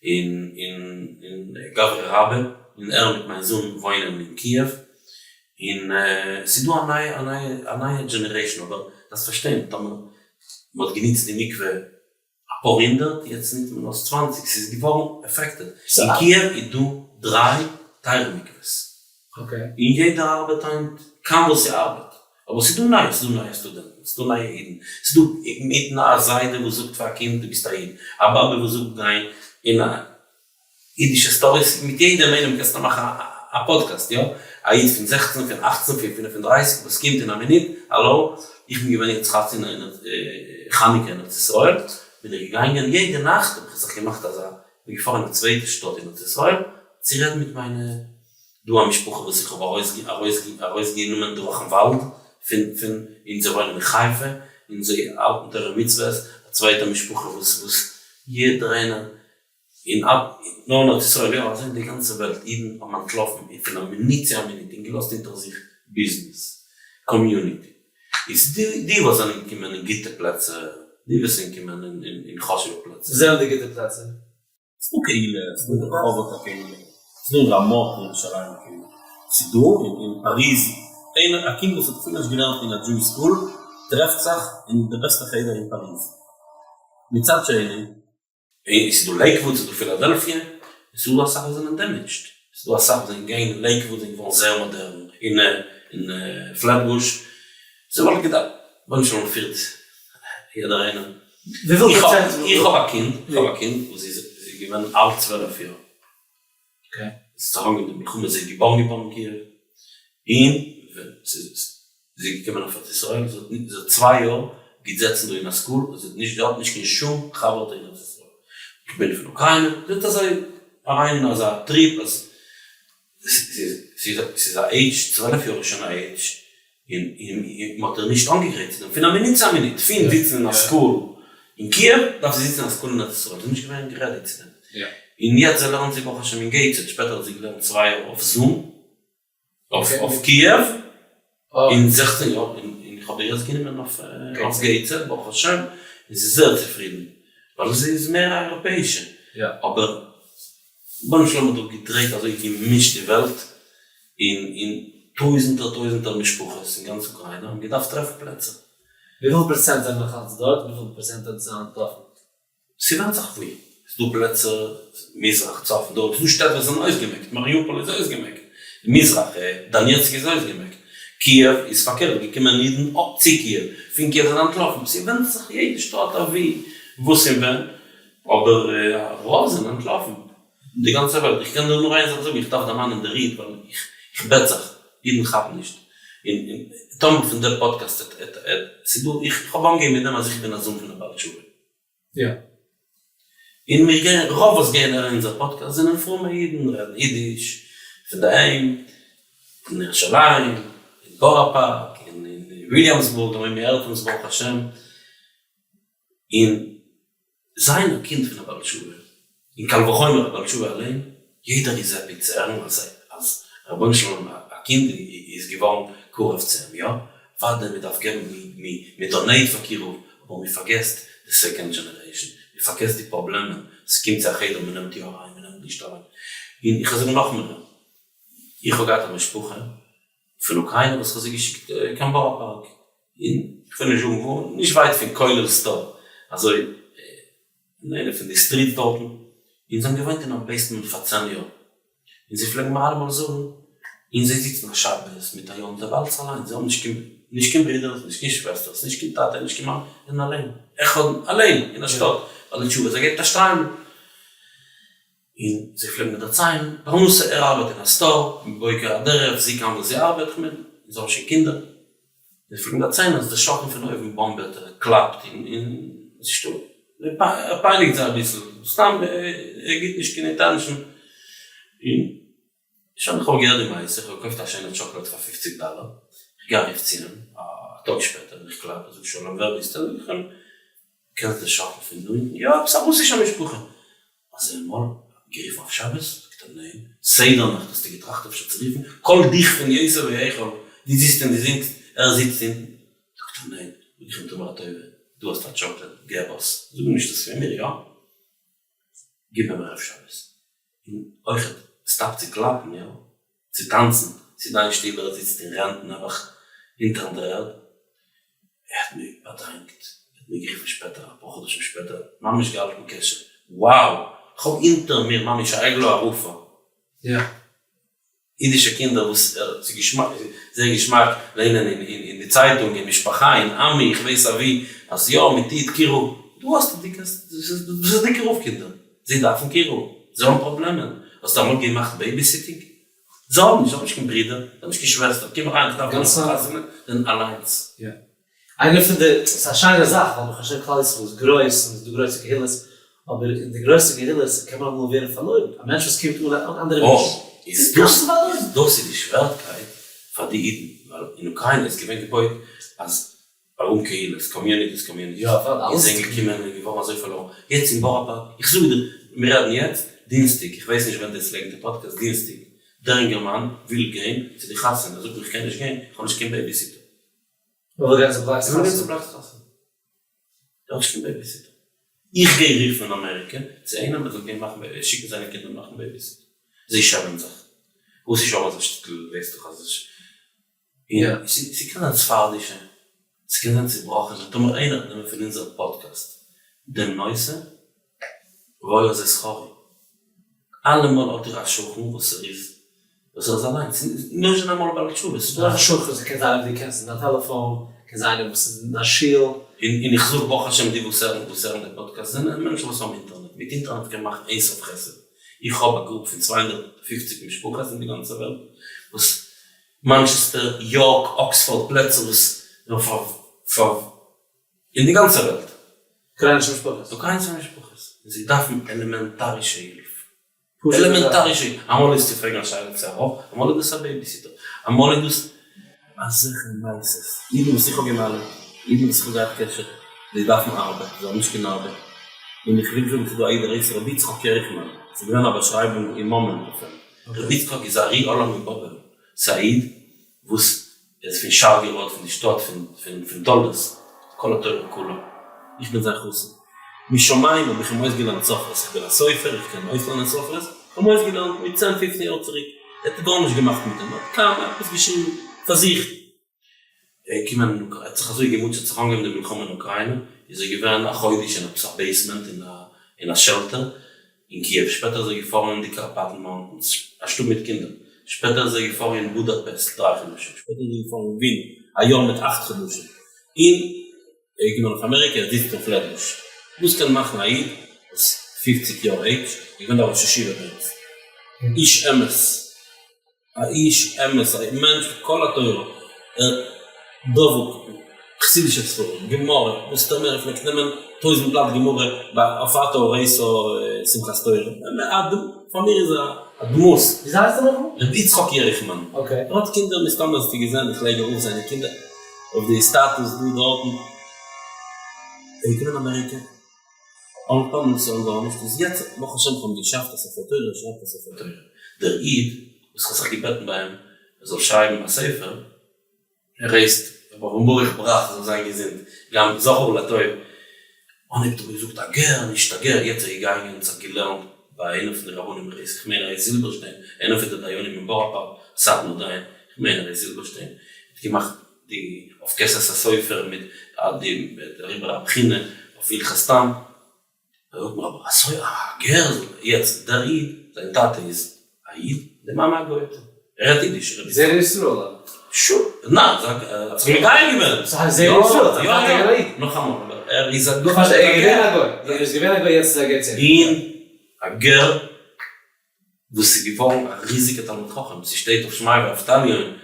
און און און גברא רבה, און ער מיט מיין זון וואוינען אין קיעוו, און ס'איז דא א נייע א נייע א נייע generation, אבער דארפסט פארשטיין טאמער מ'האט גענוצט די מקווה אפאר הונדערט, יעצט נוצט מען אויס 20, ס'איז געווארן affected. אין קיעוו איז דא דריי טייערע מקווה'ס, און יעדער ארבעט היינט קיין וואס ס'ארבעט, אבער ס'איז דא נייע, ס'איז דא נייע סטודענטן, ס'איז דא נייע אידן, ס'איז דא מיטן א זיידע וואס זאגט פאר א קינד דו ביסט א איד, א באבע וואס זאגט גיין אין א אידישע stories, מיט יעדעם איינעם קענסטו מאכן א פאדקעסט, יא, א איד פון 16, פון 18, פון 35 וואס קומט אין א מינוט, האלא, איך בין געווען יעצט חתונה אין חנוכה אין ארץ ישראל, בין איך געגאנגען יעדע נאכט האב איך זיך געמאכט אזא, בין געפארן אין א צווייטע שטאט אין ארץ ישראל, צו רעדן מיט מיינע, דא א משפחה וואס איך האב ארויסגענומען דורכן וואלד פון פון און זיי וואוינען אין חיפה, און זיי האלטן תורה ומצוות, א צווייטע משפחה וואס וואס יעדער איינער און נאר אין ארץ ישראל, יא אזוי אין די גאנצע וועלט, אידן האבן אנטלאפן פון א מינוט צו א מינוט און געלאזט אונטער זיך ביזנעס, community, איז די די וואס זענען געקומען אין גוטע פלעצער, די וואס זענען געקומען אין חשוב'ע פלעצער. וואס זענען די גוטע פלעצער? ס'דא קהילה, ס'דא אין רחובות א קהילה, ס'דא אין רמות אין ירושלים א קהילה, ס'דא אין פאריז, איינער א קינד וואס האט אפילו נישט געלערנט אין א Jewish school טרעפט זיך אין די בעסטע חדר אין פאריז, מצד שני, און ס'איז דא לעיקוואוד, ס'איז דא פילאדעלפיע, און ס'איז דא אסאך וואס זענען damaged, ס'איז דא אסאך וואס זענען געגאנגען אין לעיקוואוד זענען געווארן זייער מאדערן, און אין פלעטבוש, ס'וואלט געדארפט, רבונו של עולם פירט יעדער איינער. וויפיל פראצענט? איך האב א קינד, איך האב א קינד וואס איז געווען אלט 12 יאר, ס'איז זיך אנגעהויבן די מלחמה, זי איז געבארן געווארן אין קיעוו, און זי איז געקומען אויף ארץ ישראל, זי האט צוויי יאר געזעצן דא אין א school, און זי האט נישט געהאט נישט קיין שום חבר'טע אין ארץ ישראל, איך בין פון אוקריינע, זי האט אזוי אריין אין אזא trip אז ס'איז א עידזש, 12 יאר איז שוין א עידזש, און מ'האט איר נישט אנגעגרייט צו דעם, פון א מינוט צו א מינוט, פון זיצן אין א school אין קיעוו, דארף זי זיצן אין א school אין ארץ ישראל, זי איז נישט געווען ready צו דעם, און יעצט זי לערנט זי ברוך השם אין געיטסהעד, שפעטער האט זי געלערנט צוויי יאר אויף זום, אויף קיעוו, אין 16 יאר, און איך האב איר יעצט גענומען אויף געיטסהעד, ברוך השם, און זי איז זייער צופרידן, ווייל זי איז מער א אייראפעאישע, אבער רבונו של עולם האט דא געדרייט אזוי געמישט די וועלט, און און טויזענטער טויזענטער משפחות אין גאנץ אוקריינע האבן געדארפט טרעפן פלעצער. וויפיל פראצענט זענען נאך אלץ דארט? וויפיל פראצענט האט זיי אנטלאפן? ס'ווענדט זיך וואו. ס'דא פלעצער, מזרח, צפון, דרום, ס'דא שטעט וואס זענען אויסגעמעקט, מאריופאל איז אויסגעמעקט, מזרח, דאניעצק איז אויסגעמעקט, קיעוו איז פארקערט, געקומען אידן אפ צו קיעוו, פון קיעוו זענען אנטלאפן, ס'ווענדט זיך יעדע שטאט אוואו, וואס און ווען, אבער רוב זענען אנטלאפן, די גאנצע וועלט, איך קען דיר נאר איין זאך זאגן, איך דארף דערמאנען דער איד ווייל איך בעט זיך, אידן כאפן נישט, און טאמער פון דער פאדקעסט ס'דא, איך האב אנגעהויבן מיט דעם אז איך בין א זון פון א בעל תשובה. יא. און מיר גייען, רוב וואס גייען הערן אונזער פאדקעסט זענען פרומע אידן, רעדן אידיש, פון די היים, אין ירושלים, אין בארא פארק, אין וויליאמסבורג, און מען הערט אונז ברוך השם, און זיין א קינד פון א בעל תשובה, און קל וחומר א בעל תשובה אליין, יעדער איז happy צו הערן אז אז רבונו של עולם א קינד איז געווארן קרוב צו אים, יא, אוודאי מען דארף געבן מען donate פאר קירוב, אבער מען פארגעסט די second generation, מען פארגעסט די פראבלעמען, ס'קומט צו א חדר מען נעמט יא אריין מען נעמט נישט אריין, און איך וועל זאגן נאכמער. איך האב געהאט א משפחה פון אוקריינע וואס כ'האב זיי געשיקט קיין בארא פארק, און כ'וויל נישט זאגן וואו, נישט ווייט פון כולל store, אזוי אין איינע פון די streets דארטן, און זיי האבן געוואוינט אין א basement פאר 10 יאר, און זיי פלעגן מיר אלעמאל זאגן, און זיי זיצן א שבת מיט א יום טוב אלץ אליין, זיי האבן נישט קיין נישט קיין ברודערס, נישט קיין שוועסטערס, נישט קיין טאטע, נישט קיין מאמע, זיי זענען אליין, אחד אליין אין א שטאט, ווייל די תשובה זיי געבט א שטריימל. און זיי פלעגן מיר דערציילן, פרנסה, ער ארבעט אין א store, מבוקר עד ערב, זי קאן וואס זי ארבעט, כ'מיין, זיי האבן שוין קינדער. זיי פלעגן דערציילן אז דער שכן פון אויבן באמבערט, ער קלאפט און עס איז שטא, ער פייניגט זיי אביסל, סתם ער גיבט נישט קיין attention, און שוין איך האב געהערט די מעשה, איך האב געקויפט א שיינע טשאקלאד פאר 50 דאלער, איך גיי ארויף צו אים א טאג שפעטער און איך קלאפ, ער זאגט שלום ווער ביסטו? זאג איך אים, קענסט די שכן פון דא אונטן? יא עפעס א רוסישע משפחה. האסט זיי אמאל גערופן אויף שבת? זאגט ער ניין. סדר נאכט האסטו געטראכט אפשר צו רופן? כל דכפין ייתי וייכול, דו זיצט און דו זינגסט, ער זיצט אונטן. זאגט ער ניין. זאג איך אים טו מיר א טובה, דו האסט א טשאקלעד, געב עס. זאג מיר נישט דאס פון מיר, יא? גיב אים ערב שבת. און אויכעט stop צו קלאפן, יא? צו טאנצן, צו דיין שטוב ער זיצט און רענט נעבעך אונטערן דר'ערד, ער האט מיר באדאנקט, ער האט מיר גערופן שפעטער אפאר חדשים שפעטער, ממש געהאלטן קשר, wow! איך האב אונטער מיר ממש א עגלה ערופה, אידישע קינדער וואס ס'איז געשמאק, זייער געשמאק ליינען אין די צייטונג, אין משפחה, אין עמי, איך ווייס אווי, אז יא, מ'טוט קירוב, דא האסטו די קענסט, דאס איז די קירוב קינדער. זיי דארפן קירוב, זיי האבן פראבלעמען, האסטו אמאל געמאכט babysitting? זיי האבן נישט, זיי האבן נישט קיין ברודער, זיי האבן נישט קיין שוועסטער, קום אריין איך דארף גיין אויף א חתונה, זיי זענען אליינס. יא. איינער פון די, ס'איז א שיינע זאך ווייל ברוך השם כלל ישראל איז גרויס און ס'איז דא גרויסע קהילות, אבער אין די גרויסע קהילות קען מען אמאל ווערן פארלוירן, א מענטש וואס קומט אן אן אנדערע מענטש איז דאס דאס איז די שווערקייט פאר די אידן, ווייל אין אוקריינע איז געווען געבויט אז ארום קהילות, communities, communities, און זענען געקומען און געווארן אזוי פארלוירן, יעצט אין בארא פארק, איך זאג דיר, מיר רעדן יעצט דינסטאג, איך ווייס נישט ווען דו לייגן די פאדקעסט, דינסטאג, דער אינגערמאן וויל גיין צו די חתונה, ער זאגט מיר איך קען נישט גיין, איך האב נישט קיין babysitter. ער וויל גיין צו בלאק'ס חתונה. ער וויל גיין צו בלאק'ס חתונה. ער האט נישט קיין babysitter. איך גיי רופן אין אמעריקע צו איינעם ער זאל גיין מאכן, שיקן זיינע קינדער מאכן babysitter. זיי שעמען זיך. רוסיש האבן אזא שטיקל, ווייסט דאך אז. און ס'קען זיין ספרדישע, ס'קען זיין צובראכענע, טאמער איינער וועט נעמען פון אונזער פאדקעסט דעם נושא, והיה זה שכרי. אלעמאל האט איר א שכן וואס ער איז, וואס ער איז אליינס, נישט אמאל בעל תשובה, ס'איז דא א שכן, ס'קען זיין איינער וואס דו קענסט אין דיין טעלעפאן, קען זיין איינער וואס איז אין א שול. און איך זאג ברוך השם די וואס הערן וואס הערן די פאדקעסט זענען מענטשן וואס האבן אינטערנעט, מיט אינטערנעט קען מען מאכן אין סוף חסד, איך האב א group פון 250 משפחות אין די גאנצע וועלט וואס מאנטשעסטער, יארק, אקספארד, פלעצער וואס נאר פאר פאר אין די גאנצע וועלט. אוקריינישע משפחות. אוקריינישע משפחות. און זיי דארפן עלעמענטארישע הילף. עלעמענטארישע הילף. אמאל איז צו פרעגן א שאלה צו א רב, אמאל איז דאס א babysitter, אמאל איז דאס אזעלכע מעשות. אידן וואס איך האב געמעלדט, אידן וואס איך האב געהאט קשר, זיי דארפן ארבעט, זיי האבן נישט קיין ארבעט. און איך וויל זאגן ס'איז דא א איד ער הייסט רבי יצחק ירחמן, ס'איז געווען א באשרייבונג אין מאמענט אויף אים. רבי יצחק איז א רי עולם אין בבל, ס'איז א איד וואס איז פון שארגעראד פון די שטאט פון תולדות, כל התורה כולה, איך בין זיין חתן, משמים האב איך אים אויסגעלערנט סופרות, איך בין א סופר איך קען אויסלערנען סופרות, איך האב אים אויסגעלערנט מיט צען פופצן יאר צוריק, ער האט גארנישט געמאכט מיט דעם, ער האט קאם עפעס געשריבן פאר זיך. ער איז געקומען אין אוקריינע, ער האט זיך אזוי געמוטשעט זיך אנגעהויבן די מלחמה אין אוקריינע, איז ער געווען א חודש אין עפעס א basement אין א shelter אין קיעוו, שפעטער איז ער געפארן אין די קארפאטן Mountains, א שטוב מיט קינדער, שפעטער איז ער געפארן אין בודאפעסט 3 חדשים, שפעטער איז ער געפארן אין ווין א יאר מיט 8 חדשים, און ער איז געקומען אויף אמעריקע, ער זיצט אין פלעטבוש. וואס קען מאכן א איד וואס 50 יאר עידזש, איז געווען דער ראש ישיבה ביי אונז, איש אמת. א איש אמת, א מענטש פון כל התורה, ער דבוק חסידישע ספרים, גמרא, וואס האט ער מער, ער פלעגט נעמען 1000 בלאט גמרא ביי אויף אתה הראת שמחת תורה, פאר מיר איז ער א דמות. וויאזוי הייסט ער נאכאמאל? רבי יצחק ירחמן. okay. ער האט קינדער מסתמא האסטו געזען, איך לייג ארויף זיינע קינדער אויף די status דא דארטן. ער איז געקומען אמעריקע. אן פרנסה אן גארנישט איז יעצט ברוך השם כ'האב געשאפט א ספר תורה שרייבט א ספר תורה דער איד וואס כ'האב זיך געבעטן ביי אים ער זאל שרייבן א ספר ער הייסט ר' אברהם ברוך בראך זאל זיין געזונט גם זכור לטוב אנהייב האט ער געזאגט א גר נישט א גר יעצט איז ער געגאנגען און זיך געלערנט ביי איינער פון די רבנים איך ווייס איך מיין ער הייסט זילבערשטיין איינער פון די דיינים אין בארא פארק. סאטמאר דיין, כ'מיין ר' זילבערשטיין, האט געמאכט די אויף כסת הסופר מיט די אריבער א בחינה אויף הלכות סתם, ער זאגט מיר אבער אזוי א גר זאל יעצט דער איד זיין טאטע איז א איד די מאמע א גויטע ער רעדט אידיש רבי זרע ישראל אבער. שו ניין זיין ער האט זיך מגייר געווען. ס'הייסט זרע ישראל זיין טאטע איז געווען א איד. נאכאמאל אבער ער איז א גוי. ער איז געווען א גוי ער איז געווען א גוי יעצט איז ער א גר צדק. און א גר וואס איז געווארן א ריזיגע תלמיד חכם, ס'שטייט אויף שמאי ואבטליון,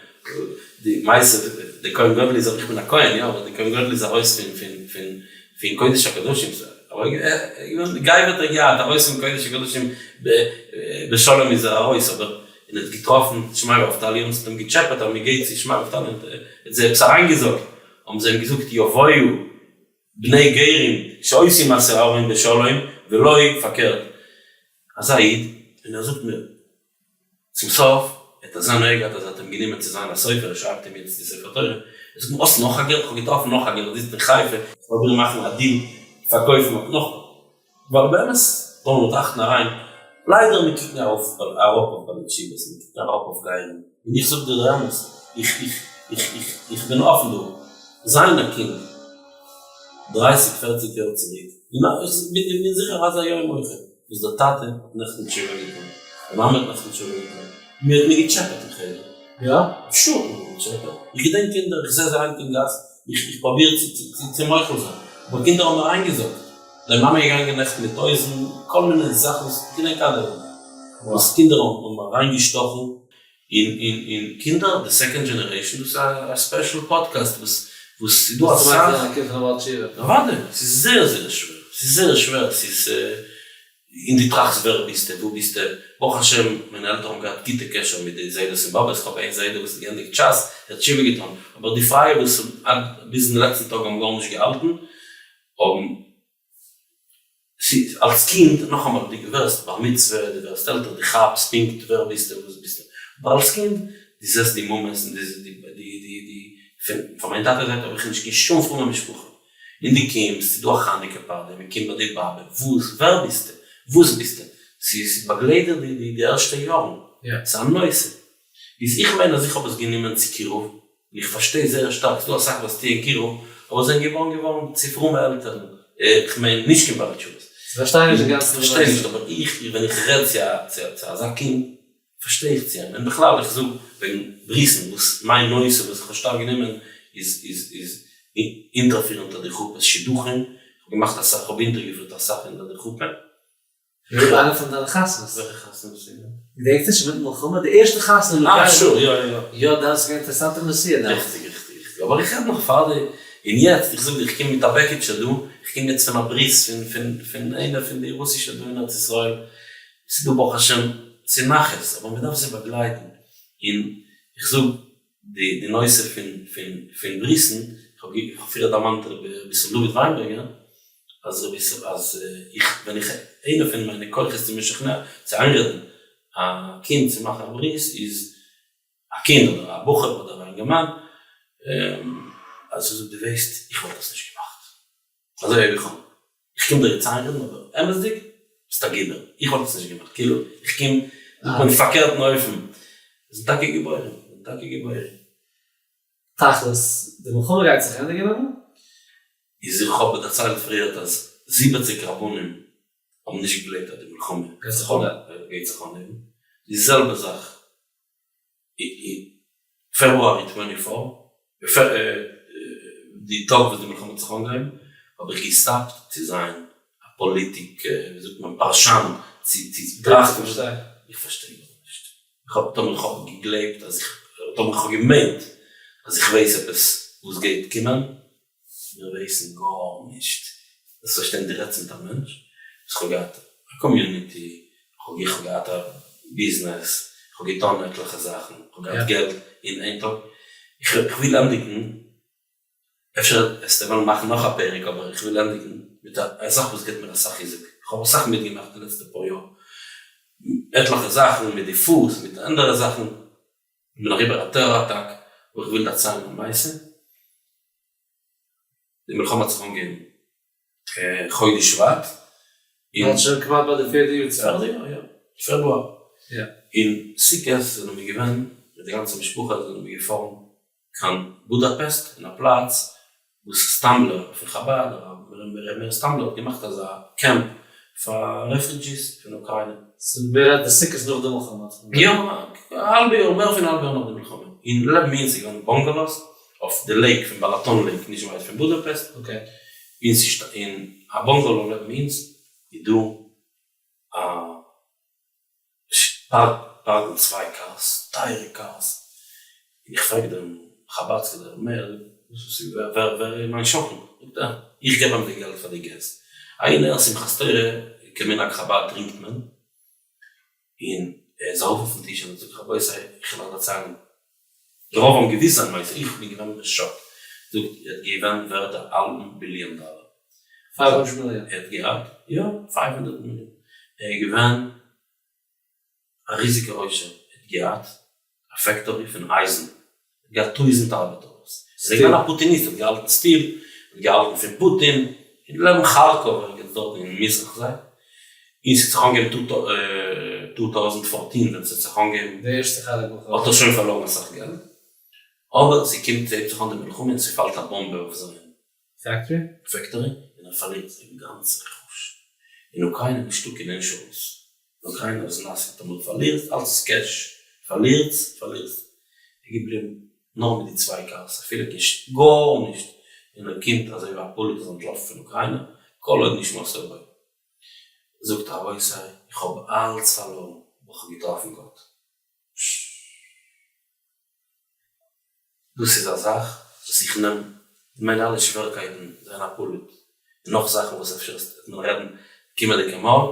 די מעשה די כהן גדול איז, איך בין א כהן יא, אבער די כהן גדול איז ארויס פון פון פון פון קודש הקדשים, גיי וועט ער געהאט ארויס פון קודש הקדשים בשלום איז ער ארויס, אבער און האט געטראפן שמאי ואבטליון, ס'האט אים געטשעפעט אז מ'גייט צו שמאי ואבטליון, האט זיי עפעס אריינגעזאגט, האבן זיי אים געזאגט יבואו בני גרים שעושים מעשה ארון בשלום ולא פארקערט. אזא איד, און ער זאגט מיר צום סוף, ער האט אזא הנאה געהאט אז ער האט אים גענומען צו זיין א סופר, ער שרייבט אים יעצט די ספר תורה, ער זאגט מיר האסט נאך א גר? איך האב געטראפן נאך א גר, ער זיצט אין חיפה, איך פרוביר מאכן א deal פארקויפן אויף נאך, ווייל באמת, לאמיר טראכטן אריין, ליידער מיר קוקן ארויף אראפ אויף בעלי תשובות, מיר קוקן אראפ אויף גרים, און איך זאג דיר דער אמת, איך איך איך איך איך בין אפן דא, זיין א קינד דרייסיג פערציג יאר צוריק, און איך בין זיכער אז היום אויכעט. וואס דער טאטע האט נעכטן תשובה געטון, די מאמע האט נעכטן תשובה געטון, מיר האט מיר געטשעפעט אין חדר, יא? sure האט מען מיר געטשעפעט, איך געדענק קינדער, איך זע זיי היינט אין גאס, איך איך פראביר צו צו צו מוחל זיין, אבער קינדער האבן מיר איינגעזאגט, דיין מאמע איז געגאנגען נעכטן מיט הויזן, כל מיני זאכן וואס איך געדענק עד היום, וואס קינדער האבן מיר אריינגעשטאכן, און און און קינדער די second generation דאס איז א special podcast וואס וואס ס'איז דא אסאך. וואס מיינט זיין א קינד פון א בעל תשובה? אוודאי, ס'איז זייער זייער שווער, ס'איז זייער שווער, ס'איז און דו טראכסט ווער ביסטו, וואו ביסטו, ברוך השם מיינע עלטערן האבן געהאט גוטע קשר מיט די זיידעס און באבעס, כ'האב איין זיידע וואס האט געענדיגט שס, ער האט תשובה געטון, אבער די פרייע וואס עד ביזן לעצטן טאג האבן גארנישט געהאלטן, האבן ס'איז אלס קינד, נאכאמאל, דו ווערסט בר מצוה, דו ווערסט עלטער, דו כאפסט פונקט ווער ביסטו, וואס ביסטו, אבער אלס קינד, דו זעסט די מומעס און די די די די, פון פון מיין טאטע'ס זייט האב איך נישט קיין שום פרומע משפחה, און דו קומסט, ס'איז דא א חנוכה party, מען קומט ביי די באבע, וואס, ווער ביסטו, וואס ביסטו, ס'איז באגלייט דיר די די ערשטע יארן, ס'איז א נושא, איז איך מיין אז איך האב עס גענומען צו קירוב, און איך פארשטיי זייער שטארק, ס'דא אסאך וואס טוען קירוב, אבער זענען געווארן געווארן צו פרומע עלטערן, איך מיין נישט קיין בעלי תשובות. זיי פארשטייען נישט אינגאנצן די פארשטיי נישט, אבער איך, ווען איך רעד צו א צו אזא קינד, פארשטיי איך צו אים, און בכלל איך זאג וועגן ברית'ן, וואס מיין נושא וואס איך האב שטארק גענומען איז איז איז אונטערפירן אונטער די חופות שידוכים, איך האב געמאכט אסאך, איך האב אונטערגעפירט אסאך אונטער די חופה. געווען איינע פון דיינע חתונות. וועלכע חתונה ביסטו געווען? געדענקסט נישט אינמיטן מלחמה? די ערשטע חתונה אין אה sure יא יא יא. יא דאס איז געווען אינטערעסאנטע נסיעה דעמאלטס. ריכטיג ריכטיג ריכטיג אבער איך רעד נאך פאר די און יעצט איך זאג דיר איך קום מיט א בעקיטשע דא איך קום יעצט פון א ברית פון פון פון איינער פון די רוסישע דא אין ארץ ישראל ס'איז דא ברוך השם ס'איז נחת אבער מ'דארף זיי באגלייטן און איך זאג די די נושא פון פון פון ברית'ן, איך האב איך האב פריער דערמאנט רבי ישראל דוד וויינבערגער, אז רבי ישראל אז איך ווען איך איינע פון מיינע כוחות צו משכנע צו איינרעדן א קינד צו מאכן א ברית איז א קינד אדער א בחור אדער א אינגערמאן אז איך זאג דו ווייסט איך וואלט עס נישט געמאכט. אזוי הייב איך אן, איך קום דיר יעצט איינרעדן אבער אמת'דיג ביסט א גיבור, איך וואלט עס נישט געמאכט, כאילו איך קום זאגט מען פארקערטן אופן, זיי זענען טאקע גיבורים, זיי זענען טאקע גיבורים. תכלית, די מלחמה גייט זיך ענדיגען אמאל? איז איך האב דערציילט פריערט אז 70 רבנים האבן נישט געגלייבט אז די מלחמה גייט זיך אנהייבן, די זעלבע זאך February twenty four, די טאג וואס די מלחמה האט זיך אנגעהויבן, האב איך געסטאפט צו זיין א פאליטיק, ווי זאגט מען, פרשן, צו טראכטן, איך פארשטיי גארנישט, איך האב, טאמער איך האב געגלייבט אז איך, טאמער איך האב געמיינט אז איך ווייס עפעס וואס גייט קומען, מיר ווייסן גארנישט. דאס פארשטיין די רעדסט מיט א מענטש וואס כ'האב געהאט א community, איך האב געהאט א ביזנעס, איך האב געטאן עטליכע זאכן, איך האב געהאט געלט אין איין טאג. איך וויל ענדיגן, אפשר וועסטו וועלן מאכן נאך א פרק, אבער איך וויל ענדיגן מיט א זאך וואס גיבט מיר אסאך חיזוק. איך האב אסאך מיטגעמאכט די לעצטע פאר יאר, עטליכע זאכן מיט די פוס, מיט אנדערע זאכן, איך בין אריבער א טעראר אטאק, אבער איך וויל דערציילן א מעשה. די מלחמה האט זיך אנגעהויבן חודש שבט, און. מ'האלט שוין כמעט ביי די פערדע יאר צייט. פערדע יאר, יא. פעברואר. יא. אין סוכות זענען מיר געווען. מיט די גאנצע משפחה זענען מיר געפארן קיין בודאפעסט אין א פלאץ וואס סטאמבלער פון חבד, הרב ר' מאיר סטאמבלער האט געמאכט אזא קעמפ פאר refugees פון אוקריינע. ס'איז מער די סוכות נאך די מלחמה האט זיך. יא, א האלבע יאר, מער פון א האלבע יאר נאך די מלחמה. און לעבן אונז איז געווען bungalows אויף די lake פון באלאטאן lake נישט ווייט פון בודאפעסט. און ס'איז אין א bungalow לעבן אונז איז דא א פארקן צוויי cars, טייערע cars, און איך פרעג דעם חבדסקער דער מעיאר, וואס איז ווער ווער איז מיין שכן? זאגט ער, איך געב אים די געלט פאר די געז, איינער שמחת תורה כמנהג חבד טרינקט מען, און ער איז ארויף אויפן טיש און האט געזאגט רבותי איך וועל אייך דערציילן, די רוב האבן געוויסט זיין מעשה, איך בין געווען בשאק, זאגט ער האט געווען ווערט א האלבן ביליאן דאלער. 500 מיליאן. ער האט געהאט, יא, 500 מיליאן. ער איז געווען א ריזיגער עושר, ער האט געהאט א factory פון אייזן, ער האט געהאט 1000 ארבעטערס, ער איז געווען א פוטיניסט, ער האט געהאלטן steel, ער האט געהאלטן פון פוטין, און לעבן כארקאוו ערגעץ דארטן אין מזרח זייט, און ס'האט זיך אנגעהויבן 2014 ווען ס'האט זיך אנגעהויבן, די ערשטע חלק מלחמה, האט ער שוין פארלוירן אסאך געלט, אבער ס'קומט ס'הייבט זיך אן די מלחמה און ס'פאלט א באמבע אויף זיין factory? Factory, און ער פארלירט זיין גאנצע רכוש. אין אוקריינע איז נישטא קיין אינשורענס, אין אוקריינע איז נאסע, טאמער פארלירסט אלץ איז cash, פארלירטס פארלירסט, ער איז געבליבן נאר מיט די צוויי cars, אפילו קיין גארנישט, און ער קומט אזוי ווי א פליט איז אנטלאפן פון אוקריינע, כל עוד נשמתו בו. זאגט רבותי איך האב אלץ פארלוירן, אבער איך האב געטראפן גאט. דאס איז א זאך וואס איך נעם מיינע אלע שווערקייטן זיין א פליט, און נאך זאכן וואס אפשר וועט מען רעדן קומענדיגע מאל,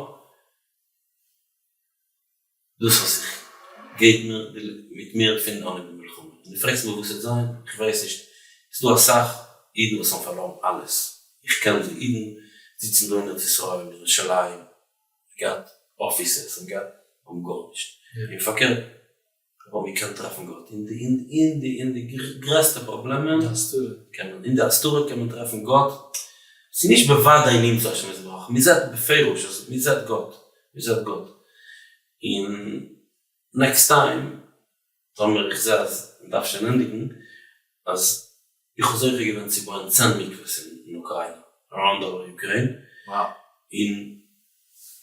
דאס וואס איך גייט מיר מיט מיר פון אנהויב די מלחמה, און דו פרעגסט מיר וואס וועט זיין, איך ווייס נישט, ס'איז דא אסאך אידן וואס האבן פארלוירן אלעס, איך קען זיי, אידן זיצן דא אין ארץ ישראל, אין ירושלים, געהאט אפיסעס, האבן געהאט, האבן גארנישט, און פארקערט, אבער מען קען טרעפן גאט אין די אין די אין די גרעסטע פראבלעמען, קען מען אין די הסתרה קען מען טרעפן גאט, ס'איז נישט בוודאי נמצא השם יתברך, מען זעט בפירוש אז מען זעט גאט, מען זעט גאט, און next time טאמער איך זע אז מען דארף שוין ענדיגן, אז איך האב זוכה געווען צו בויען 10 מקוואות אין אוקריינע, around our Ukraine, און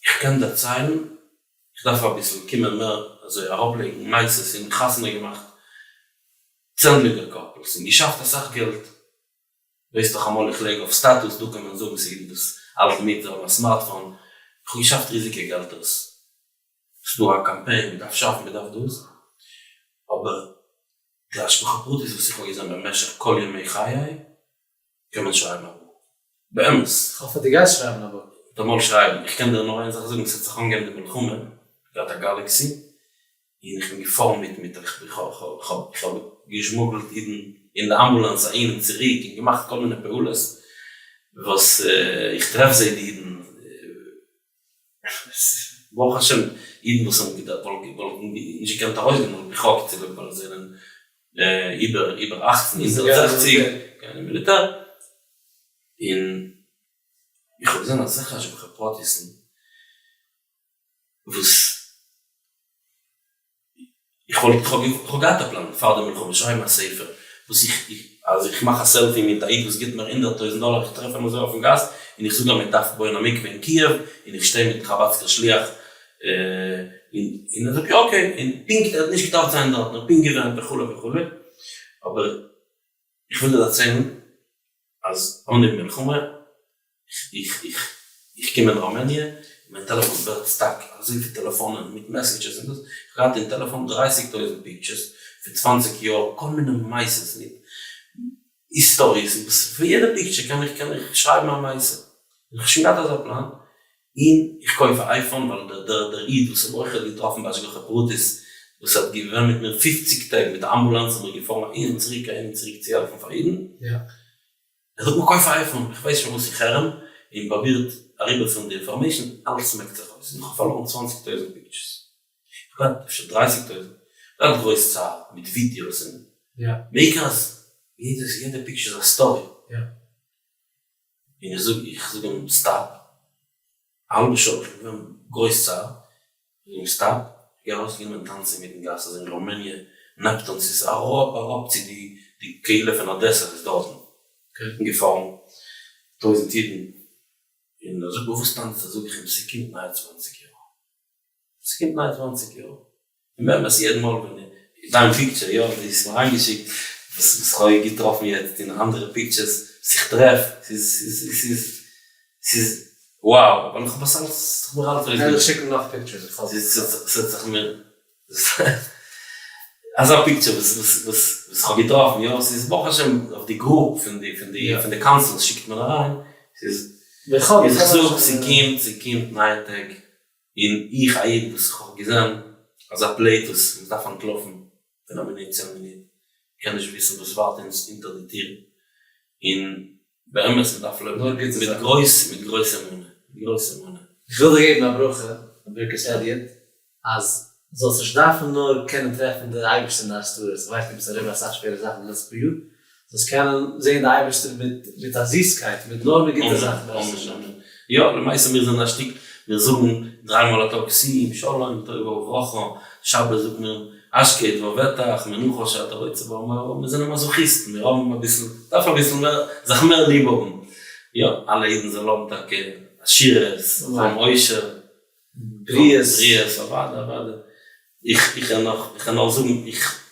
איך קען דערציילן, איך דארף אביסל קומען מער אזוי אראפלייגן מעשות און חתונה געמאכט צענדליגער couples און געשאפט אסאך געלט, ווייסט דאך אמאל איך לייג אויף status דא קען מען זאגן ס'איז אידן וואס האלטן מיט זיי האבן א smartphone, איך האב געשאפט ריזיגע געלטערס, ס'דא א קאמפיין מ'דארף שאפן מ'דארף דאס, אבער די השגחה פרטית וואס איך האב געזען במשך כל ימי חיי קען מען שרייבן א בוק. באמת. כ'האף אז דו גייסט שרייבן א בוק. וועט אמאל שרייבן. איך קען דיר נאר איין זאך זאגן, ס'האט זיך אנגעהויבן די מלחמה, געהאט א Galaxy, און איך בין געפארן מיט מיט איך האב געשמוגלט אידן אין די אמבולאנס אהין און צוריק, און געמאכט כל מיני פעולות וואס איך טרעף זיי די אידן, ברוך השם אידן וואס האבן געדארפט וואלטן נישט געקענט ארויסגיין על פי חוק צוליב ווייל זיי זענען איבער איבער 18 אונטער 60 גייען אין מיליטער, און איך האב געזען אזעלכע השגחה פרטית'ן וואס איך וואלט, איך האב געהאט א פלאן פאר די מלחמה, שרייבן א ספר, וואס איך, אז איך מאך א selfie מיט א איד וואס גיבט מיר 100,000 דאלער, איך טרעף אים אזוי אויפן גאס, און איך זאג אים מען דארף בויען א מקווה אין קיעוו, און איך שטיי מיטן חבדסקער שליח, און ער זאגט יא okay, און פונקט ער האט נישט געדארפט זיין דארט, נאר פונקט געווען וכו' וכו', אבער איך וויל דיר דערציילן אז אנהויב מלחמה, איך איך איך קום אין ראמעניע, און מיין טעלעפאן ווערט stuck, אזויפיל טעלעפאנען מיט messages און דאס, איך האב געהאט אין טעלעפאן 30,000 pictures פון 20 יאר, כל מיני מעשות מיט היסטאריעס, און וואס פון יעדע picture קען איך קען איך שרייבן א מעשה, און איך האב שוין געהאט אזא פלאן, און איך קויף א iPhone ווייל דער דער דער איד וואס האב אויך געטראפן בהשגחה פרטית וואס האט געווען מיט מיר 50 טעג מיט א אמבולאנס האבן מיר געפארן אהין און צוריק אהין און צוריק צו העלפן פאר אידן. ער זאגט מיר קויף א iPhone, איך ווייס שוין וואס איך הער אים, און פרובירט אריבערפירן די information, אלעס מעקט זיך אויס, און איך האב פארלוירן 20,000 pictures, איך האב געהאט אפשר 30,000, גאנץ גרויס צער, מיט ווידיאוס און בעיקר אז יעדע picture איז א story, און איך זאג איך זאג אים stop, א האלבע שעה, איך בין געווען גרויס צער, איך זאג אים stop, איך גיי ארויס גענומען טאנצן אינמיטן גאס אזוי אין ראמעניע. נעפטאן, ס'איז אראפ אראפ צו די די קהילה פון אדעסא איז דארטן געפארן טויזענט אידן, און ער זאגט מיר וואס טאנצטו, זאג איך אים ס'קומט נייע צוואנציג יאר, ס'קומט נייע צוואנציג יאר, און באמת יעדן מאל ווען איך דיין picture יא די האסט מיר אריינגעשיקט וואס וואס כ'האב געטראפן יעצט אין אנדערע pictures וואס איך טרעף ס'איז ס'איז ס'איז ס'איז wow ווייל איך האב עס אלץ ס'האט זיך מיר אלץ אויסגעוויזן. כ'קען דיר שיקן נאך pictures איך האב. ס'האט זיך מיר אזא picture וואס וואס וואס וואס כ'האב געטראפן יא ס'איז ברוך השם אויף די group פון די פון די פון די council שיקט מען אריין ס'איז איך זאג ס'קומט ס'קומט נייע טעג און איך א איד וואס איך האב געזען אזא פליטות וואס דארף אנטלויפן פון א מינוט צו א מינוט, קען נישט וויסן וואס ווארט אונז אונטער די טיר, און באמת מען דארף לעבן מיט גרויס מיט גרויס אמונה, מיט גרויס אמונה. איך וויל דיר געבן א ברכה, א ברכת הדיוט, אז זאלסט נישט דארפן נאר קענען טרעפן די אייבערשטער אין די הסתרות, איך ווייס דו ביסט אריבער אסאך שווערע זאכן די לעצטע פאר יאר, זאלסט קענען זען די אייבערשטער מיט מיט א זיסקייט, מיט נאר מיט גוטע זאכן בעזרת השם. אמן אמן. יא, למעשה מיר זענען א שטיק, מיר זאגן דריי מאל א טאג שים שלום טובה וברכה, שבת זאגט מען השקט ובטח מנוחה שאתה רוצה בה, מיר זענען מאזאכיסטן, מיר האבן אביסל, דארף אביסל מער, זיך מער ליב האבן, יא, אלע אידן זאלן האבן טאקע עשירות, זאלן האבן עושר, בריאות, בריאות, אוודאי אוודאי, איך איך קען נאך, איך קען נאר זאגן, איך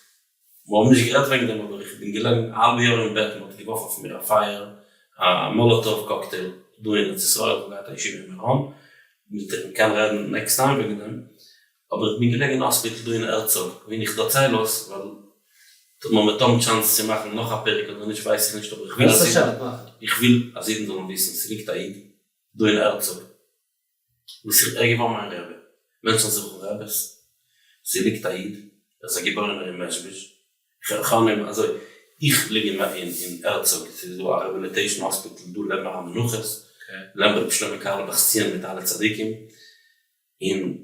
מיר האבן נישט גערעדט וועגן דעם אבער איך בין געלעגן א האלבע יאר אין בעט מען האט געווארפן אויף מיר א פייער א Molotov cocktail דא אין ארץ ישראל איך האב געהאט א ישיבה אין מירון מען קען רעדן next time וועגן דעם אבער איך בין געלעגן אין האספיטל דא אין הערצאג ווען איך דערצייל עס ווייל טוט מיר מיט האבן chance צו מאכן נאך א פרק אדער נישט ווייס איך נישט אבער איך וויל אז איך וויל אז אידן זאלן וויסן ס'ליגט א איד דא אין הערצאג וואס איז ער געווארן מיין רבי? מענטשן זוכן רעבעס, ס'ליגט א איד, ער איז א געבוירענער אין מעזשביזש, כ'קען אים אזוי, איך ליג אין אין הערצאג, ס'איז דא א rehabilitation hospital דא לעבן הר המנוחות, לעבן רבי שלמה קארליבאך'ס ציון מיט אלע צדיקים, און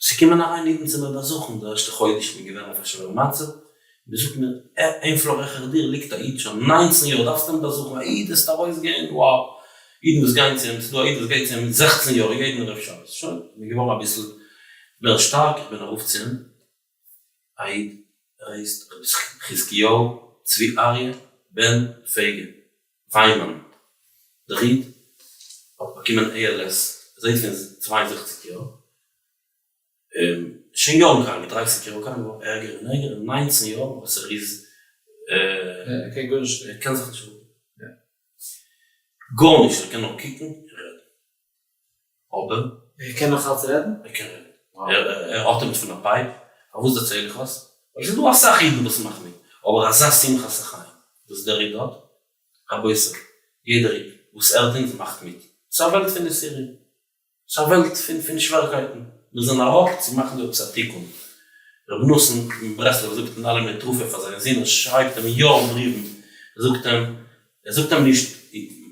ס'קומען אריין אידן צו מיר באזוכן, די ערשטע חודש כ'בין געווען אויף א שווערע מצב, מ'זאגט מיר, איין floor העכער דיר ליגט א איד שוין ניינצן יאר, דארפסט אים באזוכן, א איד וועסט ארויסגיין, wow, אידן וואס גייען צו אים, ס'דא א איד וואס גייט צו אים זעכצן יאר יעדן ערב שבת, שוין, כ'בין געווארן אביסל מער שטארק, איך בין ארויף צו אים, א איד, ער הייסט ר' חזקיהו צבי אריה בן פייגא וויינמאן, דער איד האט באקומען ALS זייט פון 62 יאר, שוין יארן קראנק, דרייסיג יאר קראנק, געווארן ערגער און ערגער, און ניינצן יאר וואס ער איז, ער קען גארנישט, ער קען זיך נישט רוקן, גארנישט, ער קען נאר קוקן און רעדן. אבער. ער קען נאך אלץ רעדן? ער קען רעדן. ער אטעמט פון א pipe. פארוואס דערצייל איך עס? ווייל ס'איז דא אסאך אידן וואס מאכן מיט. אבער אזא שמחת החיים וואס דער איד האט, רבותי, יעדער איד וואס הערט אונז מאכט מיט. ס'איז א וועלט פון יסורים. ס'איז א וועלט פון פון שווערקייטן. מיר זענען אראפ צו מאכן דא עפעס א תיקון. רבי נתן מברסלב זאגט אין אלע מיני תרופה פאר זיין זון, ער שרייבט אים יארן בריוון, ער זאגט אים, ער זאגט אים נישט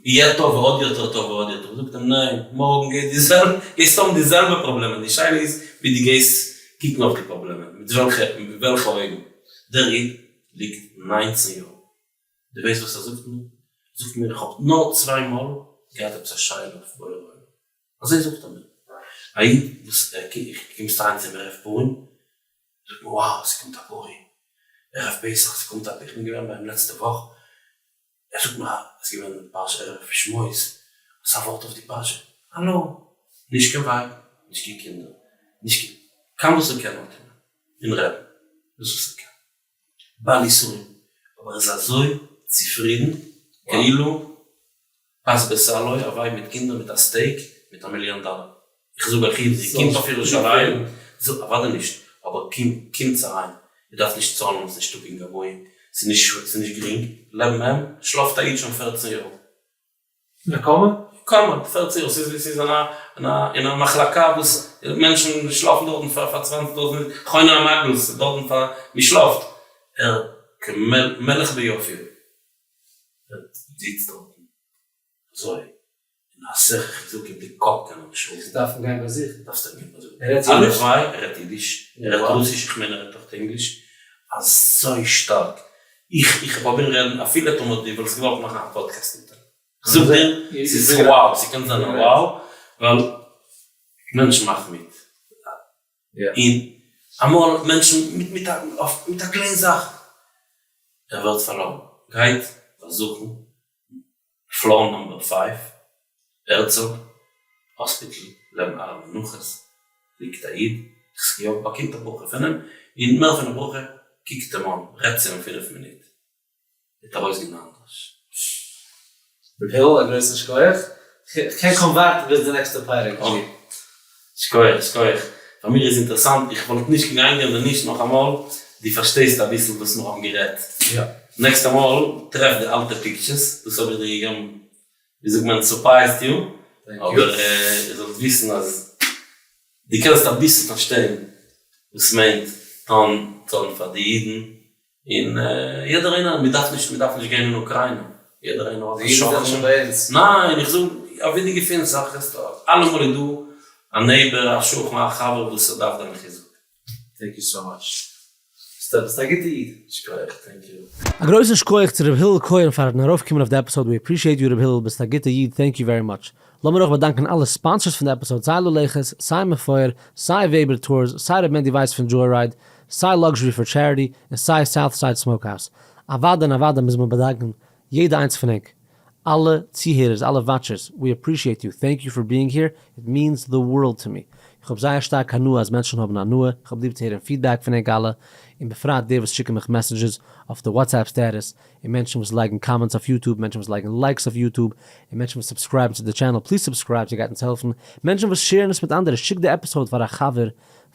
יהיה טוב ועוד יותר טוב ועוד יותר, ער זאגט אים ניין, מארגן גייט די זעלבע, גייסט האבן די זעלבע פראבלעמען, די שאלה איז ווי דו גייסט קוקן אויף די פראבלעמען, מיט וועלכע מיט וועלכע אויגן. דער איד ליגט ניינצן יאר, דו ווייסט וואס ער זאגט מיר? ער זאגט מיר איך האב נאר צוויי מאל געהאט עפעס א שאלה אויף בורא עולם, אזוי זאגט ער מיר, א איד וואס ער קומסט אריין צום ערב פורים, זאגט מען wow ס'קומט א פורים, ערב פסח ס'קומט א, איך בין געווען ביי אים לעצטע וואך, ער זאגט מיר אז ס'איז געווען פרשה ערב שמות, וואס א ווארט אויף די פרשה, האלא, נישט קיין ווייב, נישט קיין קינדער, נישט קיין, קיין וואס ער קען אטעמען און רעדן, דאס וואס ער קען, בעל יסורים, אבער ער איז אזוי צופרידן כאילו פת בסלו, א ווייב מיט קינדער מיט א steak מיט א מיליאן דאלער. איך זאג אייך איד, איר קומט אויף ירושלים, אוודאי נישט, אבער קומטס אריין, איר דארפט נישט צאלן, ס'איז נישטא קיין גבאים, ס'איז נישט גרינג, לעבן אים שלאפט א איד שוין פערצן יאר. אין א קאמע? קאמע, פערצן יאר, ס'איז אין א מחלקה וואס מענטשן שלאפן דארטן פאר צוואנציג טויזנט, חונה המעגל, ס'איז דארטן פאר, מ'שלאפט, ער כמלך ביופיו. ער זיצט דארטן אזוי אין א סך חיזוקים די קאפ קען ער נישט האלטן. דארף אים גיין באזוכן. דארפסט אים גיין באזוכן. ער רעדט אידיש? הלוואי ער רעדט אידיש, ער רעדט רוסיש איך מיין ער רעדט אויך ענגליש, אזוי שטארק, איך איך פראביר רעדן אפילו טאמער דו וואלסט געוואלט מאכן א פאדקעסט מיט אים, איך זאג דיר ס'איז wow, ס'קען זיין א wow, ווייל מענטשן מאכן מיט. און. אמאל מענטשן מיט מיט א אויף מיט א קליין זאך ער ווערט פארלוירן, גייט באזוכן floor number five, הערצאג האספיטל לעבן הר המנוחות ליגט א איד, חזקיהו באקומט א ברכה פון אים, און מער פון א ברכה, קוקט אים אן, רעדט צו אים פינף מינוט, וועט ארויסגיין אנדערש. ר' הלל א גרויסן שכוח, כ'קען קוים ווארטן ביז די נעקסטע פרק. שכוח שכוח, פאר מיר איז אינטערעסאנט, איך וואלט נישט געגאנגען ווען נישט נאכאמאל, דו פארשטייסט אביסל וואס מיר האבן גערעדט. נעקסטע מאל טרעף די אלטע pictures, דאס האב איך דיר געגעבן, ווי זאגט מען, surprised you, אבער איר זאלט וויסן אז דו קענסט אביסל פארשטיין וואס מיינט טון טון פאר די אידן, און יעדער איינער, מען דארף נישט, מען דארף נישט גיין אין אוקריינא, יעדער איינער האט א שכן, ניין איך זאג אוואו דו געפינסט זיך, עס אלעמאל איז דא א neighbor, א שכן, א חבר וואס ער דארף דיין חיזוק. Thank you so much. ביסט א גוטע איד. שכוח, thank you. א גרויסן שכוח צו ר' הלל כהן פארן ארויפקומען אויף די episode, we appreciate you ר' הלל, ביסט א גוטע איד, thank you very much. לאמיר אויך באדאנקען אלע sponsors פון די episode, סיי לולעכעס, סיי מפואר, סיי וועבער טורס, סיי ר' מענדי ווייס פון Joyride, סיי Luxury for Charity, און סיי South Side Smokehouse. אוואדע און אוואדע מוז מען באדאנקען יעדע איינס פון ענק. אלע צוהערערס, אלע watchers, we appreciate you, thank you for being here, it means the world to me. איך האב זייער שטארק הנאה אז מענטשן האבן הנאה, איך האב ליב צו הערן feedback פון ענק אלע, און בפרט די וואס שיקן מיך messages אויף די WhatsApp status, און מענטשן וואס לייגן comments אויף YouTube, מענטשן וואס לייגן likes אויף YouTube, און מענטשן וואס subscribe ן צו די channel, please subscribe, ס'גייט אונז העלפן, מענטשן וואס share ן עס מיט אנדערע, שיק די episode פאר א חבר,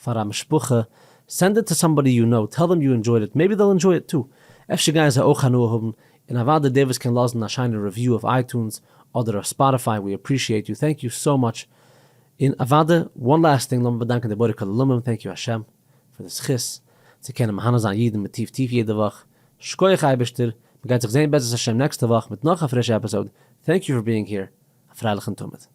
פאר א משפחה, send it to somebody you know, tell them you enjoyed it, maybe they'll enjoy it too, אפשר גייען זיי אויך הנאה האבן, און אוודאי דער וואס קען לאזן א שיינע review אויף iTunes אדער אויף Spotify, we appreciate you, thank you so much, און אוודאי, one last thing, לאמיר באדאנקען די בורא כל עולמים, thank you השם, פאר די זכות צו קענען מהנה זיין אידן מיט טיף טיף יעדע וואך, שקויעך אייבערשטער, מ'גייט זיך זעהן בעזרת השם נעקסטע וואך מיט נאך א פרישע episode, thank you for being here, א פרייליכן תמיד.